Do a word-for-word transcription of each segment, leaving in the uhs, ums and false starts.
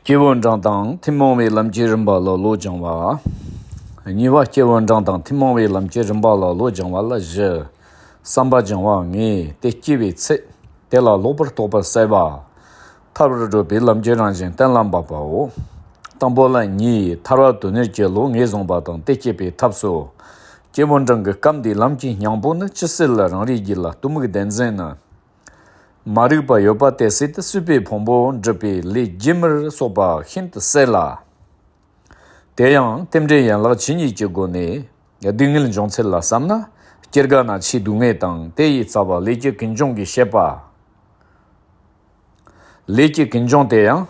སྐྱེས་བུ་འབྲིང་དང་ཐུན་མོང་བའི་ལམ་གྱི་རིམ་པ་ལ་བློ་སྦྱང་བ། གཉིས་པ། སྐྱེས་བུ་འབྲིང་དང་ཐུན་མོང་བའི་ལམ་གྱི་རིམ་པ་ལ་བློ་སྦྱང་བ་ལ་བཞི། བསམ་པ་སྦྱང་བ་ལྔས་དེ་སྐྱེ་བའི་ཚེ། དེ་ལ་ལོག་པར་རྟོག་པར་གསལ་བ། ཐར་བར་བགྲོད་པའི་ལམ་གྱི་རང་བཞིན་གཏན་ལ་འབེབས་པའོ། དང་པོ་ལ་གཉིས། ཐར་བ་དོན་གཉེར་གྱི་བློ་ངེས་བཟུང་བ་དང་དེ་སྐྱེད་པའི་ཐབས་སོ། སྐྱེས་བུ་འབྲིང་གི་སྐབས་འདིའི་ལམ་གྱི་སྙིང་པོ་ནི་ཇི་སྲིད་ལ་རང་རེའི་རྒྱུད་ལ་གཏི་མུག་བདེན་འཛིན་ནི་མ་རིག་པ་ཡོད་པ་དེ་སྲིད་དུ་སྲིད་པའི་ཕུང་པོ་འགྲུབ་པའི་ལས་རྒྱུ་མར་སོགས་པ་ཤིན་ཏུ་གསལ་ལ། དེ་ཡང་རྟེན་འབྲེལ་ཡན་ལག་ཇི་སྙེད་ཀྱི་སྒོ་ནས་སྡུག་བསྔལ་འབྱུང་ཚུལ་ལ་བསམ་ན། སྐྱེ་རྒ་ན་འཆིའི་སྡུག་བསྔལ་དང་དེ་ཡི་རྩ་བ་ལས་ཀྱི་ཀུན་འབྱུང་གི་བཤད་པ། ལས་ཀྱི་ཀུན་འབྱུང་དེ་ཡང་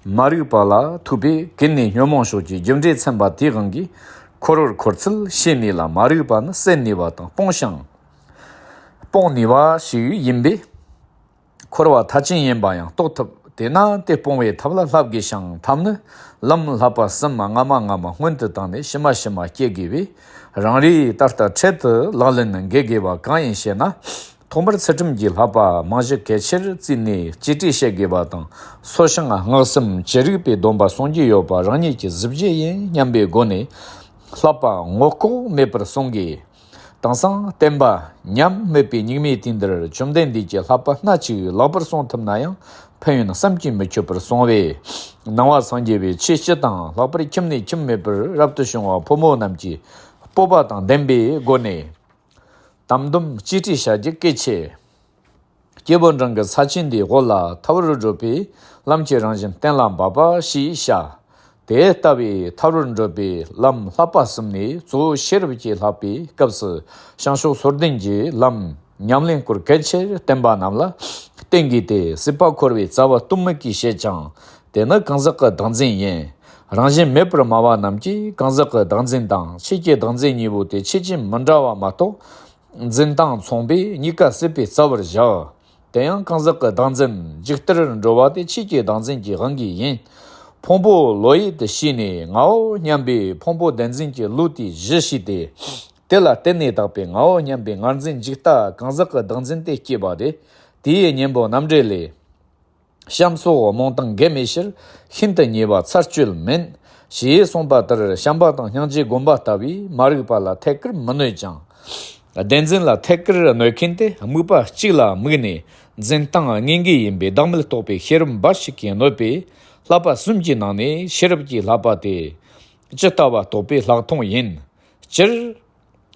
མ་རིག་པ་ལ་ཐུག་པས་ཀུན་ནས་ཉོན་མོངས་ཕྱོགས་ཀྱི་རྒྱུ་འབྲས་མཚན་པ་དེའི་དབང་གིས་འཁོར་བར་འཁོར་ཚུལ་ཤེས་ནུས་ལ། མ་རིག་པ་ནི་སེལ་ནུས་པ་དང་སྤོང་ཞིང་སྤོང་ནུས་པ་ཞིག་ཡིན་པས། འཁོར་བ་མཐའ་ཅན་ཡིན་པ་ཡང་རྟོགས་ཐུབ། དེས་ན་དེ་སྤོང་བའི་ཐབས་ལ་བསླབ་དགོས་ཤིང་། ཐབས་ནི་ལམ་བསླབ་པ་གསུམ་སྔ་མ་སྔ་མ་སྔོན་དུ་བཏང་ནས་ཕྱི་མ་ཕྱི་མ་སྐྱེ་དགོས་པས། རང་རེས་ད་ལྟ་འཕྲལ་དུ་ལག་ལེན་ནི་འགེལ་དགོས་པ་གང་ཡིན་ཞེ་ན། ཐོག་མར་ཚུལ་ཁྲིམས་ཀྱི་བསླབ་པ་རྨང་གཞི་གལ་ཆེར་བརྩིས་ནས་གཅེས་སྤྲས་བྱེད་དགོས་པ་དང་། སོ་ཤིང་སྔགས་གསུམ་ཅི་རིགས་པའི་སྡོམ་པ་སྲུང་རྒྱུ་ཡོད་པ་རང་ཉིད་ཀྱི་གཟི་བརྗིད་ཡིན་སྙམ་པའི་སྒོ་ནས་བསླབ་པ་ངོ་ལྐོག་མེད་པར་སྲུང་དགོས། དེང་སང་བསྟན་པ་ཉམས་དམིགས་པའི་སྙིགས་མའི་དུས་འདིར་བཅོམ་ལྡན་འདས་ཀྱི་བསླབ་པ་སྣ་གཅིག་ལེགས་པར་སྲུང་ཐུབ་ན་ཡང་ཕན་ཡོན་བསམ་གྱིས་མི་ཁྱབ་པར་གསུངས་པས། ནང་པ་སངས་རྒྱས་པའི་ཆོས་སྤྱི་དང་ལྷག་པར་ཁྱིམ་ནས་ཁྱིམ་མེད་པར་རབ་ཏུ་བྱུང་བ་ཕོ་མོ་རྣམས་ཀྱིས་སྤོབས་པ་དང་ལྡན་པའི་སྒོ་ནས་དམ་སྡོམ་གཅེས་སྤྲས་བྱ་རྒྱུ་གལ་ཆེ། སྐྱེས་བུ་འབྲིང་གི་ས་བཅད་འདིའི་འོག་ལ་ཐར་བར་བགྲོད་པའི་ལམ་གྱི་རང་བཞིན་གཏན་ལ་འབེབས་པ་ཞེས་བྱ། དེ་ལྟ་བུའི་ཐར་བར་བགྲོད་པའི་ལམ་བསླབ་པ་གསུམ་ནས་གཙོ་བོ་ཤེས་རབ་ཀྱིས་བསླབ་པའི་སྐབས་སུ་བྱང་ཕྱོགས་སོར་ལྡན་གྱི་ལམ་ཉམས་ལེན་སྐོར་གལ་ཆེར་བསྟན་པ་རྣམས་ལ་བརྟེན་དགོས་ཏེ། སྲིད་པ་འཁོར་བའི་རྩ་བ་གཏི་མུག་གིས་བྱེད་ཅིང་། དེ་ནི་གང་ཟག་གི་བདག་འཛིན་ཡིན། རང་བཞིན་མེད་པར་སྨྲ་བ་རྣམས་ཀྱིས་གང་ཟག་གི་བདག་འཛིན་དང་ཆོས་ཀྱི་བདག་འཛིན་གཉིས་པོ་དེ་ཆོས་ཅན་མི་འདྲ་བ་མ་གཏོགས། འཛིན་སྟངས་མཚུངས་པས་གཉིས་ཀ་སྲིད་པའི་རྩ་བར་བཞག། དེ་ཡང་གང་ཟག་གི་བདག་འཛིན་འཇིག་ལྟར་འགྲོ་བ་དེ་ཆོས་ཀྱི་བདག་འཛིན་གྱི་དབང་གིས་ཡིན། ཕུང་པོ་བློ་ཡུལ་དུ་ཤེས་ནས་ངའོ་སྙམ་པའི་ཕུང་པོ་བདེན་འཛིན་གྱི་བློ་དེའི་གཞི་ཤེས་ཏེ། དེ་ལ་བརྟེན་ནས་བཏགས་པའི་ངའོ་སྙམ་པའི་ངར་འཛིན་འཇིག་ལྟ་གང་ཟག་གི་བདག་འཛིན་དེ་སྐྱེས་པ་སྟེ། དེའི་གཉེན་པོ་རྣམ་འགྲེལ་ལས། བྱམས་སོགས་རྨོངས་དང་འགལ་མེད་ཕྱིར། ཤིན་ཏུ་ཉེ་བ་ཚར་གཅོད་མིན། ཞེས་གསུངས་པ་ལྟར་བྱམས་པ་དང་སྙིང་རྗེ་སྒོམ་པ་ལྟ་བུས་མ་རིག་པ་ལ་ཐད་ཀར་མི་གནོད་ཅིང་། བདེན་འཛིན་ལ་ཐད་ཀར་གནོད་མཁན་དེ་དམིགས་པ་གཅིག་ལ་དམིགས་ནས་འཛིན་སྟངས་དངོས་འགལ་ཡིན་པའི་བདག་མེད་རྟོགས་པའི་ཤེས་རབ་འབའ་ཞིག་གིས་གནོད་པས། བསླབ་པ་གསུམ་གྱི་ནང་ནས་ཤེས་རབ་ཀྱི་བསླབ་པ་དེ་ཇི་ལྟ་བ་རྟོགས་པའི་ལྷག་མཐོང་ཡིན། སྤྱིར།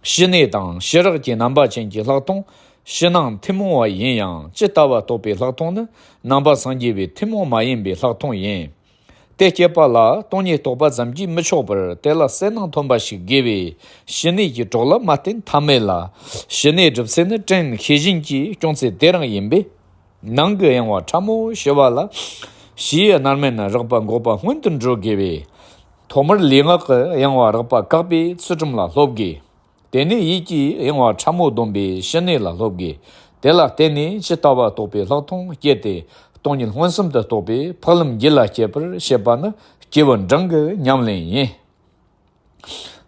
ཞི་གནས་དང་ཞི་རགས་ཀྱི་རྣམ་པ་ཅན་གྱི་ལྷག་མཐོང་ཕྱི་ནང་ཐུན་མོང་བ་ཡིན་ཡང་། ཇི་ལྟ་བ་རྟོགས་པའི་ལྷག་མཐོང་ནི་ནང་པ་སངས་རྒྱས་པའི་ཐུན་མོང་མ་ཡིན་པའི་ལྷག་མཐོང་ཡིན། དེ་སྐྱེད་པ་ལ་སྟོང་ཉིད་རྟོགས་པ་ཙམ་གྱིས་མི་ཆོག་པར། དེ་ལ་གསལ་སྣང་ཐོན་པ་ཞིག་དགོས་པས། ཞི་གནས་ཀྱི་གྲོགས་ལ་མ་བརྟེན་ཐབས་མེད་ལ། ཞི་གནས་སྒྲུབ་ཚེ་ནི་དྲིན་ཤེས་བཞིན་གྱིས་སྐྱོང་ཚེ་དེ་རང་ཡིན་པས། ནང་གི་གཡེང་བ་ཕྲ་མོ་ཞི་བ་ལ། ཕྱིའི་རྣམ་སྨིན་རགས་པ་འགོག་པ་སྔོན་དུ་འགྲོ་དགོས་པས། ཐོག་མར་ལུས་ངག་གི་གཡེང་བ་རགས་པ་བཀག་པའི་ཚུལ་ཁྲིམས་ལ་སློབ་དགོས། དེ་ནས་ཡིད་ཀྱི་གཡེང་བ་ཕྲ་མོ་སྡོམ་པའི་ཞི་གནས་ལ་སློབ་དགོས། དེ་ལ་བརྟེན་ནས་ཇི་ལྟ་བ་རྟོགས་པའི་ལྷག་མཐོང་སྐྱེས་ཏེ། སྟོང་ཉིད་མངོན་སུམ་དུ་རྟོགས་པའི་འཕགས་ལམ་རྒྱུད་ལ་སྐྱེད་པར་བྱེད་པ་ནི་སྐྱེས་བུ་འབྲིང་གི་ཉམས་ལེན་ཡིན།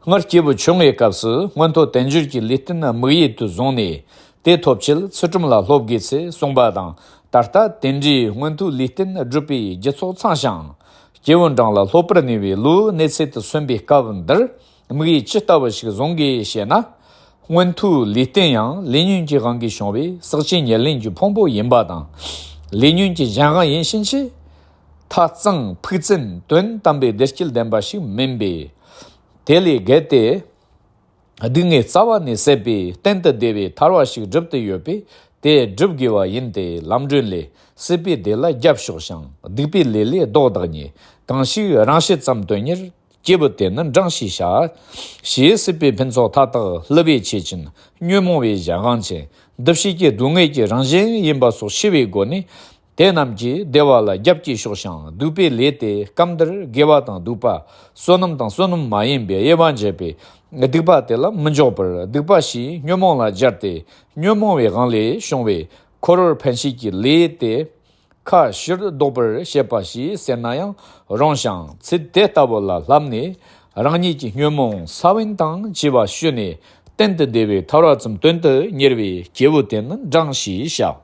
སྔར་སྐྱེས་བུ་ཆུང་ངུའི་སྐབས་སུ་མངོན་མཐོ་དལ་འབྱོར་གྱི་ལུས་རྟེན་དམིགས་ཡུལ་དུ་བཟུང་ནས། དེ་ཐོབ་ཆེད་ཚུལ་ཁྲིམས་ལ་སློབ་དགོས་ཚུལ་གསུངས་པ་དང་། ད་ལྟ་དེ་འདྲའི་མངོན་མཐོའི་ལུས་རྟེན་བསྒྲུབས་པའི་རྒྱུ་ཚོགས་ཚང་ཞིང་། སྐྱེས་བུ་འབྲིང་ལ་སློབ་པར་ནུས་པའི་ལོའི་གནས་ཚད་དུ་སོན་པའི་སྐབས་འདིར། དམིགས་ཡུལ་ཇི་ལྟ་བུ་ཞིག་བཟུང་དགོས་ཞེ་ན། མངོན་མཐོའི་ལུས་རྟེན་ཡང་ལས་ཉོན་གྱི་དབང་གིས་བྱུང་བའི་ཟག་བཅས་ཉེར་ལེན་གྱི་ཕུང་པོ་ཡིན་པ་དང་། ལས་ཉོན་གྱི་གཞན་དབང་ཡིན་ཕྱིན་ཆད། ཐ་ཚང་ཕུགས་བཙན་དོན་དམ་པའི་བདེ་སྐྱིད་ལྡན་པ་ཞིག་མིན་པས། དེ་ལས་བརྒལ་ཏེ། སྡུག་བསྔལ་རྩ་བ་ནས་ཟད་པའི་གཏན་དུ་བདེ་བའི་ཐར་བ་ཞིག་བསྒྲུབ་ཏུ་ཡོད་པས། དེ་བསྒྲུབ་དགོས་པ་ཡིན་ཏེ། ལམ་སྒྲོན་ལས། སྲིད་པའི་བདེ་ལ་རྒྱབ་ཕྱོགས་ཤིང་། སྡིག་པའི་ལས་ལས་ལྡོག་བདག་ཉིད། གང་ཞིག་རང་བྱེད་ཙམ་དོན་གཉེར། སྐྱེས་བུ་དེ་ནི་འབྲིང་ཞེས་བྱ། ཞེས་སྲིད་པའི་ཕུན་ཚོགས་མཐའ་དག་བསླུ་བའི་ཆོས་ཅན། ཉོན་མོངས་པའི་གཞན་དབང་ཅན། འདུ་བྱེད་ཀྱི་སྡུག་བསྔལ་གྱི་རང་བཞིན་ཡིན་པ་སོགས་ཤེས་པའི་སྒོ་ནས། དེ་རྣམས་ཀྱིས་བདེ་བ་ལ་རྒྱབ་ཀྱིས་ཕྱོགས་ཤིང་། སྡིག་པའི་ལས་དེ་སྐབས་འདིར་དགེ་བ་དང་སྡིག་པ། བསོད་ནམས་དང་བསོད་ནམས་མ་ཡིན་པའི་དབྱེ་བ་འབྱེད་པས། སྡིག་པ་དེ་ལ་མི་འཇོག་པར། སྡིག་པ་ཞེས་ཉོན་མོངས་ལ་སྦྱར་ཏེ། ཉོན་མོངས་པའི་དབང་ལས་བྱུང་བའི་འཁོར་བར་འཕེན་བྱེད་ཀྱི་ལས་དེ། ཁ་ཕྱིར་ལྡོག་པར་བྱེད་པ་ཞེས་ཟེར་ན་ཡང་རུང་ཞིང་། ཚུལ་དེ་ལྟ་བུ་ལ་བསླབས་ནས། རང་ཉིད་ཀྱི་ཉོན་མོངས་ས་བོན་དང་བཅས་པ་བཤུས་ནས། གཏན་དུ་བདེ་བའི་ཐར་བ་ཙམ་དོན་དུ་གཉེར་བའི་སྐྱེས་བུ་དེ་ནི་འབྲིང་ཞེས་བྱ།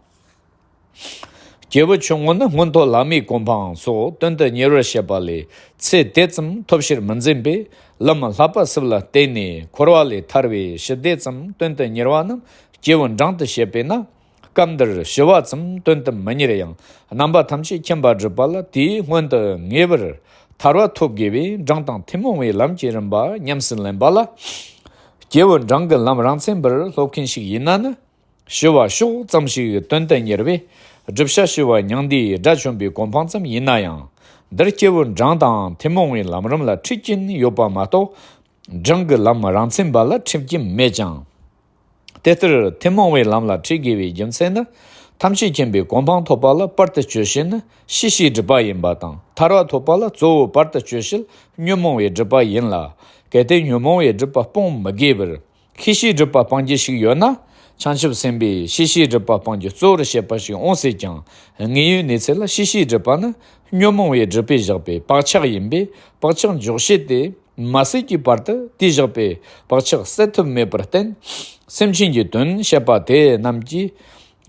སྐྱེས་བུ་ཆུང་ངུ་ནི་མངོན་མཐོ་བླ་མའི་གོ་འཕང་སོགས་དོན་དུ་གཉེར་བར་བྱེད་པ་ལས་ཚེ་དེ་ཙམ་ཐོབ་ཕྱིར་མི་འཛིན་པས། ལམ་བསླབ་པ་སྲིད་ལ་བརྟེན་ནས་འཁོར་བ་ལས་ཐར་བའི་ཞི་བདེ་ཙམ་དོན་དུ་གཉེར་བ་རྣམས་སྐྱེས་བུ་འབྲིང་དུ་བྱེད་པས་ན། སྐབས་འདིར་ཞི་བ་ཙམ་དོན་དུ་མི་གཉེར་ཡང་། རྣམ་པ་ཐམས་ཅད་མཁྱེན་པ་སྒྲུབ་པ་ལ་དེའི་སྔོན་དུ་ངེས་པར་ཐར་བ་ཐོབ་དགོས་པས། འབྲིང་དང་ཐུན་མོང་བའི་ལམ་གྱི་རིམ་པ་ཉམས་སུ་ལེན་པ་ལ། སྐྱེས་བུ་འབྲིང་གི་ལམ་རང་མཚན་པར་སློབ་མཁན་ཞིག་ཡིན་ན་ནི། ཞི་བ་ཕྱོགས་ཙམ་ཞིག་དོན་དུ་གཉེར་བས། བསྒྲུབ་བྱ་ཞི་བ་མྱང་འདས་དགྲ་བཅོམ་པའི་གོ་འཕང་ཙམ་ཡིན་ན་ཡང་། འདིར་སྐྱེས་བུ་འབྲིང་དང་ཐུན་མོང་བའི་ལམ་རིམ་ལ་འཁྲིད་ཀྱིན་ཡོད་པ་མ་གཏོགས། འབྲིང་གི་ལམ་རང་མཚན་པ་ལ་འཁྲིད་ཀྱིན་མེད་ཅིང་། དེ་ལྟར་ཐུན་མོང་བའི་ལམ་ལ་འཁྲིད་དགོས་པའི་རྒྱུ་མཚན་ནི། ཐམས་ཅད་མཁྱེན་པའི་གོ་འཕང་ཐོབ་པ་ལ་བར་དུ་གཅོད་བྱེད་ནི་ཤེས་བྱའི་སྒྲིབ་པ་ཡིན་པ་དང་། ཐར་བ་ཐོབ་པ་ལ་གཙོ་བོ་བར་དུ་གཅོད་བྱེད་ཉོན་མོངས་པའི་སྒྲིབ་པ་ཡིན་ལ། གལ་ཏེ་ཉོན་མོངས་པའི་སྒྲིབ་པ་སྤོང་མི་དགོས་པར། ཤེས་བྱའི་སྒྲིབ་པ་སྤང་རྒྱུ་ཞིག་ཡོད་ན། བྱང་ཆུབ་སེམས་དཔས་ཤེས་བྱའི་སྒྲིབ་པ་སྤང་རྒྱུ་གཙོ་བོར་བྱེད་པ་ཞིག་འོང་སྲིད་ཀྱང་། དངོས་ཡོད་གནས་ཚུལ་ལ་ཤེས་བྱའི་སྒྲིབ་པ་ནི་ཉོན་མོངས་པའི་སྒྲིབ་པས་བཞག་པའི་བག་ཆགས་ཡིན་པས། བག་ཆགས་འཇོག་བྱེད་དེ་མ་ཟད་ཀྱི་བར་དུ་དེས་བཞག་པའི་བག་ཆགས་སེལ་ཐབས་མེད་པར་བརྟེན། སེམས་ཅན་གྱི་དོན་བྱེད་པ་དེ་རྣམས་ཀྱིས་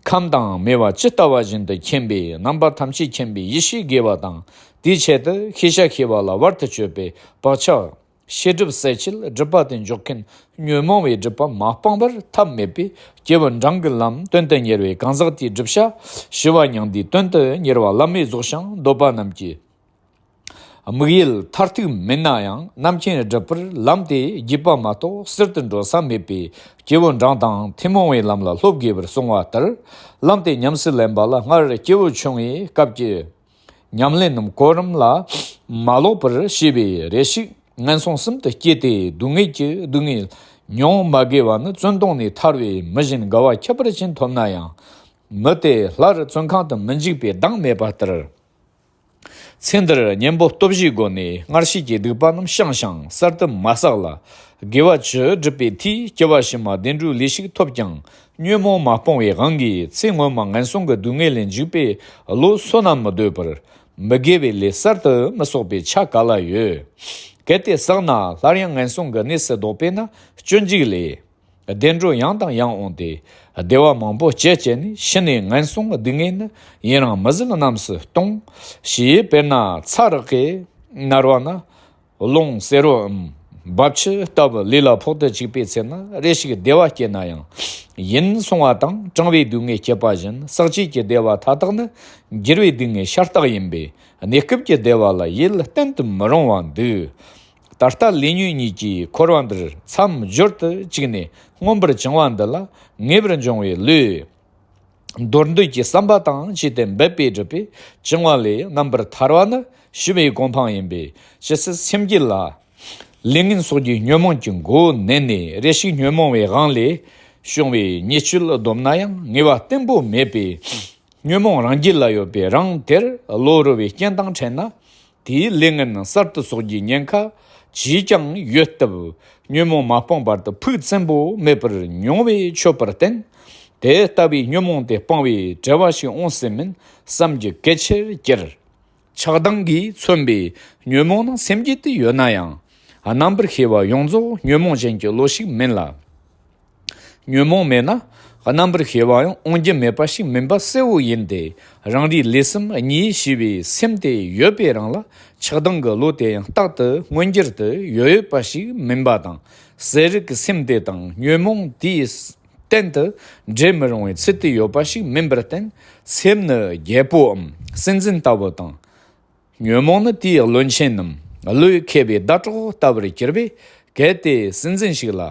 ཁམས་དང་མེ་བ་ཇི་ལྟ་བ་བཞིན་དུ་མཁྱེན་པས། རྣམ་པ་ཐམས་ཅད་མཁྱེན་པའི་ཡེ་ཤེས་དགོས་པ་དང་། དེའི་ཆེད་དུ་ཤེས་བྱ་ཤེས་པ་ལ་བར་དུ་གཅོད་པའི་བག་ཆགས། ཤེས་སྒྲིབ་སེལ་ཆེད་སྒྲིབ་པ་དེ་འཇོག་མཁན་ཉོན་མོངས་པའི་སྒྲིབ་པ་མ་སྤངས་པར་ཐབས་མེད་པས། སྐྱེས་བུ་འབྲིང་གི་ལམ་དོན་དུ་གཉེར་བའི་གང་ཟག་དེའི་བསྒྲུབ་བྱ་ཞི་བ་མྱང་འདས་དོན་དུ་གཉེར་བ་བླ་མེད་རྫོགས་བྱང་འདོད་པ་རྣམས་ཀྱི་དམིགས་ཡུལ་མཐར་ཐུག་མིན་ན་ཡང་། རྣམ་མཁྱེན་སྒྲུབ་པར་ལམ་དེ་བགྱིས་པ་མ་གཏོགས་ཟུར་དུ་འགྲོ་ས་མེད་པས། སྐྱེས་བུ་འབྲིང་དང་ཐུན་མོང་བའི་ལམ་ལ་སློབ་དགོས་པར་གསུངས་པ་ལྟར། ལམ་དེ་ཉམས་སུ་ལེན་པ་ལ་སྔར་སྐྱེས་བུ་ཆུང་བའི་སྐབས་ཀྱི་ཉམས་ལེན་རྣམས་གོ་རིམ་ལ་མ་ལོག་པར་བྱས་པས། རེ་ཞིག་ངན་སོང་གསུམ་དུ་སྐྱེས་ཏེ་སྡུག་བསྔལ་གྱི་སྡུག་བསྔལ་མྱོང་མ་དགོས་པ་ནི། བཙོན་དོང་ནས་ཐར་བའི་མི་གཞན་དགའ་བ་ཁྱད་པར་ཅན་ཐོབ་ན་ཡང་། མི་དེ་སླར་བཙོན་ཁང་དུ་མི་འཇུག་པའི་གདེང་མེད་པ་ལྟར། ཚེ་འདིར་གཉེན་པོ་སྟོབས་བཞིའི་སྒོ་ནས་སྔར་བྱས་ཀྱི་སྡིག་པ་རྣམས་བཤང་ཞིང་གསར་དུ་མ་བསགས་ལ། དགེ་བ་བཅུ་སྒྲུབ་པའི་མཐུས་སྐྱེ་བ་ཕྱི་མ་བདེ་འགྲོའི་ལས་ཤིག་ཐོབ་ཀྱང་། ཉོན་མོངས་མ་སྤངས་པའི་དབང་གིས་ཚེ་སྔོན་མ་ངན་སོང་གི་སྡུག་བསྔལ་ལས་འཇུག་པའི་བློ་སོ་ནམ་མི་འདོད་པར། མི་དགེ་བའི་ལས་གསར་དུ་མི་བསགས་པའི་ཆ་ག་ལ་ཡོད། གལ་ཏེ་བསགས་ན་སླར་ཡང་ངན་སོང་གི་གནས་སུ་ལྡོག་པས་ན། སྤྱོད་འཇུག་ལས། བདེ་འགྲོ་ཡང་དང་ཡང་འོངས་ཏེ། བདེ་བ་མང་པོ་སྤྱད་བྱས་ནས། ཕྱི་ནས་ངན་སོང་སྡུག་བསྔལ་ནི། ཡུན་རིང་མི་བཟད་རྣམས་སུ་ལྟུང་། ཞེས་དཔེར་ན་ཚྭ་རག་གི་ནར་བ་ན། རླུང་བསེ་རུའམ་འབབ་ཆུ་ལྟ་བུ་ལུས་ལ་ཕོག་ཏུ་བཅུག་པའི་ཚེ་ན། རེ་ཞིག་བདེ་བ་སྐྱེ་ན་ཡང་། ཡུན་སོང་བ་དང་གྲང་བའི་སྡུག་བསྔལ་སྐྱེད་པ་བཞིན། ཟག་བཅས་ཀྱི་བདེ་བ་མཐའ་དག་ནི། འགྱུར་བའི་སྡུག་བསྔལ་ཤ་སྟག་ཡིན་པས། གནས་སྐབས་ཀྱི་བདེ་བ་ལ་ཡིད་གཏན་དུ་མི་རུང་བ་འདུག། ད་ལྟ་ལས་ཉོན་གཉིས་ཀྱི་འཁོར་བ་འདིར་མཚམས་སྦྱོར་དུ་བཅུག་ནས། མངོན་པར་བྱང་བ་འདི་ལ་ངེས་པར་འབྱུང་བའི་བློས། མདོར་བསྡུས་ཀྱི་བསམ་པ་དང་བཅས་ཏེ་འབད་པས་བསྒྲུབས་པས་བྱུང་བ་ལས་རྣམ་པར་ཐར་བ་ནི་ཞི་བའི་གོ་འཕང་ཡིན་པས། ཇི་སྲིད་སེམས་རྒྱུད་ལ་ལས་ངན་སོགས་ཀྱི་ཉོན་མོངས་ཀྱི་མགོ་མནན་ནས། རེ་ཞིག་ཉོན་མོངས་པའི་དབང་ལས་བྱུང་བའི་ཉེས་སྤྱོད་བསྡོམས་ན་ཡང་ངེས་པ་བརྟན་པོ་མེད་པས། ཉོན་མོངས་རང་རྒྱུད་ལ་ཡོད་པའི་རང་དེར་བློ་རོལ་བའི་རྐྱེན་དང་ཕྲད་ན། དེའི་ལས་ངན་གསར་དུ་གསོག་རྒྱུའི་ཉེན་ཁ་ཅིས་ཀྱང་ཡོད་སྟབས། ཉོན་མོངས་མ་སྤངས་བར་དུ་ཕུགས་བཙན་པོ་མེད་པར་མྱོང་བས་ཆོད་པར་བརྟེན། དེ་ལྟ་བུའི་ཉོན་མོངས་དེ་སྤང་བའི་བྲེལ་བ་ཞིག་འོང་སྲིད་མིན་བསམ་རྒྱུ་གལ་ཆེར་གྱུར། ཆགས་སྡང་གིས་མཚོན་པའི་ཉོན་མོངས་ནང་སེམས་རྒྱུད་དུ་ཡོད་ན་ཡང་། རྣམ་པར་ཤེས་པ་ཡོངས་རྫོགས་ཉོན་མོངས་ཅན་གྱི་བློ་ཞིག་མིན་ལ། ཉོན་མོངས་མེད་ན་རྣམ་པར་ཤེས་པ་ཡང་འོང་རྒྱུ་མེད་པ་ཞིག་མིན་པ་གསལ་བོ་ཡིན་ཏེ། རང་རིག་ལས་གསུམ་གཉིས་ཞི་བའི་སེམས་དེ་ཡོད་པའི་རང་ལ། ཆགས་སྡང་གི་བློ་དེ་ཡང་རྟག་ཏུ་མངོན་གྱུར་དུ་ཡོད་ཡོད་པ་ཞིག་མིན་པ་དང་། གསལ་རིག་གི་སེམས་དེ་དང་ཉོན་མོངས་དེས་གཏན་དུ་འབྲལ་མི་རུང་བའི་ཚུལ་དུ་ཡོད་པ་ཞིག་མིན་པར་བརྟེན། སེམས་ནི་རྒྱལ་པོའམ་སྲིད་འཛིན་ལྟ་བུ་དང་། ཉོན་མོངས་ནི་དེའི་བློན་ཆེན་ནམ་བློས་འཁེལ་བའི་ཟླ་གྲོགས་ལྟ་བུར་གྱུར་པས། གལ་ཏེ་སྲིད་འཛིན་ཞིག་ལ་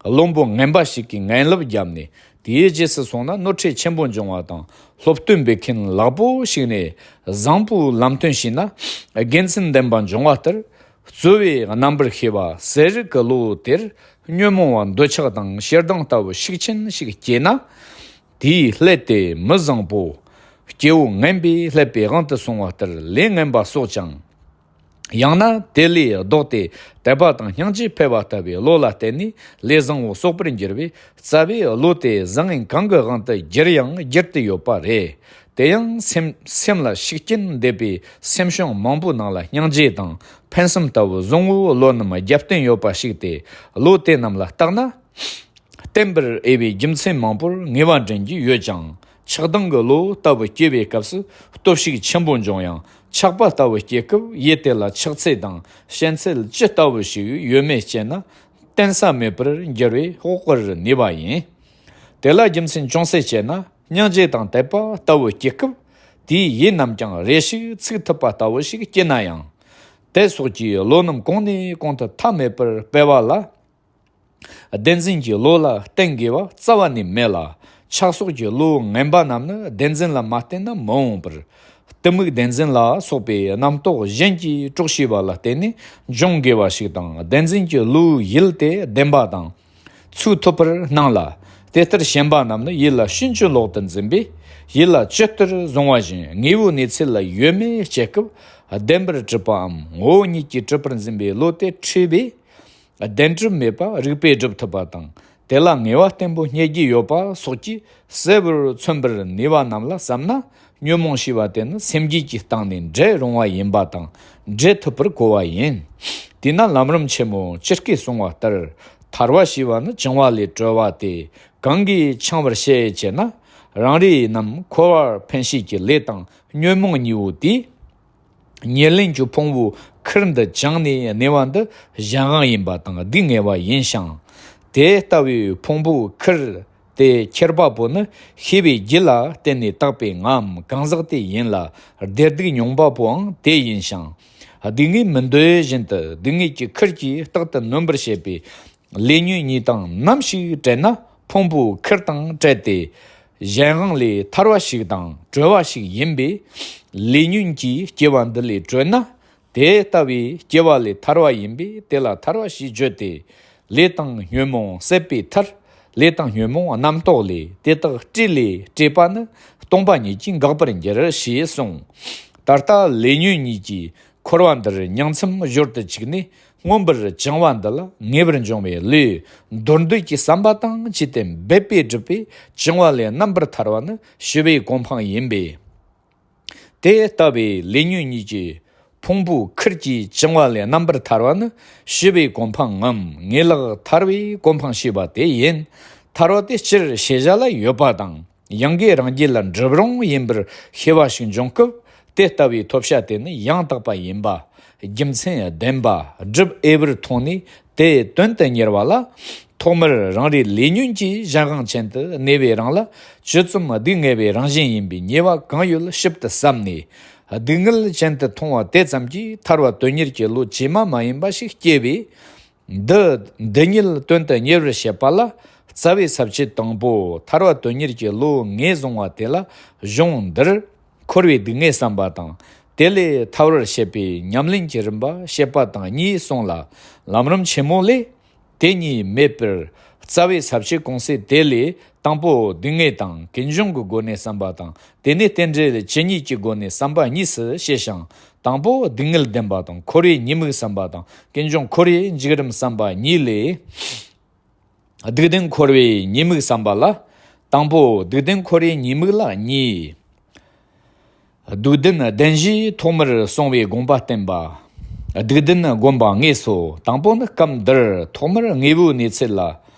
བློན་པོ་ངན་པ་ཞིག་གིས་ངན་ལབ་བརྒྱབ་ནས། དེའི་རྗེས་སུ་སོང་ན་ནོར་འཁྲུལ་ཆེན་པོ་འབྱུང་བ་དང་། སློབ་སྟོན་འབུལ་མཁན་ལག་པོ་ཞིག་ནས་བཟང་པོའི་ལམ་སྟོན་བྱས་ན་དགེ་མཚན་ལྡན་པ་འབྱུང་བ་ལྟར། རྩོལ་བའི་རྣམ་པར་ཤེས་པ་གསལ་རིག་གི་བློ་དེར་ཉོན་མོངས་པ་འདོད་ཆགས་དང་ཞེ་སྡང་ལྟ་བུ་ཤུགས་ཆེན་ཞིག་སྐྱེས་ན། དེས་སླད་དེ་མི་བཟང་པོ། སྐྱེ་བོ་ངན་པས་བསླད་པའི་དབང་དུ་སོང་བ་ལྟར་ལས་ངན་པ་གསོག་ཅིང་། ཡང་ན་དེ་ལས་ལྡོག་སྟེ་དད་པ་དང་སྙིང་རྗེ་འཕེལ་བ་ལྟ་བུའི་བློ་ལ་བརྟེན་ནས་ལས་བཟང་པོ་གསོག་པར་འགྱུར་བས། རྩ་བའི་བློ་དེ་བཟང་ངན་གང་གི་དབང་དུ་གྱུར་ཡང་འགྱུར་དུ་ཡོད་པ་རེད། དེ་ཡང་སེམས་སེམས་ལ་ཤུགས་རྐྱེན་འདེབས་པའི་སེམས་བྱུང་མང་པོའི་ནང་ལ་སྙིང་རྗེ་དང་ཕན་སེམས་ལྟ་བུ་བཟང་པོའི་བློ་རྣམས་རྒྱབ་རྟེན་ཡོད་པ་ཞིག་སྟེ། བློ་དེ་རྣམས་ལ་བརྟགས་ན། བསྟེན་པར་འོས་པའི་རྒྱུ་མཚན་མང་པོར་ངེས་པ་འདྲེན་རྒྱུ་ཡོད་ཀྱང་ ཆགས་སྡང་གི་བློ་ལྟ་བུ་སྐྱེ་བའི་སྐབས་སུ་སྟོབས་ཤུགས་ཆེན་པོ་འབྱུང་ཡང་། ཆགས་པ་ལྟ་བུ་སྐྱེ་སྐབས་ཡུལ་དེ་ལ་ཆགས་ཚད་དང་ཞེན་ཚད་ཅི་ལྟ་བུ་ཞིག་ཡོད་མེད་དཔྱད་ན། བརྟེན་ས་མེད་པར་འགྱུར་བས་དཔོག་པར་ནུས་པ་ཡིན། དེ་ལ་རྒྱུ་མཚན་ཅུང་ཟད་དཔྱད་ན། སྙིང་རྗེ་དང་དད་པ་ལྟ་བུ་སྐྱེ་སྐབས། དེའི་ཡུལ་རྣམས་ཀྱང་རེ་ཞིག་ཚུགས་ཐུབ་པ་ལྟ་བུ་ཞིག་སྐྱེ་ན་ཡང་། དད་སོགས་ཀྱི་བློ་རྣམས་གོང་ནས་གོང་དུ་མཐའ་མེད་པར་སྤེལ་བ་ལ། བདེན་འཛིན་གྱི་བློ་ལ་བརྟེན་དགོས་པ་རྩ་བ་ནས་མེད་ལ། ཆགས་སོགས་ཀྱི་བློ་ངན་པ་རྣམས་ནི་བདེན་འཛིན་ལ་མ་བརྟེན་ན་མི་འོང་བར། གཏི་མུག་བདེན་འཛིན་ལ་སོགས་པའི་རྣམ་རྟོག་གཞན་གྱིས་གྲོགས་བྱས་པ་ལ་བརྟེན་ནས་འབྱུང་དགོས་པ་ཞིག་དང་། བདེན་འཛིན་གྱི་བློའི་ཡུལ་དེ་བདེན་པ་དང་ཚུགས་ཐུབ་པར་སྣང་ལ། དེ་ལྟར་ཞེན་པ་རྣམས་ནི་ཡུལ་ལ་ཕྱིན་ཅི་ལོག་ཏུ་འཛིན་པས། ཡུལ་ལ་ཇི་ལྟར་བཟུང་བ་བཞིན་དངོས་པོའི་གནས་ཚུལ་ལ་ཡོད་མེད་དཔྱད་སྐབས་བདེན་པར་གྲུབ་པའམ་ངོ་བོ་ཉིད་ཀྱིས་གྲུབ་པར་འཛིན་པའི་བློ་དེ་འཁྲུལ་པས། བདེན་གྲུབ་མེད་པ་རིགས་པས་སྒྲུབ་ཐུབ་པ་དང་། དེ་ལ་ངེས་པ་བརྟན་པོ་རྙེད་རྒྱུ་ཡོད་པ་སོགས་ཀྱིས་གསལ་པོར་མཚོན་པར་ནུས་པ་རྣམས་ལ་བསམ་ན། ཉོན་མོངས་ཞེས་པ་དེ་ནི་སེམས་རྒྱུད་ཀྱི་སྟེང་ནས་འབྲལ་རུང་བ་ཡིན་པ་དང་འབྲལ་ཐུབ་པར་གོ་བ་ཡིན། དེས་ན་ལམ་རིམ་ཆེན་མོ་ཇི་སྐད་གསུངས་པ་ལྟར། ཐར་བ་ཞེས་པ་ནི་བྱིང་བ་ལས་གྲོལ་བ་སྟེ། གང་གིས་འཆིང་བར་བྱེད་ཅེ་ན། རང་རེ་རྣམས་འཁོར་བར་འཕེན་བྱེད་ཀྱི་ལས་དང་ཉོན་མོངས་གཉིས་པོ་དེས། ཉེར་ལེན་གྱི་ཕུང་པོའི་ཁུར་འདི་བཅིངས་ནས་གནས་པ་འདི་གཞན་དབང་ཡིན་པ་དང་སྡུག་བསྔལ་བ་ཡིན་ཞིང་། དེ་ལྟ་བུའི་ཕུང་པོའི་ཁུར་དེ་ཁྱེར་པ་པོ་ནི་ཤེས་པའི་རྒྱུད་ལ་བརྟེན་ནས་བཏགས་པའི་ངའམ་གང་ཟག་དེ་ཡིན་ལ། བདེ་སྡུག་མྱོང་བ་པོའང་དེ་ཡིན་ཞིང་། སྡུག་བསྔལ་མི་འདོད་བཞིན་དུ་སྡུག་བསྔལ་གྱི་ཁུར་གྱིས་རྟག་ཏུ་ནོན་པར་བྱེད་པའི་ལས་ཉོན་གཉིས་དང་ནམ་ཞིག་བྲལ་ན་ཕུང་པོའི་ཁུར་དང་བྲལ་ཏེ། གཞན་དབང་ལས་ཐར་བ་ཞིག་དང་གྲོལ་བ་ཞིག་ཡིན་པས། ལས་ཉོན་གྱི་སྐྱེ་བ་འདི་ལས་གྲོལ་ན། དེ་ལྟ་བུའི་སྐྱེ་བ་ལས་ཐར་བ་ཡིན་པས་དེ་ལ་ཐར་བ་ཞེས་བརྗོད་དེ། ལས་དང་ཉོན་མོངས་ཟད་པའི་མཐར། ལས་དང་ཉོན་མོངས་རྣམ་རྟོག་ལས་དེ་དག་སྤྲོས་ལས་སྤྲོས་པ་ནི་སྟོང་པ་ཉིད་ཀྱིས་འགག་པར་འགྱུར་ཞེས་གསུངས། ད་ལྟ་ལས་ཉོན་གཉིས་ཀྱི་འཁོར་བ་འདིར་ཉིང་མཚམས་སྦྱོར་དུ་བཅུག་ནས། མངོན་པར་བྱང་བ་འདི་ལ་ངེས་པར་འབྱུང་བའི་བློས་མདོར་བསྡུས་ཀྱི་བསམ་པ་དང་བཅས་ཏེ་འབད་པས་བསྒྲུབས་པས་བྱིང་བ་ལས་རྣམ་པར་ཐར་བ་ནི་ཞི་བའི་གོ་འཕང་ཡིན་པས། དེ་ལྟ་བུའི་ལས་ཉོན་གཉིས་ཀྱི་ཕུང་པོའི་ཁུར་གྱིས་བཅིངས་པ་ལས་རྣམ་པར་ཐར་བ་ནི་ཞི་བའི་གོ་འཕང་ངམ་ངེས་ལེགས་ཐར་བའི་གོ་འཕང་ཞེས་པ་དེ་ཡིན། ཐར་བ་དེ་སྤྱིར་ཤེས་བྱ་ལ་ཡོད་པ་དང་། ཡང་སྒོས་རང་རྒྱུད་ལ་འགྲུབ་རུང་ཡིན་པར་ཤེས་པ་ཞིག་འབྱུང་སྐབས། དེ་ལྟ་བུའི་ཐོབ་བྱ་དེ་ནི་ཡང་དག་པ་ཡིན་པ། རྒྱུ་མཚན་ལྡན་པ། སྒྲུབ་འོས་པར་མཐོང་ནས་དེ་དོན་དུ་གཉེར་བ་ལ། ཐོག་མར་རང་རེའི་ལས་ཉོན་གྱི་གཞན་དབང་ཅན་དུ་གནས་པའི་རང་ལ་ཇི་ཙམ་སྡུག་བསྔལ་བའི་རང་བཞིན་ཡིན་པའི་ཉེས་པ་གང་ཡོད་ཞིབ་ཏུ་བསམས་ནས། སྡུག་བསྔལ་ཅན་དུ་མཐོང་བ་དེ་ཙམ་གྱིས་ཐར་བ་དོན་གཉེར་གྱི་བློ་ཇི་མ་མ་ཡིན་པ་ཞིག་སྐྱེ་བས། འདི་འདི་ཉིད་དོན་དུ་གཉེར་བར་བྱེད་པ་ལ། རྩ་བའི་ས་བཅད་དང་པོ་ཐར་བ་དོན་གཉེར་གྱི་བློ་ངེས་བཟུང་བ་དེ་ལ། གཞུང་འདིར་འཁོར་བའི་སྡུག་བསྔལ་བསམ་པ་དང་། དེ་ལས་ཐར་བར་བྱེད་པའི་ཉམས་ལེན་གྱི་རིམ་པ་བཤད་པ་དང་གཉིས་གསུངས་ལ། ལམ་རིམ་ཆེན་མོ་ལས། དེ་གཉིས་མེད་པར་རྩ་བའི་ས་བཅད་ཀུན་གསལ་དེ་ལས། དང་པོ་སྡུག་བསྔལ་དང་ཀུན་འབྱུང་གི་སྒོ་ནས་བསམ་པ་དང་། དེ་ནས་རྟེན་འབྲེལ་ཇི་སྙེད་ཀྱི་སྒོ་ནས་བསམ་པ་གཉིས་སུ་བཤད་ཞིང་། དང་པོ་སྡུག་བསྔལ་བདེན་པ་དང་འཁོར་བའི་ཉེས་དམིགས་བསམ་པ་དང་ཀུན་འབྱུང་འཁོར་བའི་འཇིགས་རིམ་བསམ་པ་གཉིས་ལས། སྡུག་བདེན་འཁོར་བའི་ཉེས་དམིགས་བསམ་པ་ལ། དང་པོ་སྡུག་བདེན་འཁོར་བའི་ཉེས་དམིགས་ལ་གཉིས། སྡུག་བདེན་བདེན་བཞིའི་ཐོག་མར་གསུངས་པའི་དགོངས་པ་བསྟན་པ། སྡུག་བདེན་བསྒོམ་པ་ངེས་སོ། དང་པོ་ནི་སྐབས་འདིར་ཐོག་མར་དངོས་པོའི་གནས་ཚུལ་ལ།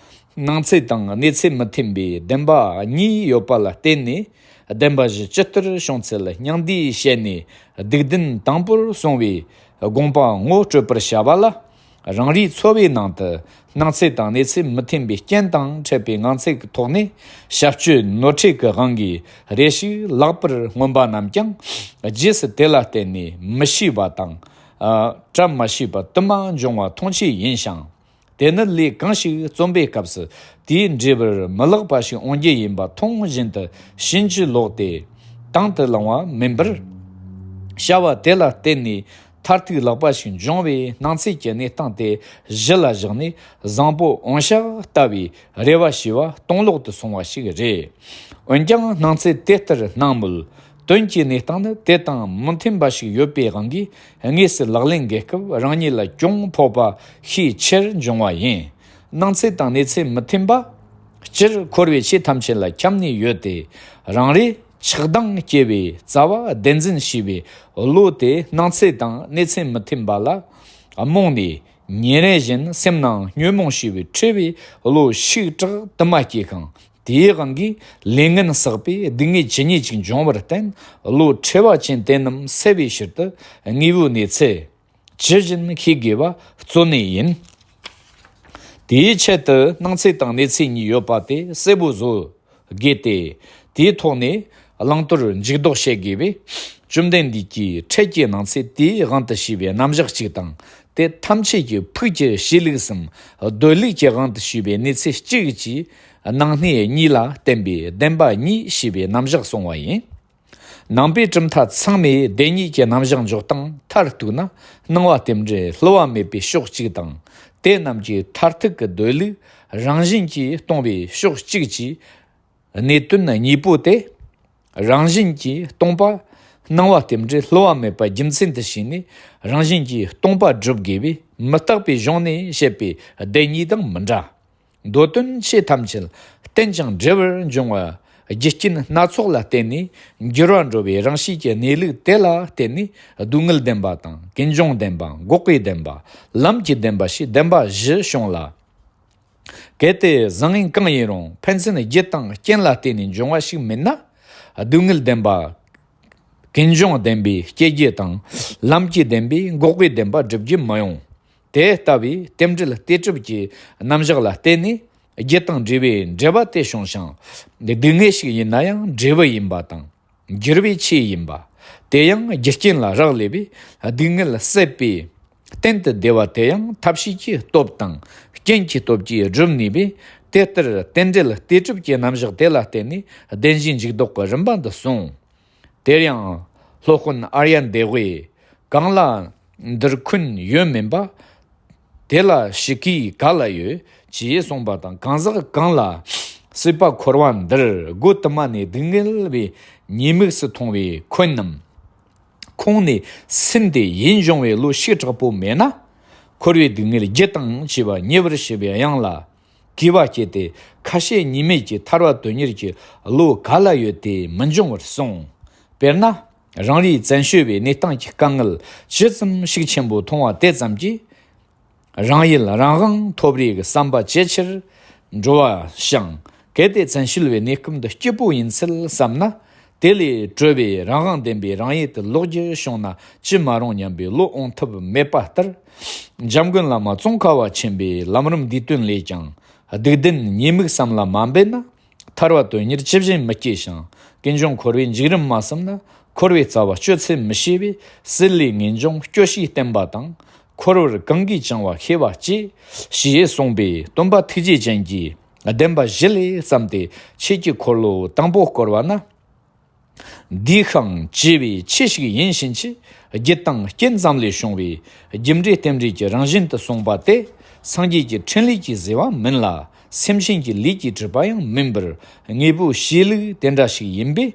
སྣང་ཚད་དང་གནས་ཚད་མི་མཐུན་པའི་བདེན་པ་གཉིས་ཡོད་པ་ལ་བརྟེན་ནས། བདེན་པ་བཞི་ཇི་ལྟར་བྱུང་ཚུལ་སྙིང་བསྡུས་བཤད་ནས། སྡུག་བདེན་དང་པོར་གསུངས་པའི་དགོངས་པ་ངོ་སྤྲོད་པར་བྱ་བ་ལ། རང་རེའི་འཚོ་བའི་ནང་དུ་སྣང་ཚད་དང་གནས་ཚད་མི་མཐུན་པའི་རྐྱེན་དང་འཕྲད་པའི་ངང་ཚུལ་གྱི་ཐོག་ནས། བྱ་སྤྱོད་ནོར་འཁྲུལ་གྱི་དབང་གིས་རེ་ཞིག་ལེགས་པར་མངོན་པ་རྣམས་ཀྱང་། རྗེས་སུ་དེ་ལ་བརྟེན་ནས་མི་ཤེས་པ་དང་། ཨ། བཀྲ་མ་ཤིས་པ་དུ་མ་འབྱུང་བ་མཐོང་ཆོས་ཡིན་ཞིང་། དེ་ནི་ལས་གང་ཞིག་རྩོམ་པའི་སྐབས་སུ་དེའི་འབྲས་བུར་མི་ལེགས་པ་ཞིག་འོང་རྒྱུ་ཡིན་པ་མཐོང་བཞིན་དུ་ཕྱིན་ཅི་ལོག་སྟེ་དང་དུ་བླང་བ་མིན་པར། བྱ་བ་དེ་ལ་བརྟེན་ནས་མཐར་ཐུག་ལེགས་པ་ཞིག་འབྱུང་བའི་སྣང་ཚད་ཀྱི་གནས་སྟངས་དེ་གཞི་ལ་བཞག་ནས་བཟང་པོ་འོང་བྱ་ལྟ་བུའི་རེ་བ་ཞེས་པ་སྟོང་ལོག་ཏུ་སོང་བ་ཞིག་རེད། འོན་ཀྱང་སྣང་ཚད་དེ་ལྟར་སྣང་མོད། དོན་གྱི་གནས་སྟངས་ནི་དེ་དང་མི་མཐུན་པ་ཞིག་ཡོད་པའི་དབང་གིས། དངོས་སུ་ལག་ལེན་འགེལ་སྐབས་རང་ཉིད་ལ་གྱོང་ཕོག་པ་ཤས་ཆེར་འབྱུང་བ་ཡིན། སྣང་ཚད་དང་གནས་ཚད་མི་མཐུན་པ། སྤྱིར་འཁོར་བའི་ཆོས་ཐམས་ཅད་ལ་ཁྱབ་ནས་ཡོད་དེ། རང་རེ་ཆགས་སྡང་སྐྱེ་བའི་རྩ་བ་བདེན་འཛིན་ཞེས་པའི་བློ་དེ་སྣང་ཚད་དང་གནས་ཚད་མི་མཐུན་པ་ལ་རྨོངས་ནས། ཉིན་རེ་བཞིན་སེམས་ནང་ཉོན་མོངས་ཞེས་པའི་འཁྲུལ་བའི་བློ་ཤུགས་དྲག་ཏུ་མ་སྐྱེས་ཤིང་། དེའི་དབང་གིས་ལས་ངན་བསགས་པས་སྡུག་བསྔལ་ཇི་སྙེད་ཅིག་འབྱུང་བར་བརྟེན། བློ་འཁྲུལ་བ་ཅན་དེ་རྣམས་སེལ་བའི་ཕྱིར་དུ་དངོས་པོའི་གནས་ཚུལ་ཇི་བཞིན་ཤེས་དགོས་པ་གཙོ་གནད་ཡིན། དེའི་ཆེད་དུ་སྣང་ཚུལ་དང་གནས་ཚུལ་གཉིས་ཡོད་པ་དེ་གསལ་པོ་བཟོ་དགོས་ཏེ། དེའི་ཐོག་ནས་བླང་དོར་འཇུག་ལྡོག་བྱེད་དགོས་པས། བཅོམ་ལྡན་འདས་ཀྱིས་འཕྲལ་གྱི་སྣང་ཚུལ་དེའི་དབང་དུ་བྱས་པའི་རྣམ་གཞག་གཅིག་དང་། དེ་ཐམས་ཅད་ཀྱི་ཕུགས་ཀྱི་བྱེད་ལུགས་སམ་སྡོད་ལུགས་ཀྱི་དབང་དུ་བྱས་པའི་གནས་ཚུལ་གཅིག་བཅས་སྣང་སྣང་གཉིས་ལ་བརྟེན་པའི་བདེན་པ་གཉིས་ཞེས་པའི་རྣམ་གཞག་གསུངས་པ་ཡིན། ནང་པའི་གྲུབ་མཐའ་ཚང་མས་བདེན་གཉིས་ཀྱི་རྣམ་གཞག་འཇོག་སྟངས་མཐར་གཏུགས་ན། སྣང་བ་རྟེན་འབྲེལ་བསླུ་བ་མེད་པའི་ཕྱོགས་གཅིག་དང་། དེ་རྣམས་ཀྱི་མཐར་ཐུག་གི་སྡོད་ལུགས་རང་བཞིན་གྱིས་སྟོང་པའི་ཕྱོགས་གཅིག་བཅས། གནད་དོན་གཉིས་པོ་དེ། རང་བཞིན་གྱིས་སྟོང་པ། སྣང་བ་རྟེན་འབྲེལ་བསླུ་བ་མེད་པ་རྒྱུ་མཚན་དུ་བྱས་ནས་རང་བཞིན་གྱིས་སྟོང་པ་སྒྲུབ་དགོས་པས། མི་རྟག་པའི་གཞུང་ནས་བཤད་པའི་བདེན་གཉིས་དང་མི་འདྲ། མདོ་དོན་ཆོས་ཐམས་ཅད་རྟེན་ཅིང་འབྲེལ་བར་འབྱུང་བ་རྒྱུ་རྐྱེན་སྣ་ཚོགས་ལ་བརྟེན་ནས་འགྱུར་བ་འགྲོ་བའི་རང་བཞིན་གྱི་གནས་ལུགས་དེ་ལ་བརྟེན་ནས་སྡུག་བསྔལ་བདེན་པ་དང་ཀུན་འབྱུང་བདེན་པ། འགོག་པའི་བདེན་པ། ལམ་གྱི་བདེན་པ་ཞེས་བདེན་པ་བཞི་བྱུང་ལ། གལ་ཏེ་བཟང་ངན་གང་ཡིན་རུང་ཕན་ཚུན་རྒྱུ་དང་རྐྱེན་ལ་བརྟེན་ནས་འབྱུང་བ་ཞིག་མིན་ན། སྡུག་བསྔལ་བདེན་པ། ཀུན་འབྱུང་བདེན་པའི་སྐྱེ་རྒྱུ་དང་། ལམ་གྱི་བདེན་པས་འགོག་པའི་བདེན་པ་སྒྲུབ་རྒྱུ་མི་ཡོང་། དེ་ལྟ་བུའི་རྟེན་འབྲེལ་ལྟོས་གྲུབ་ཀྱི་རྣམ་གཞག་ལ་བརྟེན་ནས་རྒྱུ་དང་འབྲས་བུའི་འབྲེལ་བ་དེ་བྱུང་ཞིང་། སྡུག་བསྔལ་ཞིག་ཡིན་ན་ཡང་འབྲས་བུ་ཡིན་པ་དང་། འགྱུར་བའི་ཆོས་ཡིན་པ། དེ་ཡང་རྒྱུ་རྐྱེན་ལ་རག་ལས་པས་སྡུག་བསྔལ་སེལ་བའི་གཏན་དུ་བདེ་བ་དེ་ཡང་ཐབས་ཤེས་ཀྱི་སྟོབས་དང་རྐྱེན་གྱི་སྟོབས་ཀྱིས་སྒྲུབ་ནུས་པས། དེ་ལྟར་རྟེན་འབྲེལ་ལྟོས་གྲུབ་ཀྱི་རྣམ་གཞག་དེ་ལ་བརྟེན་ནས་བདེན་བཞི་འཇུག་ལྡོག་གི་རིམ་པ་འདི་གསུངས། དེར་ཡང་སློབ་དཔོན་ཨཱརྱ་དེ་ཝས། གང་ལ་འདིར་འཁོན་ཡོད་མིན་པ། དེ་ལ་ཞི་གིས་ག་ལ་ཡོད། ཅེས་གསུངས་པ་དང་། གང་ཟག་གང་ལ་སྲིད་པ་འཁོར་བ་འདིར་སྒོ་དུ་མ་ནས་སྡུག་བསྔལ་བའི་ཉེས་དམིགས་སུ་མཐོང་བའི་འཁོན་རྣམས་ཁོང་ནས་སེམས་དེ་ཡིད་འབྱུང་བའི་བློ་ཤུགས་དྲག་པོ་མེད་ན། འཁོར་བའི་སྡུག་བསྔལ་རྒྱུ་དང་བཅས་པ་ཉེ་བར་ཞི་བའི་དབྱིངས་ལ་གུས་པ་སྐྱེས་ཏེ། ཁ་ཞེ་གཉིས་མེད་ཀྱི་ཐར་པ་དོན་གཉེར་གྱི་བློ་ག་ལ་ཡོད་དེ་མི་འབྱུང་བར་གསུངས། དཔེར་ན། རང་རེའི་བཙན་བྱོལ་བའི་གནས་སྟངས་ཀྱི་དཀའ་ངལ་ཇི་ཙམ་ཤུགས་ཆེན་པོ་མཐོང་བ་དེ་ཙམ་གྱིས། རང་ཡིད་རང་དབང་ཐོབ་རེས་ཀྱི་བསམ་པ་ཇེ་ཆེར་འགྲོ་བ་ཞིང་། གལ་ཏེ་བཙན་བྱོལ་བའི་གནས་སྐབས་འདི་སྐྱིད་པོ་ཡིན་ཚུལ་བསམ་ན། དེ་ལས་གྲོལ་བའི་རང་དབང་ལྡན་པའི་རང་ཡུལ་དུ་ལོག་རྒྱུ་བྱུང་ན་ཅི་མ་རུང་སྙམ་པའི་བློ་འོང་ཐབས་མེད་པ་ལྟར། འཇམ་མགོན་བླ་མ་ཙོང་ཁ་པ་ཆེན་པོའི་ལམ་རིམ་འདིའི་དོན་ལས་ཀྱང་། སྡིག་ལྡན་ཉེས་དམིགས་བསམ་ལ་མ་འབེབས་ན། ཐར་པ་དོན་གཉེར་ཇི་བཞིན་མི་སྐྱེ་ཞིང་། ཀུན་འབྱུང་འཁོར་བའི་འཇིགས་རིམ་མ་བསམ་ན། འཁོར་བའི་རྩ་བ་གཅོད་ཚུལ་མི་ཤེས་པས། སྲིད་ལས་ངེས་འབྱུང་སྐྱོ་ཤས་བསྟེན་པ་དང་། འཁོར་བར་གང་གིས་བཅིང་བ་ཤེས་པ་སྐྱེ། ཞེས་གསུངས་པས། སྟོན་པ་ཐུགས་རྗེ་ཅན་གྱིས་བདེན་པ་བཞི་ལས་བརྩམས་ཏེ་ཆོས་ཀྱི་འཁོར་ལོ་དང་པོ་བསྐོར་བ་ན། འདིའི་ཤིང་ཅེས་པའི་ཆོས་ཤིག་ཡིན་ཕྱིན་ཆད་རྒྱུ་དང་རྐྱེན་ཙམ་ལས་བྱུང་བའི་རྒྱུ་འབྲས་རྟེན་འབྲེལ་གྱི་རང་བཞིན་དུ་གསུངས་པ་སྟེ། སངས་རྒྱས་ཀྱི་འཕྲིན་ལས་ཀྱིས་བཟོས་པ་མིན་ལ། སེམས་ཅན་གྱི་ལས་ཀྱིས་གྲུབ་པ་ཡང་མིན་པར། དངོས་པོའི་གཤིས་ལུགས་དེ་འདྲ་ཞིག་ཡིན་པས།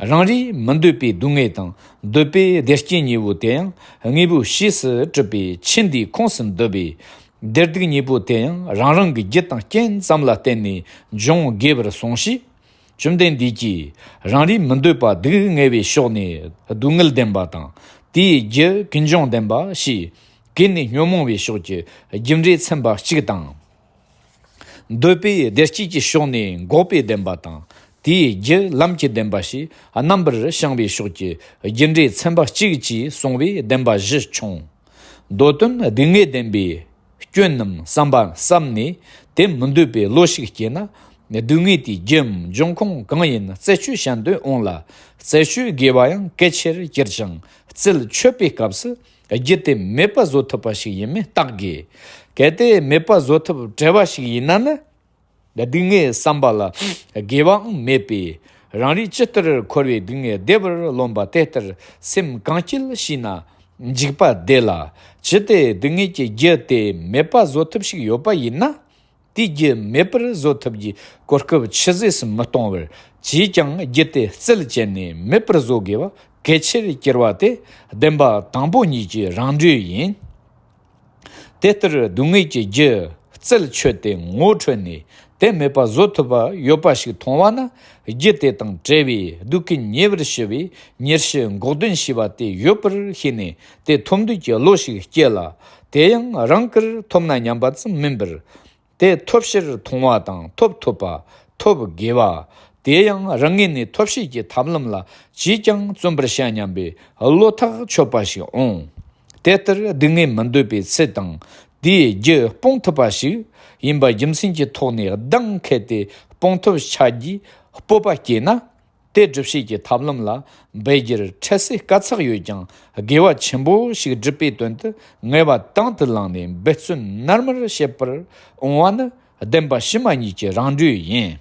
རང་རེས་མི་འདོད་པའི་སྡུག་བསྔལ་དང་འདོད་པའི་བདེ་སྐྱིད་གཉིས་པོ་དེ་ཡང་དངོས་པོའི་གཤིས་སུ་གྲུབ་པའི་ཆོས་འདིའི་ཁོངས་སུ་འདུ་བས། བདེ་སྡུག་གཉིས་པོ་དེ་ཡང་རང་རང་གི་རྒྱུ་དང་རྐྱེན་ཙམ་ལ་བརྟེན་ནས་འབྱུང་དགོས་པར་གསུངས་ཤིང་། བཅོམ་ལྡན་འདས་ཀྱིས་རང་རེས་མི་འདོད་པ་སྡུག་བསྔལ་བའི་ཕྱོགས་ནས་སྡུག་བསྔལ་བདེན་པ་དང་། དེའི་རྒྱུ་ཀུན་འབྱུང་བདེན་པ་ཞེས། གོས་ནས་ཉོན་མོངས་པའི་ཕྱོགས་ཀྱི་རྒྱུ་འབྲས་ཚན་པ་གཅིག་དང་། འདོད་པའི་བདེ་སྐྱིད་ཀྱི་ཕྱོགས་ནས་འགོག་པའི་བདེན་པ་དང་། དེའི་རྒྱུ་ལམ་གྱི་བདེན་པ་ཞེས་རྣམ་པར་བྱང་བའི་ཕྱོགས་ཀྱི་རྒྱུ་འབྲས་ཚན་པ་གཅིག་བཅས་གསུངས་པས་བདེན་པ་བཞི་བྱུང་། མདོ་དོན་སྡུག་བསྔལ་བདེན་པའི་སྐྱོན་རྣམས་བསམ་པ་བསམ་ནས་དེ་མི་འདོད་པའི་བློ་ཞིག་སྐྱེས་ན། སྡུག་བསྔལ་དེའི་རྒྱུའམ་འབྱུང་ཁུངས་གང་ཡིན་རྩད་གཅོད་བྱ་འདོད་འོང་ལ། རྩད་གཅོད་དགོས་པ་ཡང་གལ་ཆེར་གྱུར་ཅིང་རྩད་གཅོད་པའི་སྐབས་སུ་རྒྱུ་དེ་མེད་པ་བཟོ་ཐུབ་པ་ཞིག་ཡིན་མིན་བརྟག་དགོས། གལ་ཏེ་མེད་པ་བཟོ་ཐུབ་བྲལ་བ་ཞིག་ཡིན་ན་ནི། སྡུག་བསྔལ་བསམ་པ་ལ་དགེ་བའང་མེད་པས། རང་རེས་ཇི་ལྟར་འཁོར་བའི་སྡུག་བསྔལ་བདེ་བར་རློམ་པ་དེ་ལྟར་སེམས་གང་སྐྱིད་ཤེས་ན་འཇིགས་པ་བདེ་ལ། ཅི་སྟེ་སྡུག་བསྔལ་གྱི་རྒྱུ་དེ་མེད་པ་བཟོ་ཐབས་ཤིག་ཡོད་པ་ཡིན་ན། དེའི་རྒྱུ་མེད་པར་བཟོ་ཐབས་ཀྱི་གོ་སྐབས་ཆུད་ཟོས་སུ་མི་གཏོང་བར། ཅིས་ཀྱང་རྒྱུ་དེ་རྩད་བཅད་ནས་མེད་པར་བཟོ་དགོས་པ་གལ་ཆེར་གྱུར་པ་དེ་བདེན་པ་དང་པོ་ཉིད་ཀྱི་རང་གྲོལ་ཡིན། དེ་ལྟར་སྡུག་བསྔལ་གྱི་རྒྱུ་རྩད་ཆོད་དེ་ངོ་འཕྲོད་ནས་དེ་མེད་པ་བཟོ་ཐུབ་པ་ཡོད་པ་ཞིག་མཐོང་བ་ན། རྒྱུ་དེ་དང་བྲལ་བའི་སྡུག་བསྔལ་ཉེ་བར་ཞི་བའི་ཉེར་ཞི་འགོག་བདུན་ཞེས་པ་དེ་ཡོད་པར་ཤེས་ནས་དེ་ཐོབ་འདོད་ཀྱི་བློ་ཞིག་སྐྱེ་ལ། དེ་ཡང་རང་དགར་ཐོབ་ན་སྙམ་པ་ཙམ་མིན་པར། དེ་ཐོབ་ཕྱིར་མཐོང་བ་དང་ཐོབ་ཐུབ་པ། ཐོབ་དགོས་པ། དེ་ཡང་རང་ངོས་ནས་ཐོབ་བྱེད་ཀྱི་ཐབས་ལམ་ལ་ཅིས་ཀྱང་བརྩོན་པར་བྱ་སྙམ་པའི་བློ་ཐག་ཆོད་པ་ཞིག་འོང་། དེ་ལྟར་སྡུག་བསྔལ་མི་འདོད་པའི་ཚུལ་དང་། དེའི་རྒྱུ་སྤོང་ཐུབ་པ་ཞིག་ཡིན་པ་རྒྱུ་མཚན་གྱི་ཐོག་ནས་གདེང་འཁེལ་ཏེ་སྤོང་ཐུབ་བྱ་རྒྱུའི་སྤོབས་པ་སྐྱེས་ན། དེ་སྒྲུབ་བྱེད་ཀྱི་ཐབས་ལམ་ལ་འབད་རྒྱུར་འཕྲལ་སེལ་དཀའ་ཚེགས་ཡོད་ཀྱང་། དགེ་བ་ཆེན་པོ་ཞིག་སྒྲུབ་པའི་དོན་དུ་ངེས་པ་དང་དུ་བླངས་ནས་འབད་བརྩོན་ནར་མར་བྱེད་པར་འོང་བ་ནི་བདེན་པ་ཕྱི་མ་གཉིས་ཀྱི་རང་གྲོལ་ཡིན།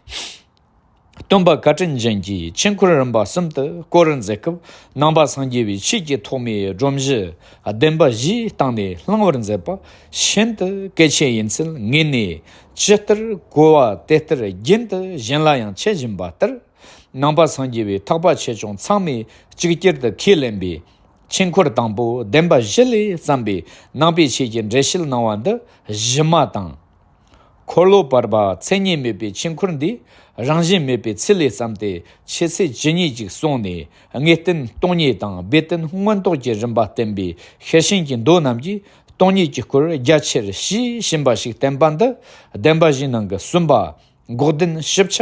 སྟོན་པ་བཀའ་དྲིན་ཅན་གྱིས་ཆོས་འཁོར་རིམ་པ་གསུམ་དུ་བསྐོར་བར་མཛད་སྐབས། ནང་པ་སངས་རྒྱས་པའི་ཆོས་ཀྱི་ཐོག་མའི་སྒྲོམ་གཞི་བདེན་པ་བཞིའི་སྟེང་ནས་བསླང་བར་མཛད་པ་ཤིན་ཏུ་གལ་ཆེ་ཡིན་ཚུལ་ངེས་ནས། ཇི་ལྟར་གོ་བ་དེ་ལྟར་རྒྱུན་དུ་གཞན་ལ་ཡང་འཆད་བཞིན་པ་ལྟར། ནང་པ་སངས་རྒྱས་པའི་ཐེག་པ་ཆེ་ཆུང་ཚང་མས་གཅིག་གྱུར་དུ་ཁས་ལེན་པའི་ཆོས་འཁོར་དང་པོ་བདེན་པ་བཞི་ལས་བརྩམས་པའི་ནང་པའི་ཆོས་ཀྱི་འགྲེལ་བཤད་གནང་བ་འདི་གཞི་མ་དང་། འཁོར་ལོ་བར་པ་མཚན་ཉིད་མེད་པའི་ཆོས་འཁོར་འདི་རང་བཞིན་མེད་པའི་ཚུལ་ལས་བརྩམས་ཏེ། ཆོས་ཚུལ་ཇི་སྙེད་ཅིག་གསུངས་ནས། དངོས་བསྟན་སྟོང་ཉིད་དང་སྦས་བསྟན་མངོན་རྟོགས་ཀྱི་རིམ་པ་བསྟན་པའི་ཤེར་ཕྱིན་གྱི་མདོ་རྣམས་ཀྱིས་སྟོང་ཉིད་ཀྱི་སྐོར་རྒྱ་ཆེར་ཞུས་ཕྱིན་པ་ཞིག་བསྟན་པ་འདི་བདེན་པ་བཞིའི་ནང་གི་གསུམ་པ། འགོག་བདེན་ཞིབ་ཆ་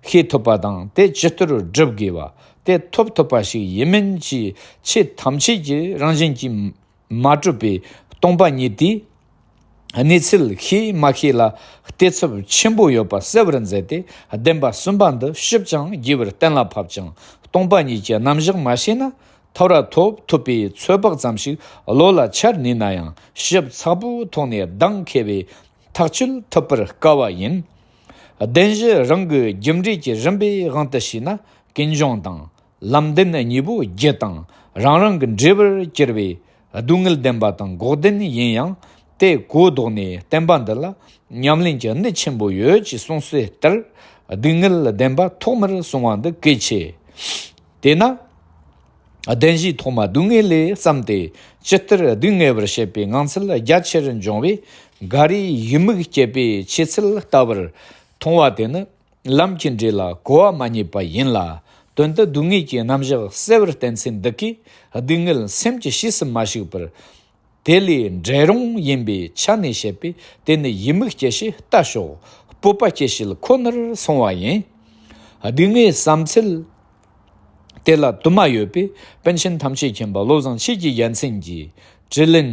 ཤེས་ཐུབ་པ་དང་། དེ་ཇི་ལྟར་སྒྲུབ་དགོས་པ། དེ་ཐོབ་ཐུབ་པ་ཞིག་ཡིན་མིན་གྱི་ཆོས་ཐམས་ཅད་ཀྱི་རང་བཞིན་གྱིས་མ་གྲུབ་པའི་སྟོང་པ་ཉིད་དེའི་གནས་ཚུལ་ཤེས་མ་ཤེས་ལ་གཏད་ཚབས་ཆེན་པོ་ཡོད་པ་གསལ་བར་མཛད་དེ། བདེན་པ་གསུམ་པ་འདི་ཞིབ་ཅིང་རྒྱས་པར་གཏན་ལ་ཕབ་ཅིང་། སྟོང་པ་ཉིད་ཀྱི་རྣམ་གཞག་མ་ཤེས་ན། ཐར་པ་ཐོབ་ཐུབ་པའི་ཚོད་དཔག་ཙམ་ཞིག་བློ་ལ་འཆར་ནུས་ན་ཡང་། ཞིབ་ཚགས་པོའི་ཐོག་ནས་གདེང་འཁེལ་བའི་ཐག་གཅོད་ཐུབ་པར་དཀའ་བ་ཡིན། བདེན་བཞི་རང་གི་རྒྱུ་འབྲས་ཀྱི་རིམ་པའི་དབང་དུ་བྱས་ན། ཀུན་འབྱུང་དང་། ལམ་བདེན་གཉིས་པོ་རྒྱུ་དང་རང་རང་གི་འབྲས་བུར་གྱུར་པའི་སྡུག་བསྔལ་བདེན་པ་དང་འགོག་བདེན་ཡིན་ཡང་། དེ་གོ་ལྡོག་ནས་བསྟན་པ་འདི་ལ་ཉམས་ལེན་གྱི་གནད་ཆེན་པོ་ཡོད་ཅེས་གསུངས་སྲོལ་ལྟར། སྡུག་བསྔལ་བདེན་པ་ཐོག་མར་གསུང་བ་འདི་གལ་ཆེ། དེས་ན། བདེན་བཞིའི་ཐོག་མ་སྡུག་བསྔལ་ལས་བརྩམས་ཏེ། ཇི་ལྟར་སྡུག་བསྔལ་བར་བྱེད་པའི་ངང་ཚུལ་རྒྱ་ཆེར་འབྱུང་བས། འགའ་རེས་ཡིད་མུག་སྐྱེད་པའི་ཆོས་ཚུལ་ལྟ་བུར་མཐོང་བ་དེ་ནི། ལམ་གྱི་འབྲས་ལ་གོ་བ་མ་རྙེད་པ་ཡིན་ལ། དོན་དུ་སྡུག་བསྔལ་གྱི་རྣམ་གཞག་གསལ་བར་བསྟན་ཚུལ་འདི་གས་སྡུག་བསྔལ་སེམས་ཀྱི་གཤིས་སུ་མ་ཞུགས་པར། དེ་ལས་འབྲས་རུང་ཡིན་པའི་ཆ་ནས་བཤད་པས། དེ་ནི་ཡིད་མུག་སྐྱེད་བྱེད་ལྟ་ཞོག། སྤོབས་པ་སྐྱེད་བྱེད་ཁོ་ནར་སོང་བ་ཡིན། སྡུག་བསྔལ་བསམ་ཚུལ་དེ་ལ་དུ་མ་ཡོད་པས། པཎ་ཆེན་ཐམས་ཅད་མཁྱེན་པ་བློ་བཟང་ཆོས་ཀྱི་རྒྱལ་མཚན་གྱིས། དྲིན་ལན་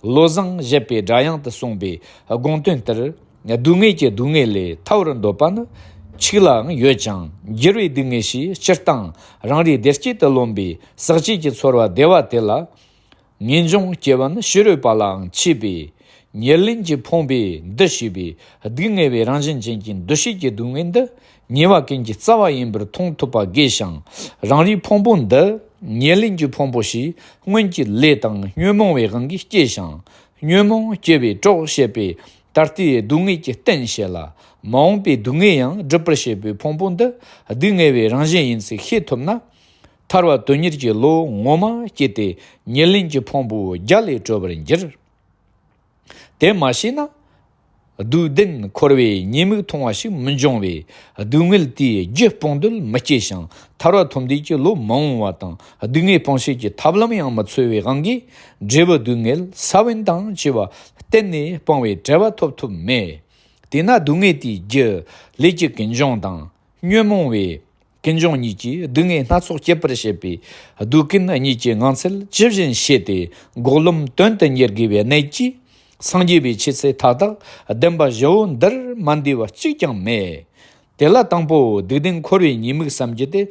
བློ་བཟང་བཞད་པའི་སྒྲ་དབྱངས་དུ་གསུངས་པའི་དགོངས་དོན་ལྟར། སྡུག་བསྔལ་གྱི་སྡུག་བསྔལ་ལས་ཐར་བར་འདོད་པ་ནི་ཆོས་ལའང་ཡོད་ཅིང་། འགྱུར་བའི་སྡུག་བསྔལ་ཞེས་སྤྱིར་བཏང་རང་རེའི་བདེ་སྐྱིད་དུ་རློམ་པའི་ཟག་བཅས་ཀྱི་ཚོར་བ་བདེ་བ་དེ་ལ། ངེས་འབྱུང་སྐྱེ་བ་ནི་ཕྱི་རོལ་པ་ལའང་མཆིས་པས། ཉེར་ལེན་གྱི་ཕུང་པོས་འདུ་བྱས་པའི་སྡུག་བསྔལ་བའི་རང་བཞིན་ཅན་གྱི་འདུ་བྱེད་ཀྱི་སྡུག་བསྔལ་འདི་ཉེས་པ་ཀུན་གྱི་རྩ་བ་ཡིན་པར་མཐོང་ཐུབ་པ་དགོས་ཤིང་། རང་རེའི་ཕུང་པོ་འདི་ཉེར་ལེན་གྱི་ཕུང་པོ་ཞེས་སྔོན་གྱི་ལས་དང་ཉོན་མོངས་པའི་དབང་གིས་སྐྱེས་ཤིང་། ཉོན་མོངས་སྐྱེ་བས་གྲོགས་བྱེད་པས་ད་ལྟའི་སྡུག་བསྔལ་གྱི་རྟེན་བྱེད་ལ། མ་འོངས་པའི་སྡུག་བསྔལ་ཡང་སྒྲུབ་པར་བྱེད་པའི་ཕུང་པོ་འདི་སྡུག་བསྔལ་བའི་རང་བཞིན་ཡིན་ཚུལ་ཤེས་ཐུབ་ན། ཐར་པ་དོན་གཉེར་གྱི་བློ་ངོ་མ་སྐྱེས་ཏེ། ཉེར་ལེན་གྱི་ཕུང་པོ་རྒྱ་ལས་གྲོལ་བར་འགྱུར། དེ་མ་ཤེས་ན། སྡུག་བདེན་འཁོར་བའི་ཉེས་དམིགས་མཐོང་བ་ཞིག་མི་འབྱུང་བས། སྡུག་བསྔལ་དེའི་རྒྱུ་སྤོང་འདོད་མི་སྐྱེ་ཞིང་། ཐར་པ་ཐོབ་འདོད་ཀྱི་བློ་མི་འོང་བ་དང་། སྡུག་བསྔལ་སྤོང་བྱེད་ཀྱི་ཐབས་ལམ་ཡང་མི་འཚོལ་བའི་དབང་གིས། འབྲས་བུ་སྡུག་བསྔལ་ས་བོན་དང་བཅས་པ་གཏན་ནས་སྤང་བའི་བྲལ་བ་ཐོབ་ཐུབ་མེད། དེས་ན་སྡུག་བསྔལ་དེའི་རྒྱུ་ལས་ཀྱི་ཀུན་འབྱུང་དང་། ཉོན་མོངས་པའི་ཀུན་འབྱུང་གཉིས་ཀྱིས་སྡུག་བསྔལ་སྣ་ཚོགས་སྐྱེད་པར་བྱེད་པའི་སྡུག་ཀུན་གཉིས་ཀྱི་ངང་ཚུལ་ཇི་བཞིན་ཤེས་ཏེ། འགོག་ལམ་དོན་དུ་གཉེར་དགོས་པའི་གནད་ཀྱིས། སངས་རྒྱས་པའི་ཆོས་ཚུལ་མཐའ་དག་བདེན་པ་བཞི་བོ་འདིར་མ་འདུས་པ་གཅིག་ཀྱང་མེད། དེ་ལ་དང་པོ་སྡུག་བདེན་འཁོར་བའི་ཉེས་དམིགས་བསམ་རྒྱུ་དེ་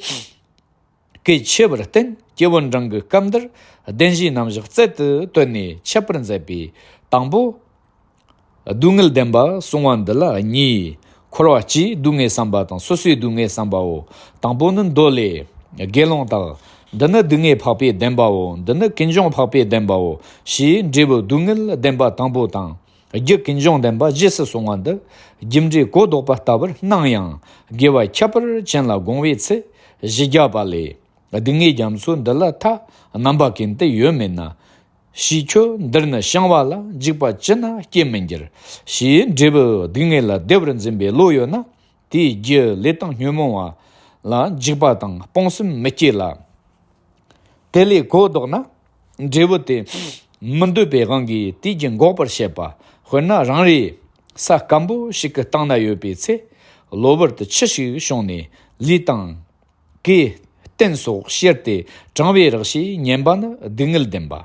གལ་ཆེ་བར་བསྟན། སྐྱེས་བུ་འབྲིང་གིས་སྐབས་འདིར་བདེན་བཞིའི་རྣམ་གཞག་རྩལ་དུ་བཏོན་ནས་འཆད་པར་མཛད་པའི་དང་པོ། སྡུག་བསྔལ་བདེན་པ་གསུང་བ་འདི་ལ་གཉིས། འཁོར་བ་སྤྱིའི་སྡུག་བསྔལ་བསམ་པ་དང་སོ་སོའི་སྡུག་བསྔལ་བསམ་པའོ། དང་པོ་ནི་མདོ་ལས། དགེ་སློང་དག་འདི་ནི་སྡུག་བསྔལ་འཕགས་པའི་བདེན་པའོ། འདི་ནི་ཀུན་འབྱུང་འཕགས་པའི་བདེན་པའོ། ཞེས་འབྲས་བུ་སྡུག་བསྔལ་བདེན་པ་དང་པོ་དང་། རྒྱུ་ཀུན་འབྱུང་བདེན་པ་རྗེས་སུ་གསུང་བ་འདི། རྒྱུ་འབྲས་གོ་ལྡོག་པ་ལྟ་བུར་སྣང་ཡང་། དགེ་བ་ཁྱད་པར་ཅན་ལ་དགོངས་པའི་ཚེ། བཞི་བརྒྱ་པ་ལས། སྡུག་བསྔལ་རྒྱ་མཚོ་འདི་ལ་མཐའ། རྣམ་པ་ཀུན་ཏུ་ཡོད་མིན་ན། ཞེས་ཁྱོད་འདིར་ནི་བྱང་བ་ལ། འཇིགས་པ་ཅི་ན་སྐྱེ་མི་འགྱུར། ཞེས་འབྲས་བུ་སྡུག་བསྔལ་ལ་བདེ་བར་འཛིན་པའི་བློ་ཡོད་ན། དེའི་རྒྱུ་ལས་དང་ཉོན་མོངས་པ་ལ་འཇིགས་པ་དང་སྤོང་སེམས་མི་སྐྱེ་ལ། དེ་ལས་གོ་ལྡོག་ན། འབྲས་བུ་དེ་མི་འདོད་པའི་དབང་གིས་དེའི་རྒྱུ་འགོག་པར་བྱེད་པ། དཔེར་ན་རང་རེ་ས་སྐམ་པོ་ཞིག་གི་སྟེང་ན་ཡོད་པའི་ཚེ། གློ་བུར་དུ་ཆུ་ཞིག་བྱུང་ནས་ལུས་དང་། གོས་རྟེན་སོགས་བཤལ་ཏེ་གྲང་བའི་རགས་ཞེས་ཉན་པ་ནི་སྡུག་བསྔལ་བདེན་པ།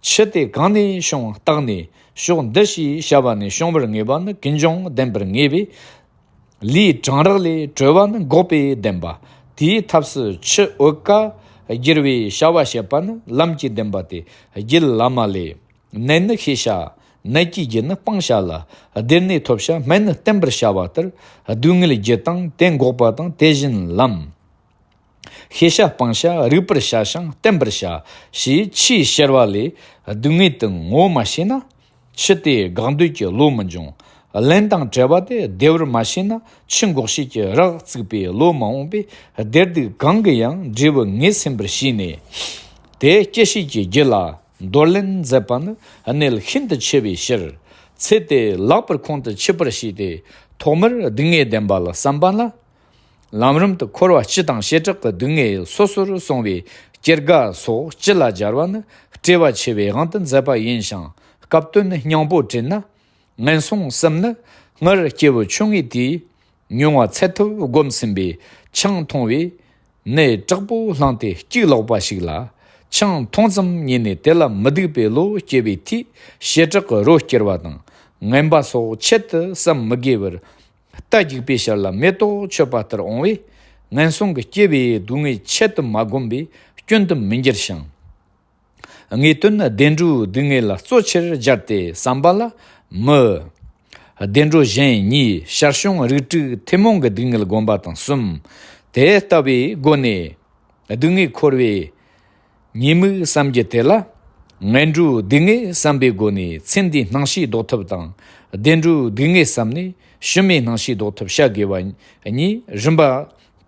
ཆུ་དེ་གང་ནས་བྱུང་བརྟགས་ནས་ཕྱོགས་འདི་ཞེས་བྱ་བ་ནས་བྱུང་བར་ངེས་པ་ནི་ཀུན་འབྱུང་བདེན་པར་ངེས་པས། ལུས་གྲང་རགས་ལས་གྲོལ་བ་ནི་འགོག་པའི་བདེན་པ། དེའི་ཐབས་སུ་ཆུ་འོད་ཀ་བསྒྱུར་བའི་བྱ་བ་བྱེད་པ་ནི་ལམ་གྱི་བདེན་པ་སྟེ། རྒྱུད་བླ་མ་ལས། ནད་ནི་ཤེས་བྱ། ནད་ཀྱི་རྒྱུ་ནི་སྤང་བྱ་ལ། བདེར་གནས་ཐོབ་བྱ་སྨན་ནི་བསྟེན་པར་བྱ་བ་ལྟར། སྡུག་བསྔལ་རྒྱུ་དང་དེ་འགོག་པ་དང་དེ་བཞིན་ལམ། ཤེས་བྱ་སྤང་བྱ་རིག་པར་བྱ་ཞིང་བསྟེན་པར་བྱ། ཞེས་ཆེས་ཕྱར་བ་ལས་སྡུག་བསྔལ་དུ་ངོ་མ་ཤེས་ན། ཆུ་དེ་དགག་འདོད་ཀྱི་བློ་མི་འབྱུང་། རླན་དང་བྲལ་བ་དེ་བདེ་བར་མ་ཤེས་ན་ཆུ་འགོག་བྱེད་ཀྱི་རགས་བརྩིགས་པའི་བློ་མ་འོངས་པས། བདེར་སྡུག་གང་གི་ཡང་འབྲས་བུ་ངེས་ཟིན་པར་ཤེས་ནས། དེ་སྐྱེད་བྱེད་ཀྱི་རྒྱུ་ལ་འདོར་ལེན་མཛད་པ་ནི་གནད་ཤིན་ཏུ་ཆེ་བའི་ཕྱིར། ཚེ་དེ་ལེགས་པར་ཁོང་དུ་ཆུད་པར་བྱས་ཏེ། ཐོག་མར་སྡུག་བསྔལ་བདེན་པ་ལ་བསམ་པ་ལ། ལམ་རིམ་དུ་འཁོར་བ་སྤྱི་དང་བྱེ་བྲག་གི་སྡུག་བསྔལ་སོ་སོར་སོང་བའི་སྐྱེ་རྒ་སོགས་སྤྱི་ལ་སྦྱར་བ་ནི་བཀྲེ་བ་ཆེ་བའི་དབང་དུ་མཛད་པ་ཡིན་ཞིང་། སྐབས་དོན་སྙིང་པོ་དྲིལ་ན། ངན་སོང་གསུམ་ནི་སྔར་སྐྱེས་བུ་ཆུང་ངུའི་དུས་མྱོང་བ་ཚད་ཐུབ་བསྒོམས་ཟིན་པས་ཆང་འཐུང་བས་ནད་དྲག་པོ་བསླངས་ཏེ་སྐྱུག་ལོག་པ་ཞིག་ལ། ཆང་འཐུང་ཙམ་ཉིད་ནས་དེ་ལ་མི་སྡུག་པའི་བློ་སྐྱེ་བའི་མཐུས་བྱེ་བྲག་གི་རོ་སྐྱུར་བ་དང་ངན་པ་སོགས་ཆེད་དུ་བསམ་མི་དགོས་པར། རྟ་རྒྱུག་པའི་ཞལ་ལ་མེ་ཏོག་མཆོད་པ་ལྟར་འོང་བས། ངན་སོང་གི་སྐྱེ་བའི་སྡུག་བསྔལ་ཆེད་དུ་མ་བསྒོམས་པས་སྐྱོན་དུ་མི་འགྱུར་ཞིང་། ངེས་དོན་བདེ་འགྲོའི་སྡུག་བསྔལ་ལ་གཙོ་ཆེར་སྦྱར་ཏེ་བསམ་པ་ལ། མི། བདེ་འགྲོ་གཞན་གཉིས་ཞར་བྱུང་རིགས་དྲུག་ཐུན་མོང་གི་སྡུག་བསྔལ་བསྒོམ་པ་དང་གསུམ། དེ་ལྟ་བུའི་སྒོ་ནས་སྡུག་བསྔལ་འཁོར་བའི་ཉེས་དམིགས་བསམ་རྒྱུ་དེ་ལ། ངན་འགྲོའི་སྡུག་བསྔལ་བསམ་པའི་སྒོ་ནས་ཚེ་འདིའི་སྣང་ཤས་ལྡོག་ཐབས་དང་། བདེ་འགྲོའི་སྡུག་བསྔལ་བསམ་ནས་ཕྱི་མའི་སྣང་ཤས་ལྡོག་ཐབས་བྱ་དགོས་པ་གཉིས་རིམ་པ་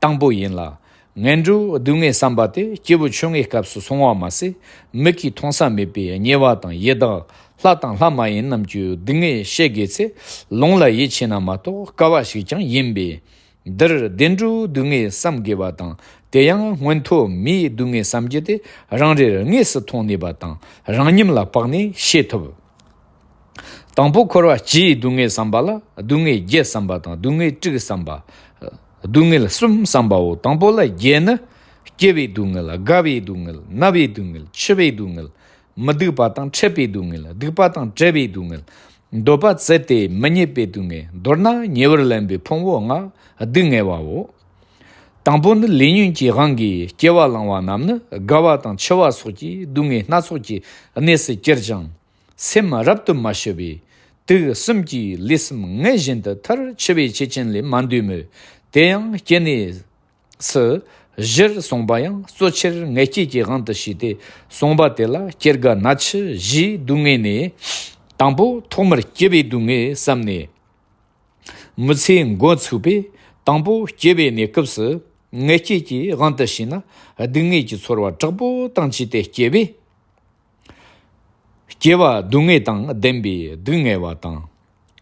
དང་པོ་ཡིན་ལ། ངན་འགྲོའི་སྡུག་བསྔལ་བསམ་པ་དེ་སྐྱེས་བུ་ཆུང་ངུའི་སྐབས་སུ་སོང་བ་མ་ཟད། མིག་གིས་མཐོང་ས་མེད་པའི་དམྱལ་བ་དང་ཡི་དྭགས། ལྷ་དང་ལྷ་མ་ཡིན་རྣམས་ཀྱི་སྡུག་བསྔལ་བཤད་དགོས་ཚེ། ལུང་ལ་ཡིད་ཆེས་ན་མ་གཏོགས་དཀའ་བ་ཞིག་ཀྱང་ཡིན་པས། འདིར་བདེ་འགྲོའི་སྡུག་བསྔལ་བསམ་དགོས་པ་དང་། དེ་ཡང་མངོན་མཐོ་མིའི་སྡུག་བསྔལ་བསམ་རྒྱུ་དེ་རང་རེར་དངོས་སུ་མཐོང་ནུས་པ་དང་རང་ཉིད་ལ་དཔག་ནས་ཤེས་ཐུབ། དང་པོ་འཁོར་བ་སྤྱིའི་སྡུག་བསྔལ་བསམ་པ་ལ་སྡུག་བསྔལ་བརྒྱད་བསམ་པ་དང་སྡུག་བསྔལ་དྲུག་བསམ་པ། སྡུག་བསྔལ་གསུམ་བསམ་པའོ། དང་པོ་ལ་བརྒྱད་ནི། སྐྱེ་བའི་སྡུག་བསྔལ། རྒ་བའི་སྡུག་བསྔལ། ན་བའི་སྡུག་བསྔལ། འཆི་བའི་སྡུག་བསྔལ། མི་སྡུག་པ་དང་འཕྲད་པའི་སྡུག་བསྔལ། སྡུག་པ་དང་བྲལ་བའི་སྡུག་བསྔལ། འདོད་པ་བཙལ་ཏེ་མི་རྙེད་པའི་སྡུག་བསྔལ། མདོར་ན་ཉེ་བར་ལེན་པའི་ཕུང་པོ་ལྔ་སྡུག་བསྔལ་བའོ། དང་པོ་ནི་ལས་ཉོན་གྱི་དབང་གིས་སྐྱེ་བ་བླངས་པ་རྣམས་ནི་རྒ་བ་དང་འཆི་བ་སོགས་ཀྱི་སྡུག་བསྔལ་སྣ་ཚོགས་ཀྱི་གནས་སུ་གྱུར་ཅིང་། སེམས་རབ་ཏུ་མ་ཞི་བས། དུག་གསུམ་གྱིས་ལུས་སེམས་ངལ་བཞིན་དུ་མཐར་འཆི་བའི་ཆོས་ཅན་ལས་མ་འདོད་མོད། དེ་ཡང་སྐྱེ་གནས་སུ་བཞིར་གསུངས་པ་ཡང་གཙོ་ཆེར་ངལ་སྐྱེས་ཀྱི་དབང་དུ་བྱས་ཏེ་གསུངས་པ་དེ་ལ། སྐྱེ་རྒ་ན་འཆི་བཞིའི་སྡུག་བསྔལ་ནི། དང་པོ་ཐོག་མར་སྐྱེ་བའི་སྡུག་བསྔལ་བསམས་ནས། མི་ཚེ་འགོ་ཚུགས་པས། དང་པོ་སྐྱེ་བའི་གནས་སྐབས་སུ་ངལ་སྐྱེས་ཀྱི་དབང་དུ་བྱས་ན། སྡུག་བསྔལ་གྱི་ཚོར་བ་དྲག་པོ་དང་བཅས་ཏེ་སྐྱེ་བས། སྐྱེ་བ་སྡུག་བསྔལ་དང་ལྡན་པའི་སྡུག་བསྔལ་བ་དང་།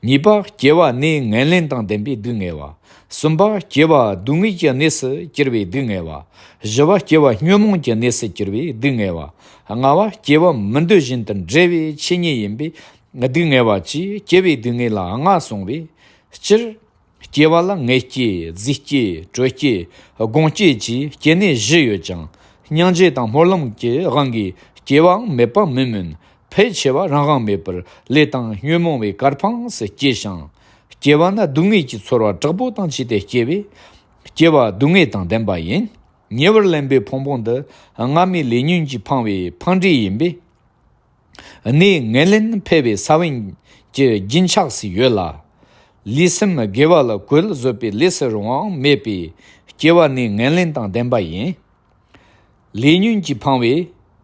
གཉིས་པ་སྐྱེ་བ་ནད་ངན་ལེན་དང་ལྡན་པའི་སྡུག་བསྔལ་བ། གསུམ་པ་སྐྱེ་བ་སྡུག་བསྔལ་གྱི་གནས་སུ་གྱུར་པའི་སྡུག་བསྔལ་བ། བཞི་པ་སྐྱེ་བ་ཉོན་མོངས་ཀྱི་གནས་སུ་གྱུར་པའི་སྡུག་བསྔལ་བ། ལྔ་པ་སྐྱེ་བ་མི་འདོད་བཞིན་དུ་འབྲེལ་བའི་ཆོས་ཉིད་ཡིན་པའི་སྡུག་བསྔལ་བ་བཅས་སྐྱེ་བའི་སྡུག་བསྔལ་ལ་ལྔ་གསུངས་པས། སྤྱིར། སྐྱེ་བ་ལ་ངལ་སྐྱེས། རྫུས་སྐྱེས། གྲོལ་སྐྱེས། སྒོང་སྐྱེས་བཅས་སྐྱེ་གནས་བཞི་ཡོད་ཅིང་། སྙིང་རྗེ་དང་སྨོན་ལམ་གྱི་དབང་གིས་སྐྱེ་བའང་མེད་པ་མིན་མོད། ཕལ་ཆེ་བ་རང་དབང་མེད་པར་ལས་དང་ཉོན་མོངས་པའི་གར་འཕངས་སུ་སྐྱེ་ཞིང་། སྐྱེ་བ་ན་སྡུག་བསྔལ་གྱི་ཚོར་བ་དྲག་པོ་དང་བཅས་ཏེ་སྐྱེ་བས། སྐྱེ་བ་སྡུག་བསྔལ་དང་ལྡན་པ་ཡིན། ཉེ་བར་ལེན་པའི་ཕུང་པོ་འདི་སྔ་མའི་ལས་ཉོན་གྱིས་འཕངས་པའི་འཕངས་འབྲས་ཡིན་པས། གནས་ངན་ལེན་འཕེལ་བའི་ས་བོན་གྱི་རྒྱུན་ཆགས་སུ་ཡོད་ལ། ལུས་སེམས་དགེ་བ་ལ་བཀོལ་བཟོད་པའི་ལས་སུ་རུང་བའང་མེད་པས། སྐྱེ་བ་ནི་ངན་ལེན་དང་ལྡན་པ་ཡིན། ལས་ཉོན་གྱིས་འཕངས་པའི་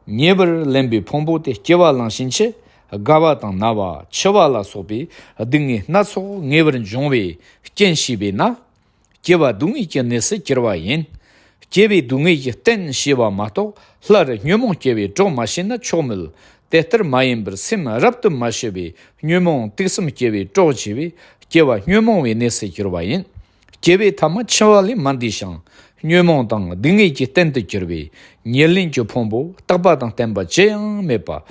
ཉེ་བར་ལེན་པའི་ཕུང་པོ་དེ་སྐྱེ་བ་བླངས་ཕྱིན་ཆད་རྒ་བ་དང་ན་བ། འཆི་བ་ལ་སོགས་པའི་སྡུག་བསྔལ་སྣ་ཚོགས་ངེས་པར་འབྱུང་བའི་རྐྱེན་ཤེས་པས་ན། སྐྱེ་བ་སྡུག་བསྔལ་གྱི་གནས་སུ་གྱུར་པ་ཡིན། སྐྱེ་བའི་སྡུག་བསྔལ་གྱི་རྟེན་ཤེས་པ་མ་གཏོགས་སླར་ཉོན་མོངས་སྐྱེ་བའི་གྲོགས་མ་ཤེས་ན་ཆོག་མོད། དེ་ལྟར་མ་ཡིན་པར་སེམས་རབ་ཏུ་མ་ཞི་བས་ཉོན་མོངས་དུག་གསུམ་སྐྱེ་བའི་གྲོགས་བྱས་པས་སྐྱེ་བ་ཉོན་མོངས་པའི་གནས་སུ་གྱུར་པ་ཡིན། སྐྱེ་བའི་ཐ་མ་འཆི་བ་ལས་མ་འདས་ཤིང་། ཉོན་མོངས་དང་སྡུག་བསྔལ་གྱི་རྟེན་དུ་གྱུར་པའི་ཉེར་ལེན་གྱི་ཕུང་པོ་རྟག་པ་དང་བརྟན་པ་ཅི་ཡང་མེད་པ།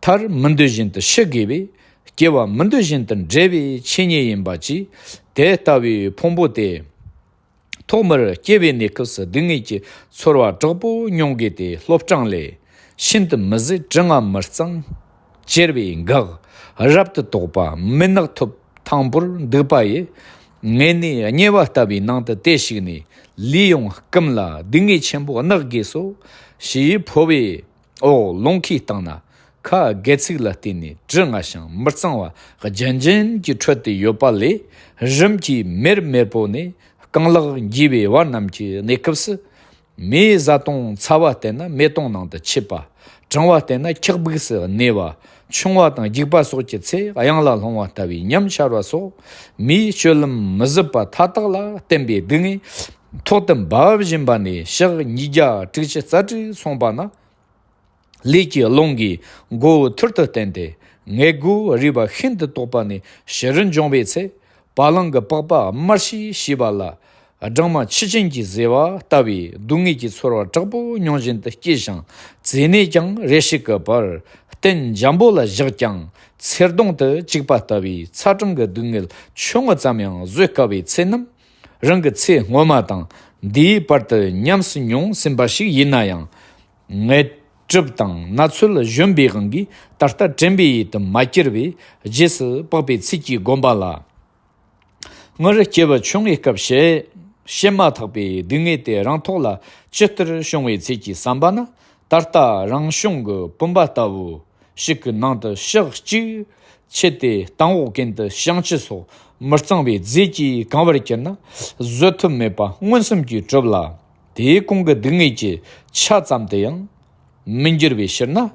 མཐར་མི་འདོད་བཞིན་དུ་ཤི་དགོས་པས། སྐྱེ་བ་མི་འདོད་བཞིན་དུ་འབྲེལ་བའི་ཆོས་ཉིད་ཡིན་པ་གཅིག། དེ་ལྟ་བུའི་ཕུང་པོ་དེ། ཐོག་མར་སྐྱེ་བའི་གནས་སྐབས་སུ་སྡུག་བསྔལ་གྱི་ཚོར་བ་དྲག་པོ་མྱོང་གི་དེ་སློབ་སྤྲང་ལས། ཤིན་ཏུ་མི་བཟོད་དྲི་ང་མི་གཙང་། གྱེར་བའི་འགག་རབ་ཏུ་དོག་པ་མུན་ནག་ཐོབ་ཐང་པོར་འདུག་པ་ཡི། ངལ་ནས་དམྱལ་བ་ལྟ་བུའི་ནང་དུ་དེ་ཞིག་ནས། ལུས་ཡོངས་སྐམ་ལ་སྡུག་བསྔལ་ཆེན་པོ་བརྣག་དགོས་སོ། ཞེས་ཕོ་བའི་འོག་ལོང་ཁའི་སྟེང་ན། ཁ་སྒལ་ཚིགས་ལ་བརྟེན་ནས་དྲི་ང་ཞིང་མི་གཙང་བ་ལྗན་ལྗན་གྱིས་འཕྲོད་དེ་ཡོད་པ་ལས། རིམ་གྱིས་མེར་མེར་པོ་ནས་རྐང་ལག་འགྱེལ་བའི་བར་རྣམས་ཀྱི་གནས་སྐབས་སུ། མེའི་བཟའ་བཏུང་ཚ་བ་བསྟེན་ན་མེ་དོང་ནང་དུ་ཆུད་པ། གྲང་བ་བསྟེན་ན་འཁྱག་སྦུགས་སུ་གནས་པ། ཆུང་བ་དང་རྒྱུག་པ་སོགས་ཀྱི་ཚེ་གཡང་ལ་ལྷུང་བ་ལྟ་བུའི་ཉམས་ཆར་བ་སོགས། མིའི་སྤྱོད་ལམ་མི་བཟོད་པ་མཐའ་དག་ལ་བརྟེན་པའི་སྡུག་བསྔལ་ཐོག་ཏུ་འབབ་བཞིན་པ་ནས་ཞག་ཉིས་བརྒྱ་དྲུག་ཅུ་རྩ་དྲུག་སོང་པ་ན། ལུས་ཀྱི་རླུང་གིས་མགོ་བོ་ཐུར་དུ་བསྟན་ཏེ། མངལ་སྒོ་རུས་པ་ཤིན་ཏུ་དོག་པ་ནས་ཕྱི་རུ་འབྱུང་བའི་ཚེ། བ་ལང་གི་པགས་པ་དམར་ཤས་ཤིས་པ་ལ། སྦྲང་མ་ཆུ་ཅན་གྱིས་གཟེར་བ་ལྟ་བུའི་སྡུག་བསྔལ་གྱི་ཚོར་བ་དྲག་པོ་མྱོང་བཞིན་དུ་སྐྱེས་ཤིང་། བཙས་ནས་ཀྱང་རེ་ཞིག་གི་བར་སྟན་འཇམ་པོ་ལ་བཞག་ཀྱང་། ཚེར་གདོང་དུ་བཅུག་པ་ལྟ་བུའི་ཚ་གྲང་གི་སྡུག་བསྔལ་ཆུང་ངུ་ཙམ་ཡང་བཟོད་དཀའ་བའི་ཚེ་རྣམས། རང་གི་ཚེ་སྔོན་མ་དང་འདིའི་བར་དུ་ཉམས་སུ་མྱོང་ཟིན་པ་ཞིག་ཡིན་ན་ཡང་། ངལ་གྲུབ་དང་ན་ཚོད་གཞོན་པའི་དབང་གིས། ད་ལྟ་དྲན་པའི་ཡུལ་དུ་མ་གྱུར་བས། རྗེས་སུ་དཔག་པའི་ཚིག་གིས་བསྒོམ་པ་ལ། སྔར་སྐྱེ་བ་ཆུང་ངུའི་སྐབས་བཤད་བཤད་མ་ཐག་པའི་སྡུག་བསྔལ་དེ་རང་ཐོག་ལ་ཇི་ལྟར་བྱུང་བའི་ཚུལ་གྱིས་བསམ་པ་ན། ད་ལྟ་རང་བྱུང་གི་བུམ་པ་ལྟ་བུ་ཞིག་གི་ནང་དུ་ཞག་གཅིག་ཆུད་དེ་སྟེང་འོག་ཀུན་ཏུ་བྱང་ཆུབ་སོགས་མི་གཙང་བའི་རྫས་ཀྱིས་གང་བར་གྱུར་ན། བཟོད་ཐབས་མེད་པ་མངོན་སུམ་གྱིས་གྲུབ་ལ། དེའི་གོང་གི་སྡུག་བསྔལ་གྱི་ཆ་ཙམ་དུ་ཡང་མི་འགྱུར་བའི་ཕྱིར་ན།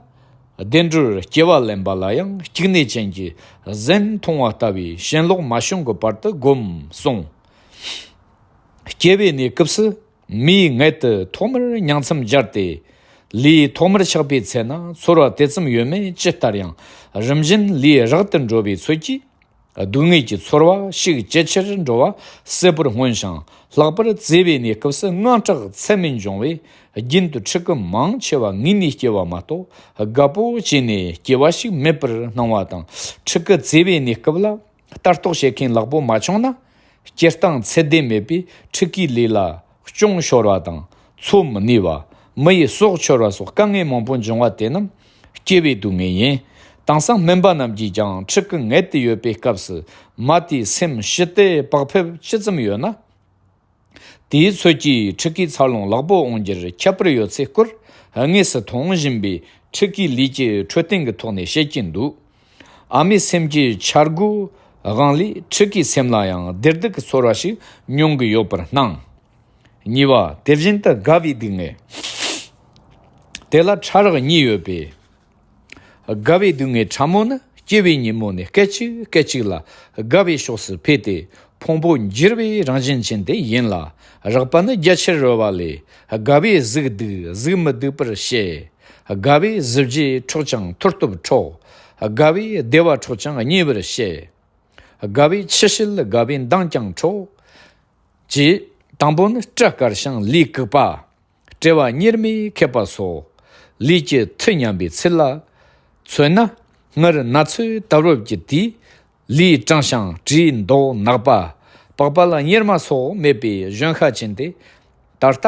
བདེ་འགྲོར་སྐྱེ་བ་ལེན་པ་ལ་ཡང་སྐྱུགས་ནས་ཅན་གྱི་གཟན་མཐོང་བ་ལྟ་བུའི་ཞེན་ལོག་མ་བྱུང་གི་བར་དུ་བསྒོམ་གསུངས། སྐྱེ་བའི་གནས་སྐབས་སུ་མིའི་མངལ་དུ་ཐོག་མར་ཉིང་མཚམས་སྦྱར་ཏེ། ལུས་ཐོག་མར་ཆགས་པའི་ཚེ་ན་ཚོར་བ་དེ་ཙམ་ཡོད་མེད་ཇི་ལྟར་ཡང་། རིམ་བཞིན་ལུས་རགས་དུ་འགྲོ་བའི་ཚུལ་གྱིས། སྡུག་བསྔལ་གྱི་ཚོར་བ་ཤུགས་ཇེ་ཆེར་འགྲོ་བ་གསལ་པོར་མངོན་ཞིང་། ལྷག་པར་བཙས་པའི་གནས་སྐབས་སུ་དངངས་སྐྲག་ཚད་མེད་འབྱུང་བས། རྒྱུན་དུ་ཕྲུ་གུ་མང་ཆེ་བ་ངུས་ནས་སྐྱེ་བ་མ་གཏོགས། དགའ་པོ་བྱས་ནས་སྐྱེ་བ་ཞིག་མེད་པར་སྣང་བ་དང་། ཕྲུ་གུ་བཙས་པའི་གནས་སྐབས་ལ་ལྟ་རྟོག་བྱེད་མཁན་ལེགས་པོ་མ་བྱུང་ན། སྐྱེ་སྟངས་ཚད་ལྡན་མེད་པའི་ཕྲུ་གུའི་ལུས་ལ། གཅོང་ཤོར་བ་དང་། འཚོ་མི་ནུས་པ། མི་ཡི་སྲོག་འཆོར་བ་སོགས་དཀའ་ངལ་མང་པོ་འབྱུང་བ་དེ་རྣམས་སྐྱེ་བའི་སྡུག་བསྔལ་ཡིན། དེང་སང་སྨན་པ་རྣམས་ཀྱིས་ཀྱང་ཕྲུ་གུ་མངལ་དུ་ཡོད་པའི་སྐབས་སུ་མ་དེའི་སེམས་ཞི་བདེ་བག་ཕེབས་ཅི་ཙམ་ཡོད་ན། དེའི་ཚོད་ཀྱིས་ཕྲུ་གུའི་འཚར་ལོངས་ལེགས་པོ་འོང་རྒྱུར་ཁྱད་པར་ཡོད་ཚེ་སྐོར་དངོས་སུ་མཐོང་བཞིན་པའི་ཕྲུ་གུའི་ལུས་ཀྱི་འཕྲོད་བསྟེན་གྱི་ཐོག་ནས་བཤད་ཀྱིན་འདུག་ཨ་མའི་སེམས་ཀྱི་འཆར་སྒོའི་དབང་ལས་ཕྲུ་གུའི་སེམས་ལ་ཡང་བདེ་སྡུག་གི་ཚོར་བ་ཞིག་མྱོང་གི་ཡོད་པར་སྣང་། གཉིས་པ། དེ་བཞིན་དུ་དགའ་བའི་སྡུག་བསྔལ། དེ་ལ་ཕྲ་རགས་གཉིས་ཡོད་པས། དགའ་བའི་སྡུག་བསྔལ་ཕྲ་མོ་ནི་སྐྱེ་བའི་ཉིན་མོ་ནས་སྐད་ཅིག་སྐད་ཅིག་ལ་དགའ་བའི་ཕྱོགས་སུ་འཕེལ་ཏེ་ཕུང་པོ་འགྱུར་བའི་རང་བཞིན་ཅན་དེ་ཡིན་ལ། རགས་པ་ནི་རྒྱ་ཆེར་རོལ་བ་ལས། དགའ་བས་གཟུགས་སྡུག་གཟུགས་མི་སྡུག་པར་བཤད། དགའ་བས་གཟི་བརྗིད་འཕྲོག་ཀྱང་མཐུ་སྟོབས་འཕྲོག་དགའ་བས་བདེ་བ་འཕྲོག་ཀྱང་ཉེས་པར་བཤད། དགའ་བས་ཆུ་ཤེལ་དགའ་བས་མདངས་ཀྱང་འཕྲོག་ཅེས། དང་པོ་ནི་སྐྲ་དཀར་ཞིང་ལུས་ལྐུགས་པ། དཔྲལ་བ་གཉེར་མས་ཁེབས་པ་སོགས། ལུས་ཀྱི་མཐུ་ཉམས་པའི་ཚུལ་ལ་མཚོན་ན། སྔར་ན་ཚོད་ད་རོབ་ཀྱི་དུས། ལུས་སྐྲངས་ཤིང་དྲིའི་མདོག་ནག་པ། པགས་པ་ལ་གཉེར་མ་སོགས་མེད་པའི་གཞོན་ཤ་ཅན་དེ། ད་ལྟ་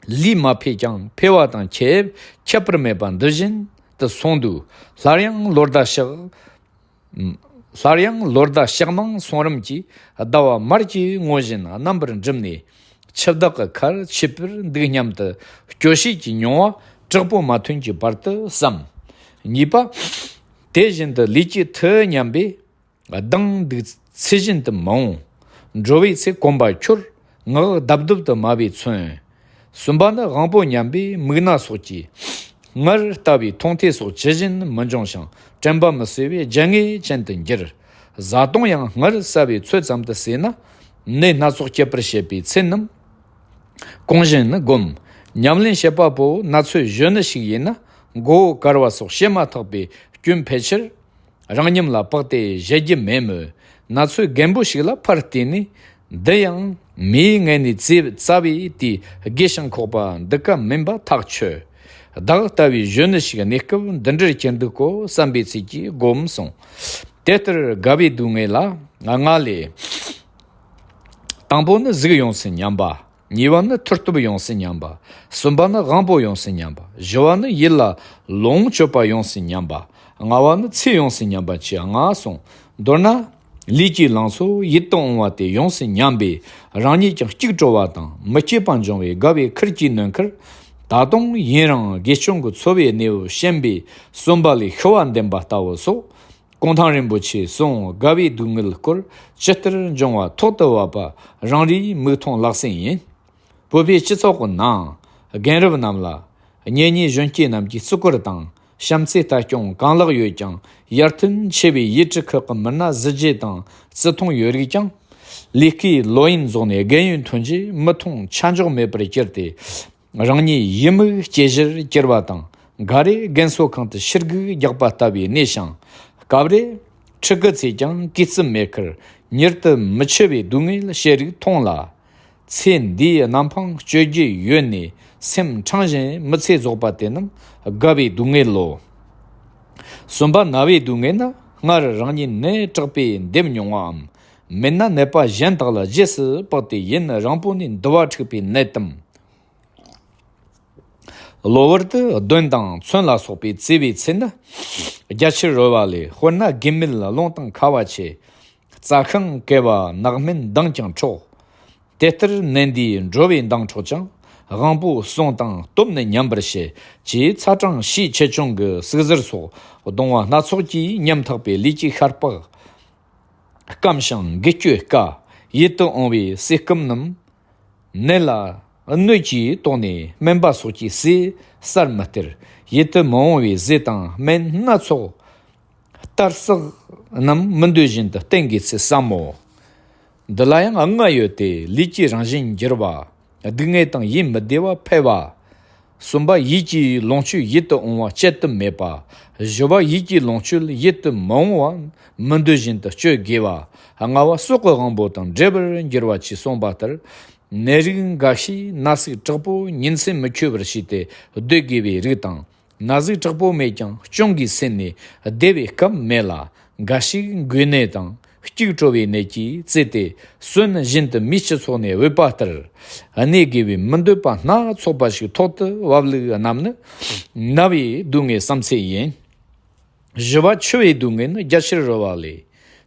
ལུས་མ་འཕེལ་ཀྱང་འཕེལ་བ་དང་ཁྱད་ཁྱད་པར་མེད་པ་འདི་བཞིན་དུ་སོང་དུས། སླར་ཡང་ལོ་ཟླ་ཞག་སླར་ཡང་ལོ་ཟླ་ཞག་མང་སོང་རིམ་གྱིས། ཟླ་བ་དམར་གྱི་ངོ་བཞིན་རྣམ་པར་འགྲིབ་ནས། འཆི་བདག་གི་ཁར་ཆུད་པར་འདུག་སྙམ་དུ། སྐྱོ་ཤས་ཀྱི་མྱོང་བ་དྲག་པོ་མ་ཐོན་གྱི་བར་དུ་བསམ། གཉིས་པ། དེ་བཞིན་དུ་ལུས་ཀྱི་མཐུ་ཉམས་པས། གདངས་སྡུག་ཚད་གཞན་དུ་མི་འོང་། འགྲོ་བའི་ཚེ་གོམ་པ་འཁྱོར། ངག་རྡབ་རྡུབ་ཏུ་སྨྲ་བས་མཚོན། གསུམ་པ་ནི་དབང་པོ་ཉམས་པས་མིག་རྣ་སོགས་ཀྱི། སྔར་ལྟ་བུའི་མཐོང་ཐོས་སོགས་ཇི་བཞིན་མི་འབྱུང་ཞིང་། དྲན་པ་མི་གསོ་བས་རྒྱ་ངེས་ཅན་དུ་འགྱུར། བཟའ་བཏུང་ཡང་སྔར་བསགས་པའི་ཚོད་ཙམ་དུ་ཟོས་ན། ནད་སྣ་ཚོགས་སྐྱེད་པར་བྱེད་པའི་ཚེ་རྣམས། གོང་བཞིན་ནི་བསྒོམ། ཉམས་ལེན་བྱེད་པ་པོ་ན་ཚོད་གཞོན་ནུ་ཞིག་ཡིན་ན། མགོ་བོ་དཀར་བ་སོགས་བྱེད་མ་ཐག་པའི་སྐྱོན་འཕེལ་ཕྱིར། རང་ཉམས་ལ་དཔག་སྟེ་བཞེད་རྒྱུ་མེད་མོད། ན་ཚོད་རྒན་པོ་ཞིག་ལ་ཕར་བལྟས་ནས། འདི་ཡང་མིའི་མངལ་ནས་བཙས་བཙའ་བའི་དུས་རྒས་ཤིང་འཁོགས་པ་འདི་ཀ་མིན་པ་ཐག་ཆོད། བདག་ལྟ་བུའི་གཞོན་ནུ་ཞིག་གནས་སྐབས་འདི་འདྲར་གྱུར་འདུག་གོ་བསམ་པའི་ཚུལ་གྱིས་བསྒོམ་གསུངས། དེ་ལྟར་དགའ་བའི་སྡུག་བསྔལ་ལ་ལྔ་ལས། དང་པོ་ནི་གཟུགས་ཡོངས་སུ་ཉམས་པ། གཉིས་པ་ནི་མཐུ་སྟོབས་ཡོངས་སུ་ཉམས་པ། གསུམ་པ་ནི་དབང་པོ་ཡོངས་སུ་ཉམས་པ། བཞི་བ་ནི་ཡིད་ལ་ལོངས་སྤྱོད་པ་ཡོངས་སུ་ཉམས་པ། ལྔ་བ་ནི་ཚེ་ཡོངས་སུ་ཉམས་པ་བཅས་ལྔ་གསུངས། མདོར་ན། ལུས་ཀྱི་ལང་ཚོ་ཡིད་དུ་འོང་བ་དེ་ཡོངས་སུ་ཉམས་པས་རང་ཉིད་ཀྱང་སྐྱུག་བྲོ་བ་དང་མི་སྐྱིད་པ་འབྱུང་བས་དགའ་བའི་ཁུར་གྱིས་ནོན་ཁར། ད་དུང་ཡུན་རིང་དགེ་སྦྱོང་གི་འཚོ་བའི་གནས་བབ་ཞན་པས་གསོན་པ་ལས་ཤི་བ་འདེམས་པ་ལྟ་བུ་སོགས། གུང་ཐང་རིན་པོ་ཆེས་གསུངས། དགའ་བའི་སྡུག་བསྔལ་སྐོར་ཇི་ལྟར་འབྱུང་བ་ཐོག་ཏུ་བབ་པ་རང་རེའི་མིག་མཐོང་ལག་ཟིན་ཡིན། བོད་པའི་སྤྱི་ཚོགས་ཀྱི་ནང་རྒན་རབས་རྣམས་ལ་གཉེན་ཉེ་གཞོན་སྐྱེས་རྣམས་ཀྱིས་བརྩི་བཀུར་དང་བྱམས་བརྩེ་ལྟ་སྐྱོང་གང་ལེགས་ཡོད་ཀྱང་ཡར་ཐོན་ཆེ་བའི་ཡུལ་གྲུ་ཁག་གི་མི་སྣ་གཟི་བརྗིད་དང་བརྩི་མཐོང་ཡོད་རིགས་ཀྱང་ལས་ཀའི་ལོ་ཡུན་རྫོགས་ནས་རྒན་ཡོལ་ཐོན་རྗེས་མི་མཐོང་ཆ་འཇོག་མེད་པར་གྱུར་ཏེ། རང་ཉིད་ཡིད་མུག་སྐྱེ་གཞིར་གྱུར་བ་དང་། འགའ་རེས་རྒན་གསོ་ཁང་དུ་ཕྱིར་སྒུག་རྒྱག་པ་ལྟ་བུའི་གནས་ཤིང་། སྐབས་རེ་ཕྲུ་གུ་ཚོས་ཀྱང་གུས་བརྩི་མེད་ཁར་མྱུར་དུ་མི་འཆི་བའི་སྡུག་བསྔལ་བཤད་རིགས་མཐོང་ལ། ཚེ་འདིའི་ནམ་འཕང་གཅོད་རྒྱུ་ཡོད་ནས་སེམས་ཕྲང་ཞིང་མི་ཚེ་རྫོགས་པ་དེ་རྣམས་དགའ་བའི་སྡུག་བསྔལ་ལོ། གསུམ་པ་ན་བའི་སྡུག་བསྔལ་ནི། སྔར་རང་ཉིད་ནད་དྲག་པས་འདེབས་མྱོང་བའམ། མིན་ན་ནད་པ་གཞན་དག་ལ་རྗེས་སུ་དཔག་སྟེ་ཡུན་རིང་པོ་ནས་འདུ་བ་འཁྲིགས་པའི་ནད་དམ། གློ་བུར་དུ་གདོན་དང་མཚོན་ལ་སོགས་པས་གཙེས་པའི་ཚེ་ནི། རྒྱ་ཆེར་རོལ་བ་ལས། དཔེར་ན་རྒན་མོས་རླུང་དང་ཁ་བ་ཆེ། རྩྭ་ཤིང་བཀལ་བ་ནགས་སྨན་ལྡང་ཀྱང་འཕྲོག། དེ་ལྟར་ནད་འདིས་འགྲོ་བའི་མདངས་འཕྲོག་ཀྱང་། དབང་པོ་བསྲུང་དང་སྟོབས་ནི་ཉམས་པར་བྱེད། ཅེས་ཚ་གྲང་ཞེས་ཆེ་ཆུང་གི་ཟུག་གཟེར་སོགས་གདུང་བ་སྣ་ཚོགས་ཀྱིས་ཉམ་ཐག་པའི་ལུས་ཀྱི་ཤ་པགས། སྐམ་ཞིང་འགུལ་སྐྱོད་དཀའ། ཡིད་དུ་འོང་བའི་ཟས་སྐོམ་རྣམས། ནད་ལ་གནོད་ཀྱིས་དོགས་ནས་སྨན་པ་སོགས་ཀྱིས་ཟས་གསར་མི་སྟེར། ཡིད་དུ་མི་འོང་བའི་ཟས་དང་སྨན་སྣ་ཚོགས། གཏར་བསགས་རྣམས་མི་འདོད་བཞིན་དུ་བསྟེན་དགོས་ཚུལ་ཟབ་མོ། འདི་ལ་ཡང་ལྔ་ཡོད་དེ། ལུས་ཀྱི་རང་བཞིན་འགྱུར་བ། སྡུག་བསྔལ་དང་ཡིད་མི་བདེ་བ་འཕེལ་བ། གསུམ་པ་ཡིད་ཀྱི་ལོངས་སྤྱོད་ཡིད་དུ་འོང་བ་སྤྱད་དུ་མེད་པ། བཞི་པ་ཡིད་ཀྱི་ལོངས་སྤྱོད་ཡིད་དུ་མི་འོང་བ་མི་འདོད་བཞིན་དུ་སྤྱོད་དགོས་པ། ལྔ་པ་སྲོག་གི་དབང་པོ་དང་འབྲལ་བར་འགྱུར་བ་བཅས་གསུངས་པ་ལྟར། ནད་རིགས་འགའ་ཤས་ན་ཟུག་དྲག་པོ་ཉིན་མཚན་མི་འཁྱོལ་བར་བྱས་ཏེ་སྡོད་དགོས་པའི་རིགས་དང་། ན་ཟུག་དྲག་པོ་མེད་ཀྱང་གཅོང་གིས་ཟིན་ནས་བདེ་བའི་སྐབས་མེད་ལ། འགའ་ཞིག་མགོའི་ནད་དང་སྐྱུག་བྲོ་བའི་ནད་ཀྱིས་གཙེས་ཏེ་གསོན་བཞིན་དུ་མིའི་སྤྱི་ཚོགས་ནས་འོད་པ་ལྟར་གནས་དགོས་པའི་མི་འདོད་པ་སྣ་ཚོགས་པ་ཞིག་ཐོག་ཏུ་བབས་ལུགས་རྣམས་ནི་ན་བའི་སྡུག་བསྔལ་བསམ་ཚུལ་ཡིན། བཞི་པ་འཆི་བའི་སྡུག་བསྔལ་ནི་རྒྱ་ཆེར་རོལ་བ་ལས།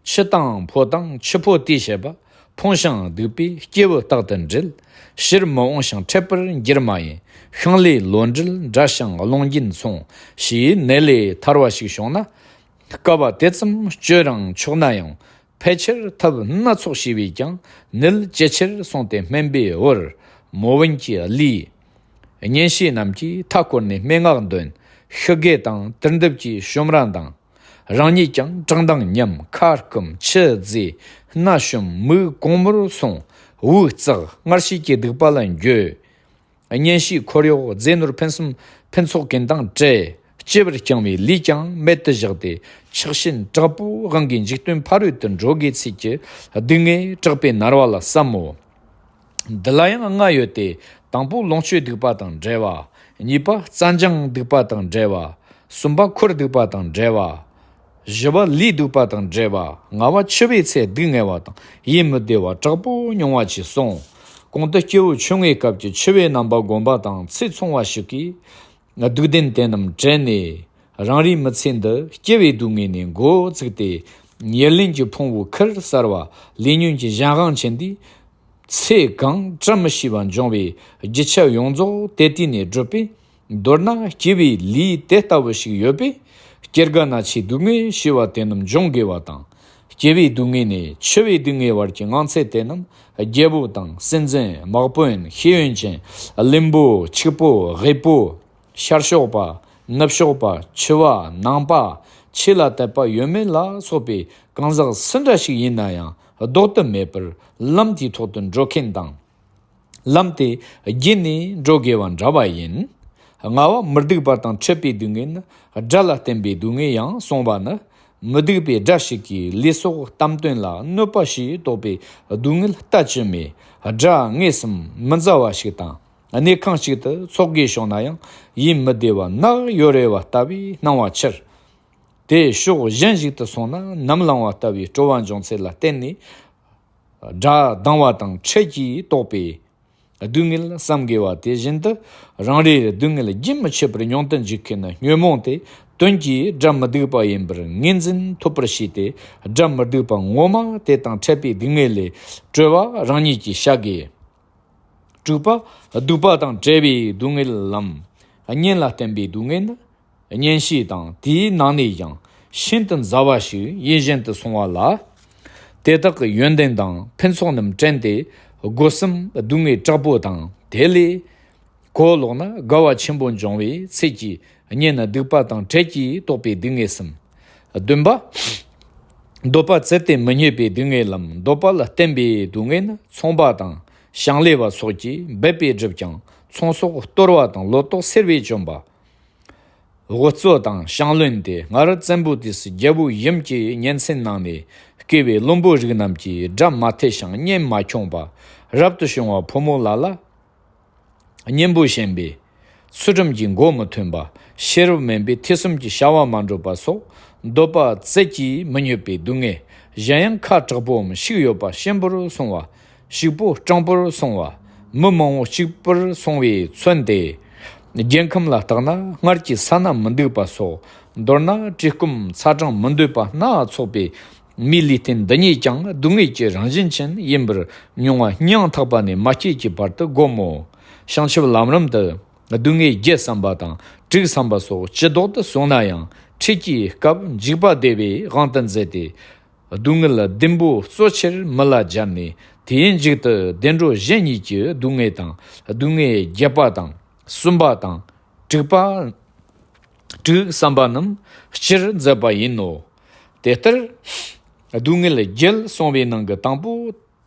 འཆི་དང་འཕོ་དང་འཆི་འཕོ་དེས་བྱེད་པ། ཕོངས་ཤིང་སྡུག་པས་སྐྱེས་བུ་རྟག་ཏུ་འབྲེལ། ཕྱིར་མི་འོང་ཞིང་འཕྲད་པར་འགྱུར་མ་ཡིན། ཤིང་ལས་ལོ་འབྲེལ་འདྲ་ཞིང་སློང་རྒྱུན་མཚུངས། ཞེས་ནད་ལས་ཐར་བ་ཞིག་བྱུང་ན། སྐབས་དེ་ཙམ་སྐྱོ་རིང་ཆོག་ན་ཡང་། ཕལ་ཆེར་ཐབས་སྣ་ཚོགས་བྱས་པས་ཀྱང་ནད་ཇེ་ཆེར་སོང་སྟེ་སྨན་པས་དབུལ། མོ་བན་གྱི་ལུས། གཉེན་བཤེས་རྣམས་ཀྱིས་མཐའ་བསྐོར་ནས་སྨྲེ་སྔགས་འདོན། ཤི་རྒས་དང་དུར་འདེབས་ཀྱི་བྱུམ་ར་འདང་། རང་ཉིད་ཀྱང་བྲང་མདངས་ཉམས། ཁ་སྐོམ། ཆུ་བརྫིས། སྣ་ཞུམ། མིག་གོང་མོར་སོང་། དབུགས་བརྩེགས། སྔར་བྱས་ཀྱི་སྡིག་པ་ལ་འགྱོད། གཉེན་བཤེས་འཁོར་གཡོག་རྫས་ནོར་ཕུན་སུམ་ཕུན་ཚོགས་ཀུན་དང་བྲལ། སྐྱེ་བར་བསྐྱངས་པའི་ལུས་ཀྱང་རྨད་དུ་བཞག་སྟེ། ཆགས་ཞེན་དྲག་པོའི་དབང་གིས་འཇིག་རྟེན་ཕ་རོལ་ཏུ་འགྲོ་དགོས་ཚུལ་གྱི་སྡུག་བསྔལ་དྲག་པོས་མནར་བ་ལ་བསམ་མོ། འདི་ལ་ཡང་ལྔ་ཡོད་དེ། དང་པོ་ལོངས་སྤྱོད་སྡིག་པ་དང་བྲལ་བ། གཉིས་པ་རྩྭ་འཇང་སྡིག་པ་དང་བྲལ་བ། གསུམ་པ་འཁོར་སྡིག་པ་དང་བྲལ་བ། བཞི་པ་ལུས་སྡིག་པ་དང་བྲལ་བ། ལྔ་པ་འཆི་བའི་ཚེ་སྡུག་བསྔལ་བ་དང་ཡིད་མི་བདེ་བ་དྲག་པོ་མྱོང་བ་བཅས་གསུངས། གོང་དུ་སྐྱེ་བོ་ཆུང་ངུའི་སྐབས་ཀྱི་འཆི་བའི་རྣམ་པ་བསྒོམ་པ་དང་ཚེ་ཚོང་བ་ཞིག་གིས་སྡུག་བདེན་དེ་རྣམས་བྲལ་ནས། རང་རེའི་མི་ཚེ་འདི་སྐྱེ་བའི་སྡུག་བསྔལ་ནས་འགོ་བཙུགས་ཏེ། ཉེར་ལེན་གྱི་ཕུང་པོའི་ཁུར་གསར་བ། ལས་ཉོན་གྱི་གཞན་དབང་ཆེན་འདིས། ཚེ་གང་བཀྲ་མི་ཤིས་པ་འབྱུང་བའི་རྒྱུ་ཆ་ཡོངས་རྫོགས་དེ་དུས་ནས་བསྒྲུབས་པས། མདོར་ན་སྐྱེ་བའི་ལུས་དེ་ལྟ་བུ་ཞིག་ཡོད་པས། སྐྱེ་རྒ་ན་འཆིའི་སྡུག་བསྔལ་ཞི་བ་དེ་རྣམས་འབྱུང་དགོས་པ་དང་། སྐྱེ་བའི་སྡུག་བསྔལ་ནས་འཆི་བའི་སྡུག་བསྔལ་བར་གྱི་ངང་ཚུལ་དེ་རྣམས་རྒྱལ་པོ་དང་སྲིད་འཛིན། དམག་དཔོན། ཤེས་ཡོན་ཅན། བླུན་པོ། ཕྱུག་པོ། རྒད་པོ། ཤར་ཕྱོགས་པ། ནུབ་ཕྱོགས་པ། ཕྱི་པ། ནང་པ། ཆོས་ལ་དད་པ་ཡོད་མེད་ལ་སོགས་པའི་གང་ཟག་སུ་འདྲ་ཞིག་ཡིན་ན་ཡང་ལྡོག་ཏུ་མེད་པར་ལམ་དེའི་ཐོག་ཏུ་འགྲོ་མཁན་དང་། ལམ་དེ་བརྒྱུད་ནས་འགྲོ་དགོས་པ་འདྲ་བ་ཡིན། ལྔ་པ་མི་སྡུག་པ་དང་འཕྲད་པའི་སྡུག་བསྔལ་ནི། དགྲ་ལ་བརྟེན་པའི་སྡུག་བསྔལ་ཡང་གསུངས་པ་ནི། མི་སྡུག་པའི་དགྲ་ཞིག་གིས་ལུས་སྲོག་བཏབ་དོན་ལ་གནོད་པ་ཞེས་དོགས་པའི་སྡུག་བསྔལ་ལྟ་ཅི་སྨོས། དགྲ་དངོས་སམ་མི་མཛའ་བ་ཞིག་དང་། གནས་ཁང་གཅིག་ཏུ་འཚོགས་དགོས་བྱུང་ན་ཡང་ཡིད་མི་བདེ་བ་ནག་ཡོར་རེ་བ་ལྟ་བུའི་སྣང་བ་འཆར། དེ་ཕྱོགས་གཞན་ཞིག་ཏུ་སོང་ན་ནམ་ལངས་པ་ལྟ་བུའི་སྤྲོ་བ་འབྱུང་ཚུལ་ལ་བརྟེན་ནས། དགྲ་སྡང་བ་དང་འཕྲལ་གྱིས་རྟོགས་པའི་སྡུག་བསྔལ་བསམ་དགོས་པ་དེ་བཞིན་དུ། རང་རེའི་སྡུག་བསྔལ་རྒྱུན་མི་ཆད་པར་མྱོང་དུ་འཇུག་མཁན་ཉོན་མོངས་དེ་དོན་གྱིས་དགྲ་མི་སྡུག་པ་ཡིན་པར་ངོས་འཛིན་ཐུབ་པར་བྱས་ཏེ། དགྲ་མི་སྡུག་པ་ངོ་མ་དེ་དང་འཕྲད་པའི་སྡུག་བསྔལ་ལས་གྲོལ་བ་རང་ཉིད་ཀྱིས་བྱ་དགོས། དྲུག་པ། སྡུག་པ་དང་བྲལ་བའི་སྡུག་བསྔལ་ལམ། གཉེན་ལ་བརྟེན་པའི་སྡུག་བསྔལ་ནི། གཉེན་བཤེས་དང་དེའི་ནང་ནས་ཀྱང་ཤིན་ཏུ་མཛའ་བ་ཞིག་ཡིད་བཞིན་དུ་སོང་བ་ལ། དེ་དག་གི་ཡོན་ཏན་དང་ཕུན་ཚོགས་རྣམས་དྲན་ཏེ། སྒོ་གསུམ་སྡུག་བསྔལ་དྲག་པོ་དང་། དེ་ལས་གོ་ལོག་ན་དགའ་བ་ཆེན་པོ་འབྱུང་བའི་ཚུལ་གྱིས། གཉེན་སྡུག་པ་དང་བྲལ་གྱིས་རྟོགས་པའི་སྡུག་བསྔལ་གསུམ། བདུན་པ། འདོད་པ་བཙལ་ཏེ་མི་རྙེད་པའི་སྡུག་བསྔལ་ལམ། འདོད་པ་ལ་བརྟེན་པའི་སྡུག་བསྔལ་ནི། ཚོང་པ་དང་ཞིང་ལས་པ་སོགས་ཀྱིས་འབད་པས་བསྒྲུབས་ཀྱང་ཚོང་ཟོག་གཏོར་བ་དང་ལོ་ཏོག་སེར་བས་བཅོམ་པ། འུ་ཚོ་དང་ཞང་བློན་ཏེ། སྔར་བཙན་པོ་དུས་སུ་རྒྱལ་པོ་ཡུམ་གྱི་ཉེ་ཚན་ནང་ནས་སྐྱེས་པའི་བློན་པོ་རིགས་རྣམས་ཀྱིས་དགྲ་མ་ཐེ་ཞིང་གཉེན་མ་འཁྱོངས་པ། རབ་ཏུ་བྱུང་བ་ཕོ་མོ་ལ་ལ་གཉེན་པོ་ཞན་པས། ཚུལ་ཁྲིམས་ཀྱི་མགོ་མི་ཐོན་པ། ཤེས་རབ་དམན་པས་ཐོས་བསམ་གྱི་བྱ་བ་མ་འགྲུབ་པ་སོགས། འདོད་པ་བཙལ་གྱིས་མི་རྙེད་པའི་སྡུག་བསྔལ། གཞན་ཡང་ཁ་དྲག་པོའམ་ཕྱུག་ཡོད་པ་གཤིན་པོར་སོང་བ། ཕྱུག་པོ་སྤྲང་པོར་སོང་བ། མི་མང་པོ་གཅིག་པུར་སོང་བས་མཚོན་ཏེ། རྒྱལ་ཁམས་ལ་བརྟགས་ན་སྔར་གྱི་ས་ན་མི་འདུག་པ་སོགས། མདོར་ན་བཀྲེས་སྐོམ་ཚ་གྲང་མི་འདོད་པ་སྣ་ཚོགས་པའི་མིའི་ལུས་རྟེན་འདི་ཉིད་ཀྱང་སྡུག་བསྔལ་གྱི་རང་བཞིན་ཅན་ཡིན་པར་མྱོང་བ་སྙིང་ཐག་པ་ནས་མ་སྐྱེས་ཀྱི་བར་དུ་བསྒོམ་མོ། བྱང་ཆུབ་ལམ་རིམ་དུ་སྡུག་བསྔལ་བརྒྱད་བསམ་པ་དང་དྲུག་བསམ་པ་སོགས་ཅི་ལྡོག་ཏུ་སོང་ན་ཡང་འཕྲལ་གྱི་སྐབས་འཇིགས་པ་བདེ་བའི་དབང་དུ་མཛད་དེ། སྡུག་བསྔལ་བདུན་པོ་གཙོ་ཆེར་མི་ལ་སྦྱར་ནས། དེའི་མཇུག་ཏུ་བདེ་འགྲོ་གཞན་གཉིས་ཀྱི་སྡུག་བསྔལ་དང་། སྡུག་བསྔལ་བརྒྱད་པ་དང་། གསུམ་པ་དང་། དྲུག་པ། དྲུག་བསམ་པ་རྣམས་སྤྱིར་མཛད་པ་ཡིན་ནོ། དེ་ལྟར་སྡུག་བསྔལ་བརྒྱད་གསུངས་པའི་ནང་གི་དང་པོ་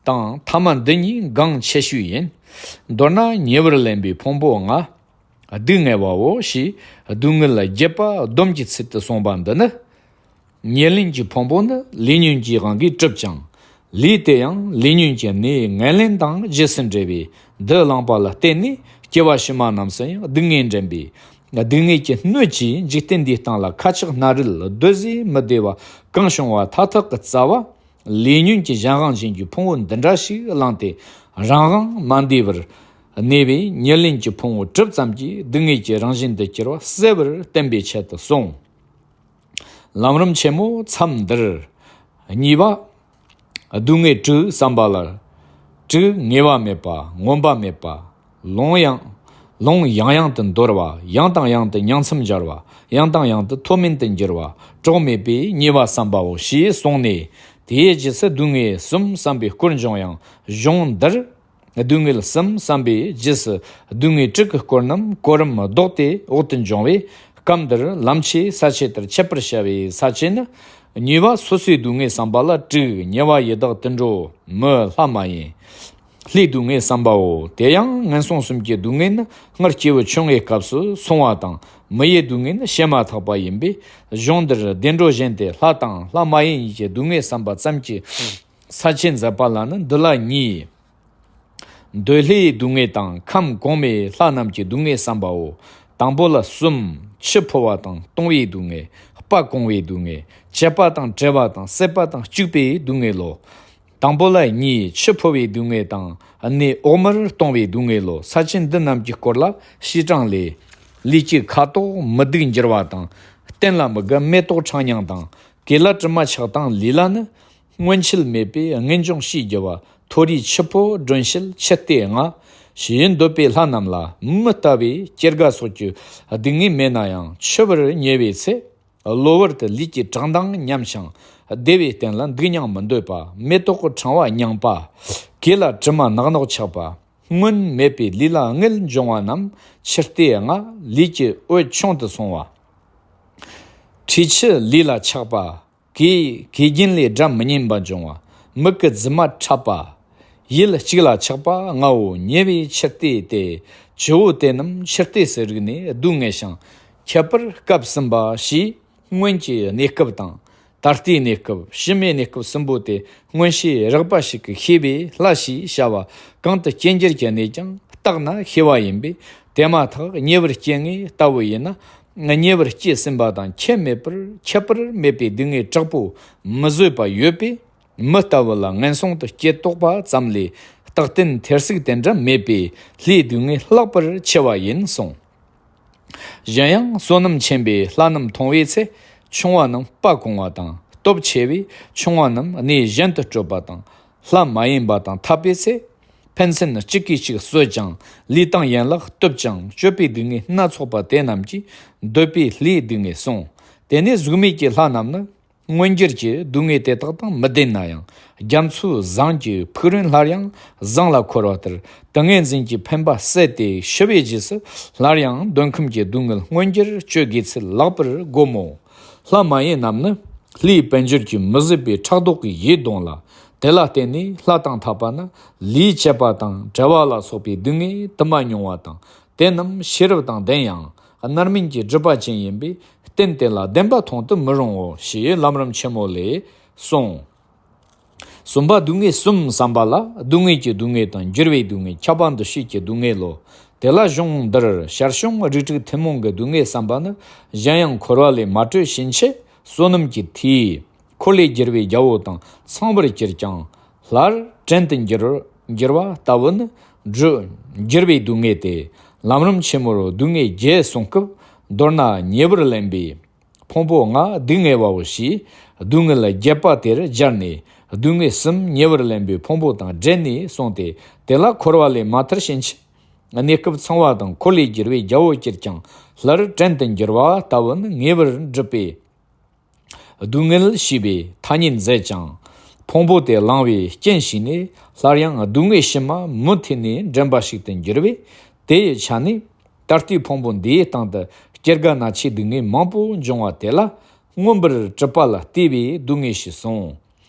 དང་ཐ་མ་འདི་གཉིས་འགངས་ཆེ་ཤོས་ཡིན། མདོར་ན་ཉེ་བར་ལེན་པའི་ཕུང་པོ་ལྔ། སྡུག་བསྔལ་བའོ་ཞེས་སྡུག་བསྔལ་བརྒྱད་པ་སྡོམ་གྱི་ཚུལ་དུ་གསུངས་པ་འདི་ནི། ཉེར་ལེན་གྱི་ཕུང་པོ་ནི་ལས་ཉོན་གྱི་དབང་གིས་གྲུབ་ཅིང་། ལས་དེ་ཡང་ལས་ཉོན་གྱི་གནས་ངན་ལེན་དང་རྗེས་སུ་འབྲེལ་བའི་འདི་བླངས་པ་ལ་བརྟེན་ནས་སྐྱེ་བ་ཕྱི་མ་རྣམས་སུ་ཡང་སྡུག་བསྔལ་འདྲེན་པའི་སྡུག་བསྔལ་གྱི་སྣོད་ཀྱིས་འཇིག་རྟེན་འདིའི་སྟེང་ལ་ཁ་ཆག་སྣ་རལ་སྡོད་བཟོད་མི་བདེ་བ་གང་བྱུང་བ་མཐའ་དག་གི་རྩ་བ། ལས་ཉོན་གྱི་གཞན་དབང་ཅན་གྱི་ཕུང་པོ་འདི་འདྲ་ཞིག་བླངས་ཏེ། རང་དབང་མ་འདུས་པར་གནས་པའི་ཉེར་ལེན་གྱི་ཕུང་པོ་གྲུབ་ཙམ་གྱིས་སྡུག་བསྔལ་གྱི་རང་བཞིན་དུ་གྱུར་པ་གསལ་བར་བསྟན་པའི་ཆེད་དུ་གསུངས། ལམ་རིམ་ཆེན་མོ་མཚམས་འདིར། གཉིས་པ། སྡུག་བསྔལ་དྲུག་བསམ་པ་ལ། དྲུག་ངེས་པ་མེད་པ། ངོམས་པ་མེད་པ། ལོང་ཡང་། ལོང་ཡང་ཡང་དུ་འདོར་བ། ཡང་དང་ཡང་དུ་ཉིང་མཚམས་སྦྱར་བ། ཡང་དང་ཡང་དུ་མཐོ་དམན་དུ་འགྱུར་བ། གྲོགས་མེད་པའི་ཉེས་པ་བསམ་པའོ་ཞེས་གསུངས་ནས། དེའི་རྗེས་སུ་སྡུག་བསྔལ་གསུམ་བསམ་པའི་སྐོར་འབྱུང་ཡང་གཞུང་འདིར། སྡུག་བསྔལ་གསུམ་བསམ་པའི་རྗེས་སུ་སྡུག་བསྔལ་དྲུག་གི་སྐོར་རྣམས་གོ་རིམ་ལྡོག་སྟེ་འོག་ཏུ་འབྱུང་བས། སྐབས་འདིར་ལམ་ཆེ་ས་ཆེ་ལྟར་འཆད་པར་བྱ་བའི་ས་བཅད་ནི། ཉེས་པ་སོ་སོའི་སྡུག་བསྔལ་བསམ་པ་ལ་དྲུག་ཉེ་བ་ཡི་དྭགས་དུད་འགྲོ་མི་ལྷ་མ་ཡིན། ལྷའི་སྡུག་བསྔལ་བསམ་པའོ། དེ་ཡང་ངན་སོང་གསུམ་གྱི་སྡུག་བསྔལ་ནི་སྔར་སྐྱེས་བུ་ཆུང་ངུའི་སྐབས་སུ་སོང་བ་དང་། མི་ཡི་སྡུག་བསྔལ་ནི་བྱེ་མ་ཐག་པ་ཡིན་པས། གཞུང་འདིར་བདེ་འགྲོ་གཞན་ཏེ་ལྷ་དང་ལྷ་མ་ཡིན་གཉིས་ཀྱི་སྡུག་བསྔལ་བསམ་པ་ཙམ་གྱི་ས་བཅད་མཛད་པ་ལ་ནི་འདི་ལ་གཉིས། འདོད་ལྷའི་སྡུག་བསྔལ་དང་ཁམས་གོང་མའི་ལྷ་རྣམས་ཀྱི་སྡུག་བསྔལ་བསམ་པའོ། དང་པོ་ལ་གསུམ། ཆུ་ཕོ་བ་དང་གཏོང་བའི་སྡུག་བསྔལ། སྤ་གོང་བའི་སྡུག་བསྔལ། བཅད་པ་དང་བྲེག་པ་དང་བསད་པ་དང་སྐྱུག་པའི་སྡུག་བསྔལ་ལོ། དང་པོ་ལ་གཉིས། ཆུ་ཕོ་བའི་སྡུག་བསྔལ་དང་གནས་འོག་མར་གཏོང་བའི་སྡུག་བསྔལ་ལོ། ས་བཅད་འདི་རྣམས་ཀྱི་སྐོར་ལ་བྱེ་བྲག་ལས། ལུས་ཀྱི་ཁ་དོག་མི་སྡུག་འགྱུར་བ་དང་། སྟན་ལ་མི་དགའ་མེ་ཏོག་ཕྲེང་མྱང་དང་། གོས་ལ་དྲི་མ་ཆགས་དང་ལུས་ལ་ནི། སྔོན་ཆད་མེད་པའི་ངེས་འབྱུང་ཞེས་བགྱི་བ། མཐོ་རིས་ཆུ་ཕོ་སྒྲོན་ཞལ་ཆུ་སྟེ་ལྔ། ཞེས་འདོད་པའི་ལྷ་རྣམས་ལ་མི་ལྟ་བའི་སྐྱེ་རྒ་སོགས་ཀྱི་སྡུག་བསྔལ་མེད་ན་ཡང་འཆི་བར་ཉེ་བའི་ཚེ། གློ་བུར་དུ་ལུས་ཀྱི་བཀྲག་མདངས་ཉམས་ཤིང་། བདེ་བའི་སྟན་ལ་འདུག་སྙིང་མི་འདོད་པ། མེ་ཏོག་གི་ཕྲེང་བ་མྱང་པ། གོས་ལ་དྲི་མ་ནག་ནོག་ཆགས་པ། སྔོན་མེད་པའི་ལུས་ལ་རྔུལ་འབྱུང་བ་རྣམས་ཆུ་སྟེ་ལྔ། ལུས་ཀྱི་འོད་ཆུང་དུ་སོང་བ། མཁྲིས་ཆུ་ལུས་ལ་ཆགས་པ། གོས་གོས་རྒྱན་ལས་སྒྲ་མི་སྙན་པ་འབྱུང་བ། མིག་གི་རྫི་མ་འཁྲབ་པ། ཡུལ་གཅིག་ལ་ཆགས་པ་ལྔའོ། ཉེ་བའི་ཆུ་སྟེ་སྟེ། བཅུ་བོ་དེ་རྣམས་ཆུ་སྟེ་སུ་རིག་ནས་སྡུག་བསྔལ་ཞིང་། ཁྱད་པར་སྐབས་གསུམ་པ་ཞེས་སྔོན་གྱི་གནས་སྐབས་དང་། ད་ལྟའི་གནས་སྐབས། ཕྱི་མའི་གནས་སྐབས་གསུམ་པོ་དེ་སྔོན་བྱས་རགས་པ་ཞིག་གིས་ཤེས་པས་ལྷ་ཞེས་བྱ་བ་གང་དུ་སྐྱེ་འགྱུར་གྱི་གནས་ཀྱང་བརྟགས་ན་ཤེས་པ་ཡིན་པས། དེ་མ་ཐག་ཉེ་བར་སྐྱེ་ངེས་ལྟ་བུ་ཡིན་ན། ཉེ་བར་སྐྱེས་ཟིན་པ་དང་ཁྱད་མེད་པར། ཁྱད་པར་མེད་པའི་སྡུག་བསྔལ་དྲག་པོ་མི་བཟོད་པ་ཡོད་པས། མི་ལྟ་བུ་ལ་ངན་སོང་དུ་སྐྱེ་དོགས་པ་ཙམ་ལས། རྟག་བརྟན་ཐེར་ཟུག་དེ་འདྲ་མེད་པས་ལྷའི་སྡུག་བསྔལ་ལྷག་པར་ཆེ་བ་ཡིན་གསུངས། གཞན་ཡང་བསོད་ནམས་ཆེན་པོས་ལྷ་རྣམས་མཐོང་བའི་ཚེ། ཆུང་བ་རྣམས་སྤ་གོང་བ་དང་། སྟོབས་ཆེ་བས་ཆུང་བ་རྣམས་གནས་གཞན་དུ་བསྐྲོད་པ་དང་། ལྷ་མ་ཡིན་པ་དང་འཐབ་པའི་ཚེ། ཕན་ཚུན་གཅིག་གིས་གཅིག་གསོད་ཅིང་། ལུས་དང་ཡན་ལག་གཏུབ་ཅིང་སྤྱོད་པའི་སྡུག་བསྔལ་སྣ་ཚོགས་པ་དེ་རྣམས་ཀྱིས་འདོད་པའི་ལྷའི་སྡུག་བསྔལ་གསུངས། དེ་ནས་གཟུགས་མེད་ཀྱི་ལྷ་རྣམས་ནི། མངོན་གྱུར་གྱི་སྡུག་བསྔལ་དེ་དག་དང་མི་ལྡན་ན་ཡང་། རྒྱ་མཚོའི་ཟངས་ཀྱི་ཕུག་རོན་སླར་ཡང་ཟངས་ལ་འཁོར་བ་ལྟར། ཏིང་ངེ་འཛིན་གྱི་འཕེན་པ་ཟད་དེ་ཤི་བའི་རྗེས་སུ། སླར་ཡང་འདོད་ཁམས་ཀྱི་སྡུག་བསྔལ་མངོན་གྱུར་སྤྱོད་དགོས་ཚུལ་ལེགས་པར་བསྒོམ་མོ། ལྷ་མ་ཡིན་རྣམས་ནི། ལྷའི་དཔལ་འབྱོར་གྱིས་མི་བཟོད་པའི་ཕྲག་དོག་གིས་ཡིད་གདུང་ལ། དེ་ལ་བརྟེན་ནས་ལྷ་དང་འཐབ་པ་ན། ལུས་བཅད་པ་དང་འབྲལ་བ་ལ་སོགས་པའི་སྡུག་བསྔལ་དུ་མ་མྱོང་བ་དང་། དེ་རྣམས་ཤེས་རབ་དང་ལྡན་ཡང་། རྣམ་སྨིན་གྱི་སྒྲིབ་པ་ཅན་ཡིན་པས། རྟེན་དེ་ལ་བདེན་པ་མཐོང་དུ་མི་རུང་ངོ་། ཞེས་ལམ་རིམ་ཆེན་མོ་ལས་གསུངས། གསུམ་པ། སྡུག་བསྔལ་གསུམ་བསམ་པ་ལ། སྡུག་བསྔལ་གྱི་སྡུག་བསྔལ་དང་། འགྱུར་བའི་སྡུག་བསྔལ། ཁྱབ་པ་འདུ་ཤེས་ཀྱི་སྡུག་བསྔལ་ལོ། དེ་ལ་གཞུང་འདིར་ཞར་བྱུང་རིགས་དྲུག་ཐུན་མོང་གི་སྡུག་བསྔལ་བསམ་པ་ནི། གཞན་ཡང་འཁོར་བ་ལས་མ་གྲོལ་ཕྱིན་ཆད་བསོད་ནམས་ཀྱི་མཐུས། འཁོར་ལོས་སྒྱུར་བའི་རྒྱལ་པོ་དང་ཚངས་པར་གྱུར་ཀྱང་། སླར་བྲན་དུ་འགྱུར་འགྱུར་བ་ལྟ་བུ་ནི། འགྲོ་འགྱུར་བའི་སྡུག་བསྔལ་ཏེ། ལམ་རིམ་ཆེན་མོར་སྡུག་བསྔལ་བརྒྱད་གསུངས་སྐབས། མདོར་ན་ཉེ་བར་ལེན་པའི་ཕུང་པོ་ལྔ་སྡུག་བསྔལ་བའོ་ཞེས། སྡུག་བསྔལ་བརྒྱད་པ་དེར་སྦྱར་ནས། སྡུག་བསྔལ་གསུམ་ཉེ་བར་ལེན་པའི་ཕུང་པོ་དང་སྦྲེལ་ནས་གསུངས་ཏེ། དེ་ལ་འཁོར་བ་ལས་མ་ཐར་ཕྱིན་ཆད། གནས་སྐབས་ཚངས་པ་དང་འཁོར་ལོས་སྒྱུར་བའི་རྒྱལ་པོ་གྱུར་ཀྱང་། སླར་བྲན་དུ་འགྱུར་བ་ལྟ་བུ་ནི་ངེས་པར་སྒྲུབ་པའི་སྡུག་བསྔལ་ཞེས་པའི་ཐ་སྙད་མཛད་ཅིང་། ཕུང་པོ་དེ་བླང་བའི་རྐྱེན་བྱས་ནས། སླར་ཡང་སྡུག་བསྔལ་ཕྱི་མ་མུ་མཐུད་ནས་འདྲེན་པ་ཞིག་ཏུ་འགྱུར་བས། དེ་ཡི་ཆ་ནས་ད་ལྟའི་ཕུང་པོ་འདིའི་སྟེང་དུ་སྐྱེ་རྒ་ན་འཆིའི་སྡུག་བསྔལ་མང་པོ་འབྱུང་བ་དེ་ལ། མངོན་པར་གྲུབ་པ་ལ་བལྟས་པའི་སྡུག་བསྔལ་ཞེས་གསུངས།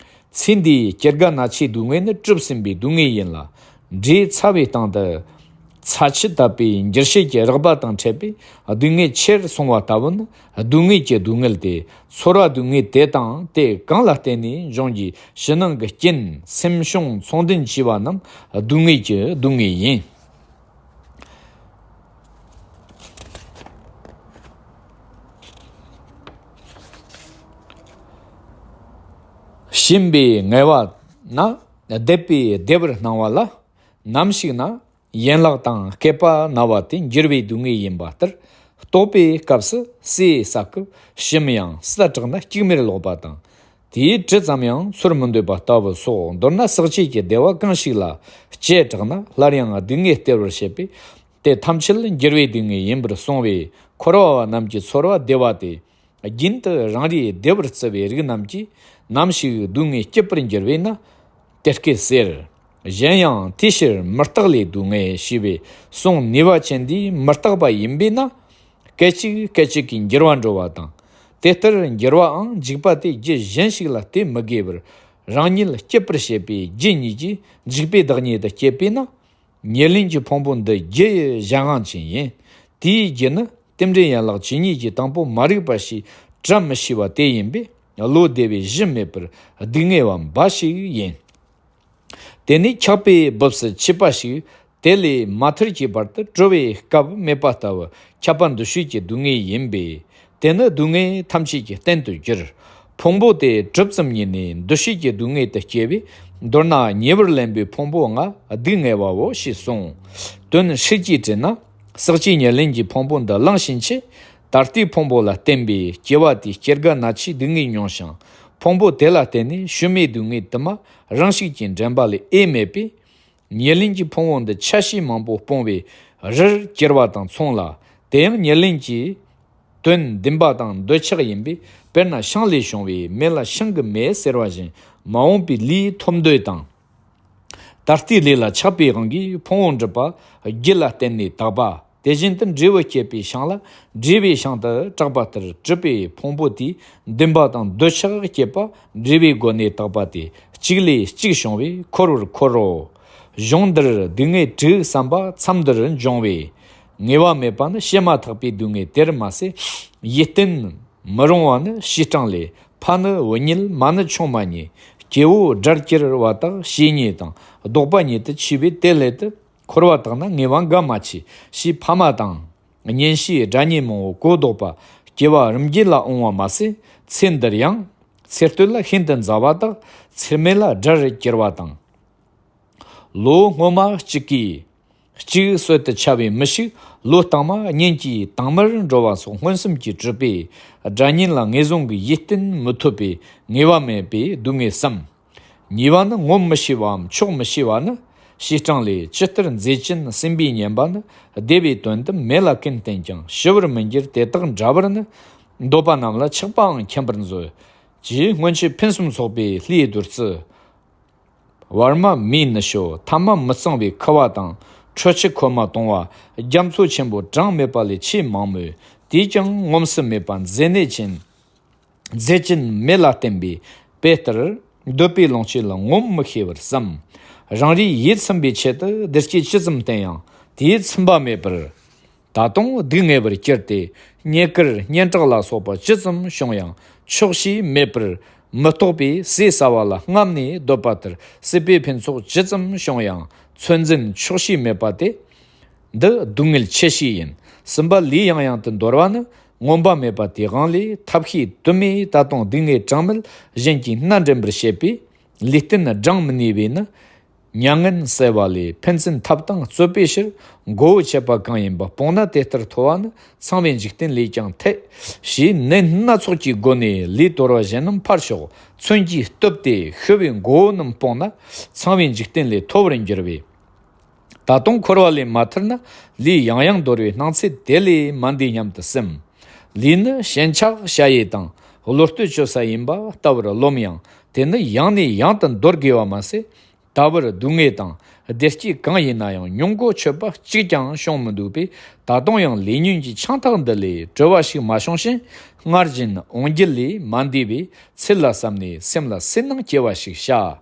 ཚེ་འདིའི་སྐྱེ་རྒ་ན་འཆིའི་སྡུག་བསྔལ་ནི་གྲུབ་ཟིན་པའི་སྡུག་བསྔལ་ཡིན་ལ། འབྲས་ཚ་བའི་སྟེང་དུ་ཚྭ་ཆུ་བཏབ་པའི་འགྱུར་བྱེད་ཀྱི་རེག་པ་དང་འཕྲད་པས་སྡུག་བསྔལ་ཆེར་སོང་བ་ལྟ་བུ་ནི་སྡུག་བསྔལ་གྱི་སྡུག་བསྔལ་ཏེ། ཚོར་བ་སྡུག་བསྔལ་དེ་དང་དེ་གང་ལ་བརྟེན་ནས་འབྱུང་གྱི་ཕྱི་ནང་གི་རྐྱེན་སེམས་བྱུང་ཚོང་ལྡན་བྱས་པ་རྣམས་སྡུག་བསྔལ་གྱི་སྡུག་བསྔལ་ཡིན། ཞེན་པའི་ངལ་བ་ན་བདེ་བའི་བདེ་བར་སྣང་བ་ལ། ནམ་ཞིག་ན་ཡན་ལག་དང་སྐེད་པ་ན་བ་དེ་འགྱུར་བའི་སྡུག་བསྔལ་ཡིན་པ་ལྟར། ལྟོགས་པའི་སྐབས་སུ་ཟས་ཟ་སྐབས་ཞིམ་ཡང་། ཟ་དྲག་ན་སྐྱུག་མེར་ལོག་པ་དང་། དེའི་དྲི་ཙམ་ཡང་ཚོར་མི་འདོད་པ་ལྟ་བུ་སོགས། མདོར་ན་ཟག་བཅས་ཀྱི་བདེ་བ་གང་ཞིག་ལ་སྐྱེ་དྲག་ན། སླར་ཡང་སྡུག་བསྔལ་སྟེར་བར་བྱེད་པས། དེ་ཐམས་ཅད་འགྱུར་བའི་སྡུག་བསྔལ་ཡིན་པར་གསུངས་པས། འཁོར་བ་བ་རྣམས་ཀྱི་ཚོར་བ་བདེ་བ་སྟེ། རྒྱུན་དུ་རང་རེའི་བདེ་བར་བརྩི་བའི་རིགས་རྣམས་ཀྱིས། ནམ་ཞིག་སྡུག་བསྔལ་སྐྱིད་པར་འགྱུར་བས་ན། དེ་སྐད་ཟེར། གཞན་ཡང་དེའི་ཕྱིར་མི་རྟག་ལས་སྡུག་བསྔལ་ཞེས་པའི་གསུང་ནུས་པ་ཅན་འདིས་མི་རྟག་པ་ཡིན་པས་ན། སྐད་ཅིག་སྐད་ཅིག་གིས་འགྱུར་བ་འགྲོ་བ་དང་། དེ་ལྟར་འགྱུར་བའང་འཇིག་པ་སྟེ་རྒྱུ་གཞན་ཞིག་ལ་བརྟེན་མི་དགོས་པར། རང་ཉིད་སྐྱིད་པར་བྱེད་པའི་རྒྱུ་ཉིད་ཀྱིས་འཇིག་པའི་བདག་ཉིད་དུ་སྐྱེས་པས་ན། ཉེར་ལེན་གྱི་ཕུང་པོ་འདི་རྒྱུ་ཡི་གཞན་དབང་ཅན་ཡིན། དེའི་རྒྱུ་ནི་རྟེན་འབྲེལ་ཡན་ལག་ཇི་སྙེད་ཀྱིས་དང་པོ་མ་རིག་པ་ཞེས་བཀྲ་མི་ཤིས་པ་དེ་ཡིན་པས། བློ་བདེ་བའི་གཞི་མེད་པར་སྡུག་བསྔལ་བ་འབའ་ཞིག་ཡིན། དེ་ནི་འཁྱག་པའི་སྦུབས་སུ་ཆུད་པ་ཞིག་དེ་ལས་མ་ཐར་གྱི་བར་དུ་བྲོ་བའི་སྐབས་མེད་པ་ལྟ་བུ་ཁྱབ་པ་འདུ་ཤེས་ཀྱི་སྡུག་བསྔལ་ཡིན་པས། དེ་ནི་སྡུག་བསྔལ་ཐམས་ཅད་ཀྱི་རྟེན་དུ་འགྱུར། ཕུང་པོ་དེ་གྲུབ་ཙམ་ཉིད་ནས་འདུ་ཤེས་ཀྱི་སྡུག་བསྔལ་དུ་སྐྱེ་བས། མདོར་ན་ཉེ་བར་ལེན་པའི་ཕུང་པོ་ལྔ་སྡུག་བསྔལ་བའོ་ཞེས་གསུངས། དོན་ཧྲིལ་གྱིས་དྲིལ་ན། ཟག་བཅས་ཉེར་ལེན་གྱི་ཕུང་པོ་འདི་བླངས་ཕྱིན་ཆད། ད་ལྟའི་ཕུང་པོ་ལ་བརྟེན་པའི་སྐྱེ་བ་དེའི་སྐྱེ་རྒ་ན་འཆིའི་སྡུག་བསྔལ་མྱོང་ཞིང་། ཕུང་པོ་དེ་ལ་བརྟེན་ནས་ཕྱི་མའི་སྡུག་བསྔལ་དུ་མ་རང་ཤུགས་ཀྱིས་འདྲེན་པ་ལས་ཨེ་མེད་པས། ཉེར་ལེན་གྱི་ཕུང་པོ་འདི་ཆ་ཤས་མང་པོ་སྤོང་བའི་རིར་གྱུར་པ་དང་མཚུངས་ལ། དེ་ཡང་ཉེར་ལེན་གྱི་དོན་འདུན་པ་དང་འདོད་ཆགས་ཡིན་པས། དཔེར་ན་ཤིང་ལས་བྱུང་བའི་མེ་ལ་ཤིང་གི་མེ་ཟེར་བ་བཞིན། མ་འོངས་པའི་ལུས་ཐོབ་འདོད་དང་། ད་ལྟའི་ལས་ལ་ཆགས་པའི་དབང་གིས་ཕུང་པོ་འགྲུབ་པ་རྒྱུ་ལ་བརྟེན་ནས་དག་པ། དེ་བཞིན་དུ་འབྲས་བུ་སྐྱེད་པའི་ཤིང་ལ་འབྲས་བུའི་ཤིང་དུ་གྲགས་པ་ལྟར། གྲུབ་པའི་ཕུང་པོ་དེའི་འདུན་པ་དང་འདོད་ཆགས་བསྐྱེད་པ་འབྲས་བུའི་སྒོ་ནས་དག་པ་སྟེ། གཅིག་ལས་གཅིག་བྱུང་བས་འཁོར་བར་འཁོར་རོ། གཞུང་འདིར་སྡུག་བསྔལ་དྲུག་བསམ་པ་མཚམས་འདིར་འབྱུང་བས། ངེས་པ་མེད་པ་ནི་བྱེད་མ་ཐག་པའི་སྡུག་བསྔལ་དེར་མ་ཟད། ཡིད་བརྟན་མི་རུང་བ་ནི་བྱེ་བྲག་ལས། ཕ་ནི་བུ་ཉིད་མ་ནི་ཆུང་མ་ཉིད། སྐྱེ་བོ་དགྲར་གྱུར་བ་དག་བྱེད་ཉེས་དང་། ལྡོག་པ་ཉིད་དུ་ཆུད་པས་དེ་སླད་དུ། འཁོར་བ་དག་ན་ངེས་པ་འགའ་མ་མཆིས། ཞེས་ཕ་མ་དང་། གཉེན་བཤེས་དགྲ་གཉེན་མང་བོ་གོ་ལྡོག་པ། སྐྱེ་བ་རིམ་བརྒྱད་ལ་འོང་བ་མ་ཟད། ཚེ་འདིར་ཡང་ ཚེ་སྟོད་ལ་ཤིན་ཏུ་མཛའ་བ་དག། ཚེ་སྨད་ལ་དགྲར་གྱུར་བ་དང་། ལོ་སྔོན་མ་གཅིག་གིས་གཅིག་གསོད་དུ་བྱ་བའི་མི་ཞིག་ལོ་སྟག་མ་གཉེན་གྱི་དྭངས་མར་འགྲོ་བ་སོགས་མངོན་སུམ་གྱིས་གྲུབ་པའི་དགྲ་གཉེན་ལ་ངེས་བཟུང་གི་ཡིད་བརྟན་མི་ཐུབ་པའི་ངེས་པ་མེད་པའི་སྡུག་བསྔལ་བསམ། གཉིས་པ་ནི་ངོམས་མི་ཤེས་པའམ་ཆོག་མི་ཤེས་པ་ནི། བྱེ་བྲག་ལས་ཇི་ལྟར་མཛེས་ཅན་སྲིན་པོའི་ཉེན་པ་ནི། བདེ་བའི་དོན་དུ་མེད་ལ་ཀུན་བསྟན་ཀྱང་ཞི་བར་མི་འགྱུར་དེ་དག་འདྲ་བར་ནི། འདོད་པ་རྣམས་ལ་ཆགས་པའང་མཁྱེན་པར་མཛོད། ཅེས་སྔོན་ཆད་ཕུན་སུམ་ཚོགས་པའི་ལྷའི་བདུད་རྩི། བར་མ་མིའི་ནི་ཤོ་ཐ་མ་མི་གཙང་བའི་ཁུ་བ་དང་། ཁྲོ་ཆུ་ཁོལ་མ་གཏོང་བ་རྒྱ་མཚོ་ཆེན་པོ་གྲངས་མེད་པ་ལས་ཆེས་མང་མོད། དེས་ཀྱང་ངོམས་སུ་མེད་པ་མཛེ་ནད་ཅན། མཛེ་ཅན་མེ་ལ་བརྟེན་པའི་དཔེ་ལྟར། འདོད་པའི་ལོངས་སྤྱོད་ལ་ངོམས་མི་ཤེས་པར་བསམ། རང་རེའི་ཡིད་ཚིམ་པའི་ཆེད་དུ་བདེ་སྐྱིད་ཇི་ཙམ་བསྟེན་ཡང་དེས་ཚིམ་པ་མེད་པར། ད་དུང་སྡུག་བསྔལ་བར་གྱུར་ཏེ། རྙེད་བཀུར་སྙན་གྲགས་ལ་སོགས་པ་ཇི་ཙམ་བྱུང་ཡང་ཆོག་ཤེས་མེད་པར་མི་རྟོགས་པས་ཟས་ཟ་བ་ལ་རྔམ་ནས་འདོད་པ་ལྟར་སྲིད་པའི་ཕུན་ཚོགས་ཇི་ཙམ་བྱུང་ཡང་ཚོད་འཛིན་ཆོག་ཤེས་མེད་པ་སྟེ། འདི་སྡུག་བསྔལ་ཆེ་ཤོས་ཡིན། གསུམ་པ་ལུས་ཡང་ཡང་དུ་འདོར་བ་ནི། ངོམས་པ་མེད་པ་དེའི་དབང་ལས་ཐབས་ཤེས་དུ་མས་ད་དུང་སྡུག་བསྔལ་གྲངས་མེད་གཞན་གྱིས་སྣ་འདྲེན་པར་བྱེད་པས། ལུས་རྟེན་བགྲང་མི་ནུས་པས་ནི། མྱ་ངན་བསལ་བ་ལས་ཕན་ཚུན་འཐབ་དང་རྩོད་པའི་ཕྱིར་མགོ་བོ་ཆད་པ་གང་ཡིན་པ་སྤོང་ན་དེ་ལྟར་ཐོབ་པ་ནི་ཚངས་པའི་འཇིག་རྟེན་ལས་ཀྱང་འཐད། ཞེས་ནད་སྣ་ཚོགས་ཀྱི་སྒོ་ནས་ལུས་དོར་བ་གཞན་རྣམས་ཕར་ཞོག་མཚོན་གྱིས་གཏུབས་ཏེ་ཤི་བའི་མགོ་བོ་རྣམས་སྤོང་ན་ཚངས་པའི་འཇིག་རྟེན་ལས་ཐོབ་པར་འགྱུར་བས། ད་དུང་འཁོར་བ་ལས་མ་ཐར་ན་ལུས་ཡང་ཡང་འདོར་བའི་སྣང་ཚད་དེ་ལས་མ་འདས་སྙམ་དུ་སེམས། ལུས་ནི་ཞེན་ཆགས་བྱ་ཡུལ་དང་བློ་གཏོད་བཅོལ་ས་ཡིན་པ་ལྟ་བུར་རློམ་ཡང་དེ་ནི་ཡང་ནས་ཡང་དུ་འདོར་དགོས་པ་མ་ཟད། ད་བར་སྡུག་བསྔལ་དང་བདེ་སྐྱིད་གང་ཡིན་ན་ཡང་མྱོང་གོ་ཆོད་པ་གཅིག་ཀྱང་བྱུང་མི་འདུག་པས། ད་དུང་ཡང་ལས་ཉོན་གྱི་ཆང་ཐག་འདི་ལས་གྲོལ་བ་ཞིག་མ་བྱུང་ཞིང་སྔར་བཞིན་འོང་འགྱུར་ལས་མ་འདས་པས་ཚུལ་ལ་བསམ་ནས་སེམས་ལ་སེར་སྣ་སྐྱེ་བ་ཞིག་བྱ།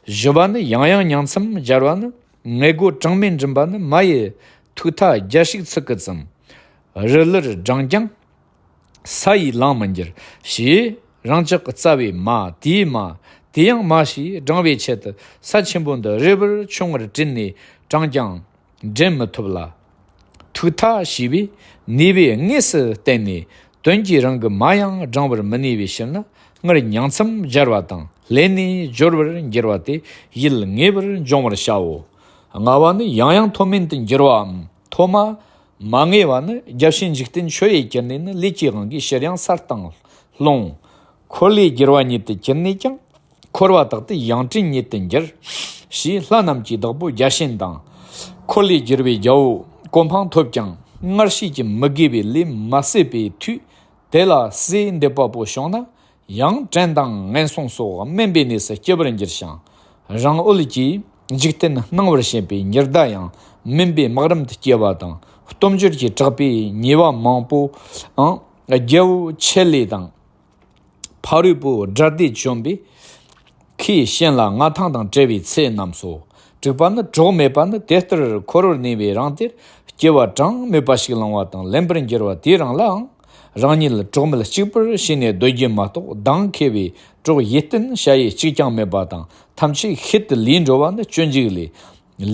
བཞི་པ་ནི་ཡང་ཡང་ཉིང་མཚམས་སྦྱར་བ་ནི། མངལ་སྒོ་གྲངས་མེད་འགྲིམ་པ་ནི་མ་ཡི་ཐུག་མཐའ་རྒྱ་ཞིག་ཚིག་གི་ཙམ། རི་ལུར་བགྲངས་ཀྱང་ས་ཡིས་ལང་མི་འགྱུར། ཞེས་རང་ཅག་གི་རྩ་བའི་མ་དེའི་མ་དེ་ཡང་མ་ཞེས་བགྲང་བའི་ཆེད་དུ་ས་ཆེན་པོ་འདི་རི་བར་ཆུང་བར་བྲིས་ནས་བགྲངས་ཀྱང་འདྲེན་མི་ཐུབ་ལ། ཐུག་མཐའ་ཞེས་པས་ནུས་པའི་དངོས་སུ་བསྟན་ནས་དོན་གྱིས་རང་གི་མ་ཡང་བགྲང་བར་མི་ནུས་པའི་ཕྱིར་ན། སྔར་ཉིང་མཚམས་སྦྱར་བ་དང་ལེན་ནས་སྦྱོར་བར་འགྱུར་བ་སྟེ་ཡིད་ངེས་པར་འབྱུང་བར་བྱའོ། ལྔ་བ་ནི་ཡང་ཡང་མཐོ་དམན་དུ་འགྱུར་བའམ་མཐོ་དམའ་མ་ངེས་པ་ནི་རྒྱལ་ཕྱིར་འཇིག་རྟེན་ཆོས་ཡིས་གྱུར་ནས་ནི་ལས་ཀྱི་དབང་གིས་ཕྱིར་ཡང་ས་དང་ལྷུང་། འཁོར་ལོས་སྒྱུར་བ་ཉིད་དུ་གྱུར་ནས་ཀྱང་འཁོར་བ་དག་ཏུ་ཡང་སྤྲིན་ཉིད་དུ་འགྱུར། ཞེས་ལྷ་རྣམས་ཀྱི་བདག་པོ་བརྒྱ་བྱིན་དང་། འཁོར་ལོས་སྒྱུར་བའི་རྒྱལ་པོ་གོ་འཕང་ཐོབ་ཀྱང་སྔར་བྱས་ཀྱི་མི་དགེ་བའི་ལས་མ་ཟད་པའི་མཐུས། དེ་ལ་སྲས་འདོད་པ་པོ་བྱུང་ན་ཡང་བྲན་དང་ངན་སོང་སོགས་དམན་པའི་གནས་སུ་སྐྱེ་བར་འགྱུར་ཞིང་། རང་འོད་ཀྱིས་འཇིག་རྟེན་སྣང་བར་བྱེད་པའི་ཉི་ཟླ་ཡང་དམན་པའི་སྨག་རུམ་དུ་སྐྱེ་བ་དང་སྟོབས་འབྱོར་གྱིས་དྲག་པའི་ཉེས་པ་མང་པོའང་རྒྱལ་པོ་ཆེ་ལེ་དང་ཕ་རོལ་པོ་དགྲ་སྡེ་བཅོམ་པའི་ཁའི་ཞིང་ལ་མངའ་ཐང་དང་བྲལ་བའི་ཚེ་རྣམས་སོ། དྲུག་པ་ནི་གྲོགས་མེད་པ་ནི་དེ་ལྟར་འཁོར་བར་གནས་པའི་རང་དེར་སྐྱེ་བ་གྲངས་མེད་པ་ཞིག་བླངས་པ་དང་ལེན་པར་འགྱུར་བ་དེའི་རིང་ལའང་རང་ཉིད་གྲོགས་མེད་གཅིག་པུར་ཤེས་ནས་སྡོད་རྒྱུ་མ་གཏོགས་གདེང་འཁེལ་བའི་གྲོགས་ཡིད་བརྟན་བྱ་ཡུལ་གཅིག་ཀྱང་མེད་པ་དང་ཐམས་ཅད་ཤུལ་དུ་ལུས་འགྲོ་བ་ནི་སྤྱོད་འཇུག་ལས།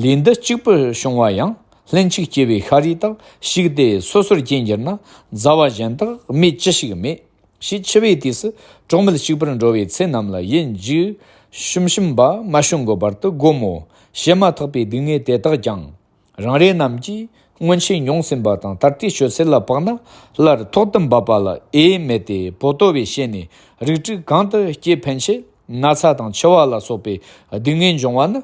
ལུས་འདི་གཅིག་པུ་བྱུང་བ་ཡང་ལྷན་ཅིག་སྐྱེས་པའི་ཤཱ་རིའི་བདག་ཞིག་སྟེ་སོ་སོར་སྐྱེས་འགྱུར་ན་མཛའ་བ་གཞན་དག་མེད་ཅི་ཞིག་མེད། ཞེས་འཆི་བའི་དུས་སུ་གྲོགས་མེད་གཅིག་པུར་འགྲོ་བའི་ཚེ་རྣམས་ལ་ཡིད་འཇུག་ཤུམ་ཤུམ་པ་མ་བྱུང་དགོས་པར་དུ་བསྒོམ་མོ། བྱེ་མ་ཐག་པའི་སྡུག་བསྔལ་དེ་དག་ཀྱང་རང་རེ་རྣམས་ཀྱིས་སྔོན་ཆད་མྱོང་ཟིན་པ་དང་ད་ལྟའི་སྤྱོད་ཚུལ་ལ་དཔག་ན་སླར་ཐོག་ཏུ་འབབ་པ་ལ་འོས་མེད་དེ་པོ་ཏོ་བས་བཤད་ནས་རིགས་དྲུག་གང་དུ་སྐྱེ་ཕན་ཆད་ན་ཚ་དང་འཆི་བ་ལ་སོགས་པའི་སྡུག་བསྔལ་འབྱུང་བ་ནི།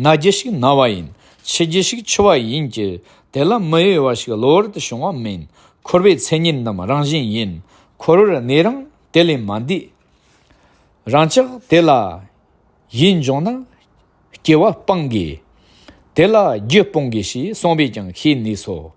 ན་རྒྱུ་ཞིག་ན་བ་ཡིན། འཆི་རྒྱུ་ཞིག་འཆི་བ་ཡིན་གྱི། དེ་ལ་མི་གཡོ་བ་ཞིག་གློ་བུར་དུ་བྱུང་བ་མིན། འཁོར་བའི་མཚན་ཉིད་རྣམས་རང་བཞིན་ཡིན། འཁོར་བར་གནས་རང་དེ་ལས་མ་འདས། རང་ཅག་དེ་ལ་ཡིད་འབྱུང་ན་སྐྱེ་བ་སྤང་དགོས། དེ་ལ་རྒྱུ་སྤོང་དགོས་ཞེས་གསུངས་པས་ཀྱང་ཤེས་ནུས་སོ།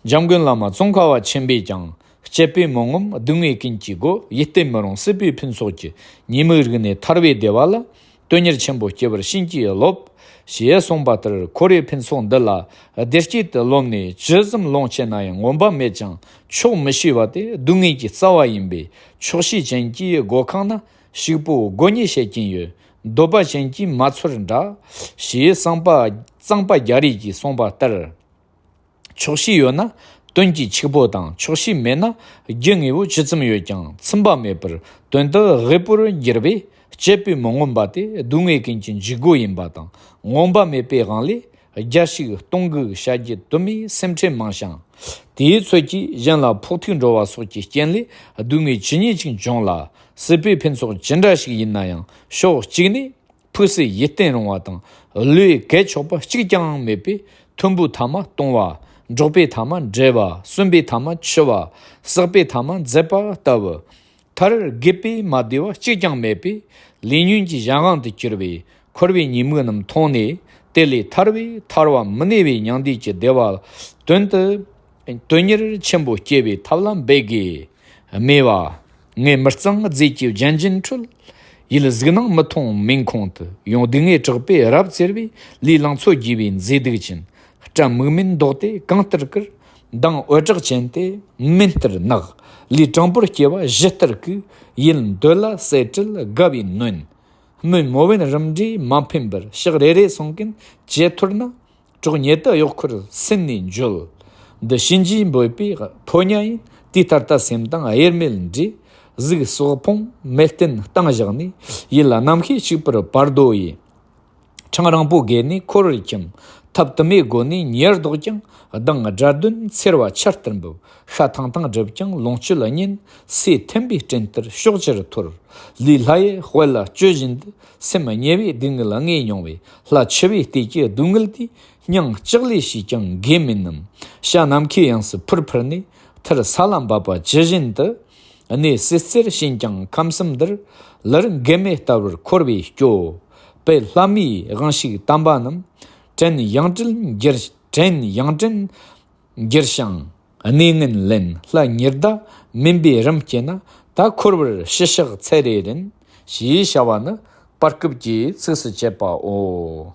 འཇམ་མགོན་བླ་མ་ཙོང་ཁ་པ་ཆེན་པོས་ཀྱང་། སྤྱད་པས་མི་ངོམས་སྡུག་བསྔལ་ཀུན་གྱི་སྒོ། ཡིད་བརྟན་མི་རུང་སྲིད་པའི་ཕུན་ཚོགས་ཀྱི། ཉེས་དམིགས་རིག་ནས་ཐར་བའི་བདེ་བ་ལ། དོན་གཉེར་ཆེན་པོ་སྐྱེ་བར་བྱིན་གྱིས་རློབས། ཞེས་གསུངས་པ་ལྟར་འཁོར་བའི་ཕུན་ཚོགས་འདི་ལ་བདེ་སྐྱིད་དུ་རློམ་ནས་ཇི་ཙམ་ལོངས་སྤྱད་ན་ཡང་ངོམས་པ་མེད་ཅིང་ཆོག་མི་ཤེས་པ་དེ་སྡུག་བསྔལ་གྱི་རྩ་བ་ཡིན་པས་ཆོག་ཤེས་ཅན་གྱི་སྒོ་ཁང་ན་ཕྱུག་པོ་སྒོ་ཉིད་བྱེད་ཀྱིན་ཡོད། འདོད་པ་ཅན་གྱིས་མ་ཚོར་འདྲ། ཞེས་གཙང་པ་གཙང་པ་རྒྱ་རས་ཀྱིས་གསུངས་པ་ལྟར། ཆོག་ཤེས་ཡོད་ན་ དོན་གྱི་ཕྱུག་པོ་དང་ཆོག་ཤེས་མེད་ན། རྒྱུ་དངོས་པོ་ཇི་ཙམ་ཡོད་ཀྱང་ཚིམ་པ་མེད་པར་དོན་དུ་དབུལ་པོར་འགྱུར་བས། སྤྱད་པས་མི་ངོམས་པ་དེ་སྡུག་བསྔལ་ཀུན་གྱི་འཇུག་སྒོ་ཡིན་པ་དང་། ངོམས་པ་མེད་པའི་དབང་ལས་རྒྱ་ཞིག་གཏོང་གི་བྱ་རྒྱུ་དུ་མའི་སེམས་ཁྲལ་མང་ཞིང་། དེའི་ཚོད་ཀྱིས་གཞན་ལ་ཕོག་ཐུག་འགྲོ་བ་སོགས་ཀྱི་རྐྱེན་ལས་སྡུག་བསྔལ་ཇི་སྙེད་ཅིག་འབྱུང་ལ། སྲིད་པའི་ཕུན་ཚོགས་ཇི་འདྲ་ཞིག་ཡིན་ན་ཡང་ཕྱོགས་གཅིག་ནས། ཕུགས་སུ་ཡིད་བརྟན་རུང་བ་དང་བློས་གལ་ཆོག་པ་གཅིག་ཀྱང་མེད་པས། མཐོན་པོའི་མཐའ་མ་ལྟུང་བ། འགྲོགས་པའི་མཐའ་མ་འབྲེལ་བ། གསོན་པའི་མཐའ་མ་འཆི་བ། བསགས་པའི་མཐའ་མ་འཛད་པ་ལྟ་བུ། མཐར་དགེ་བས་མ་བདེ་བ་གཅིག་ཀྱང་མེད་པས། ལས་ཉོན་གྱི་གཞན་དབང་དུ་གྱུར་པའི་འཁོར་བའི་ཉེས་དམིགས་རྣམས་མཐོང་ནས། དེ་ལས་ཐར་བའི་ཐར་བ་མི་གནས་པའི་མྱང་འདས་ཀྱི་བདེ་བ་དོན་དུ། དོན་གཉེར་ཆེན་པོ་སྐྱེ་བའི་ཐབས་ལ་འབད་དགོས། སྨྲས་པ། ངས་མི་གཙང་རྫས་ཀྱི་བརྒྱན་ཅན་ཁྲོད། ཡིད་གཟུགས་སྣང་མི་མཐོང་མུན་ཁུང་དུ། ཡོངས་སྡུག་བསྔལ་དྲེགས་པས་རབ་གཙེས་པའི། ལུས་ལང་ཚོ་རྒྱས་པའི་མཛེས་སྡུག་ཅན། སྐྲ་མིག་སྨན་མདོག་དེ་གང་ལྟར་བཀུར། མདངས་འོད་གྲགས་ཅན་དེ་མེ་ལྟར་ནག། ལུས་དྲང་པོར་སྐྱེ་བ་གཞུ་ལྟར་ལྐུགས། ཡིད་འདོད་ལ་གསལ་བྲལ་དགའ་བའི་ནོན། སྨོན་མོ་བན་རིམ་གྲོས་མ་ཕན་པར། ཕྱག་རེ་རེ་སོང་གིན་ཇེ་ཐོར་ན། གྲོགས་ཉེ་དུ་གཡོག་འཁོར་སེམས་ནས་འགྱོད། འདི་གཤིན་རྗེའི་འབོད་པའི་ཕོ་ཉ་ཡིན། དེ་ལྟར་ད་སེམས་དང་དབྱེར་མེད་འདྲེས། གཟུགས་སོགས་ཕོངས་མལ་སྟན་སྟེང་བཞག་ནས། ཡིད་ལ་རྣམ་ཤེས་གཅིག་པུར་བར་དོ་ཡི། ཕྲེང་རིང་པོ་བརྒལ་ནས་འཁོར་བར་འཁྱམས། ཐབས་དུ་མའི་སྒོ་ནས་ཉེར་ལྡོག་ཀྱང་། གདངས་སྒྲ་དོན་འཚེར་བ་ཆར་ལྟར་འབབ། ཤ་ཐང་ཐང་བསྒྲིབས་ཀྱང་ལོངས་སྤྱོད་ཉན། སོས་ཐིམ་པའི་སྤྲིན་ལྟར་ཕྱོགས་བཅུར་འཐོར། ལུས་ལྷ་ཡི་དཔལ་ལ་སྤྱོད་བཞིན་དུ། སེམས་ཉེ་བའི་སྡུག་བསྔལ་ལ་ངེས་མྱོང་བས། ལྷ་འཆི་བའི་ལྟས་ཀྱི་སྡུག་བསྔལ་དེ། སྙིང་ལྕགས་ལས་ཤེས་ཀྱང་དགེ་མིན་ནམ། བྱ་ནམ་མཁའི་དབྱིངས་སུ་འཕུར་འཕུར་ནས། མཐར་ས་ལ་འབབ་པ་ཇི་བཞིན་དུ། གནས་སྲིད་རྩེར་ཕྱིན་ཀྱང་ཁམས་གསུམ་འདིར། ལར་མགལ་མེ་ལྟ་བུར་འཁོར་བའི་སྐྱོ། དཔལ་ལྷ་མིའི་དབང་ཕྱུག་དམ་པ་རྣམས། བྲན་གཡང་བྲན་འགྱུར། བྲན་གཡང་བྲན་འགྱུར་ཞིང་གནས་ངན་ལེན་ལྷ་ཉི་ཟླ་མུན་པའི་རིམ་སྐྱེས་ན། ད་འཁོར་བར་ཤི་གཤེགས་ཚེ་རེ་རན། ཞེས་བྱ་བ་ནི་བར་སྐབས་ཀྱི་ཚིགས་སུ་བཅད་པའོ།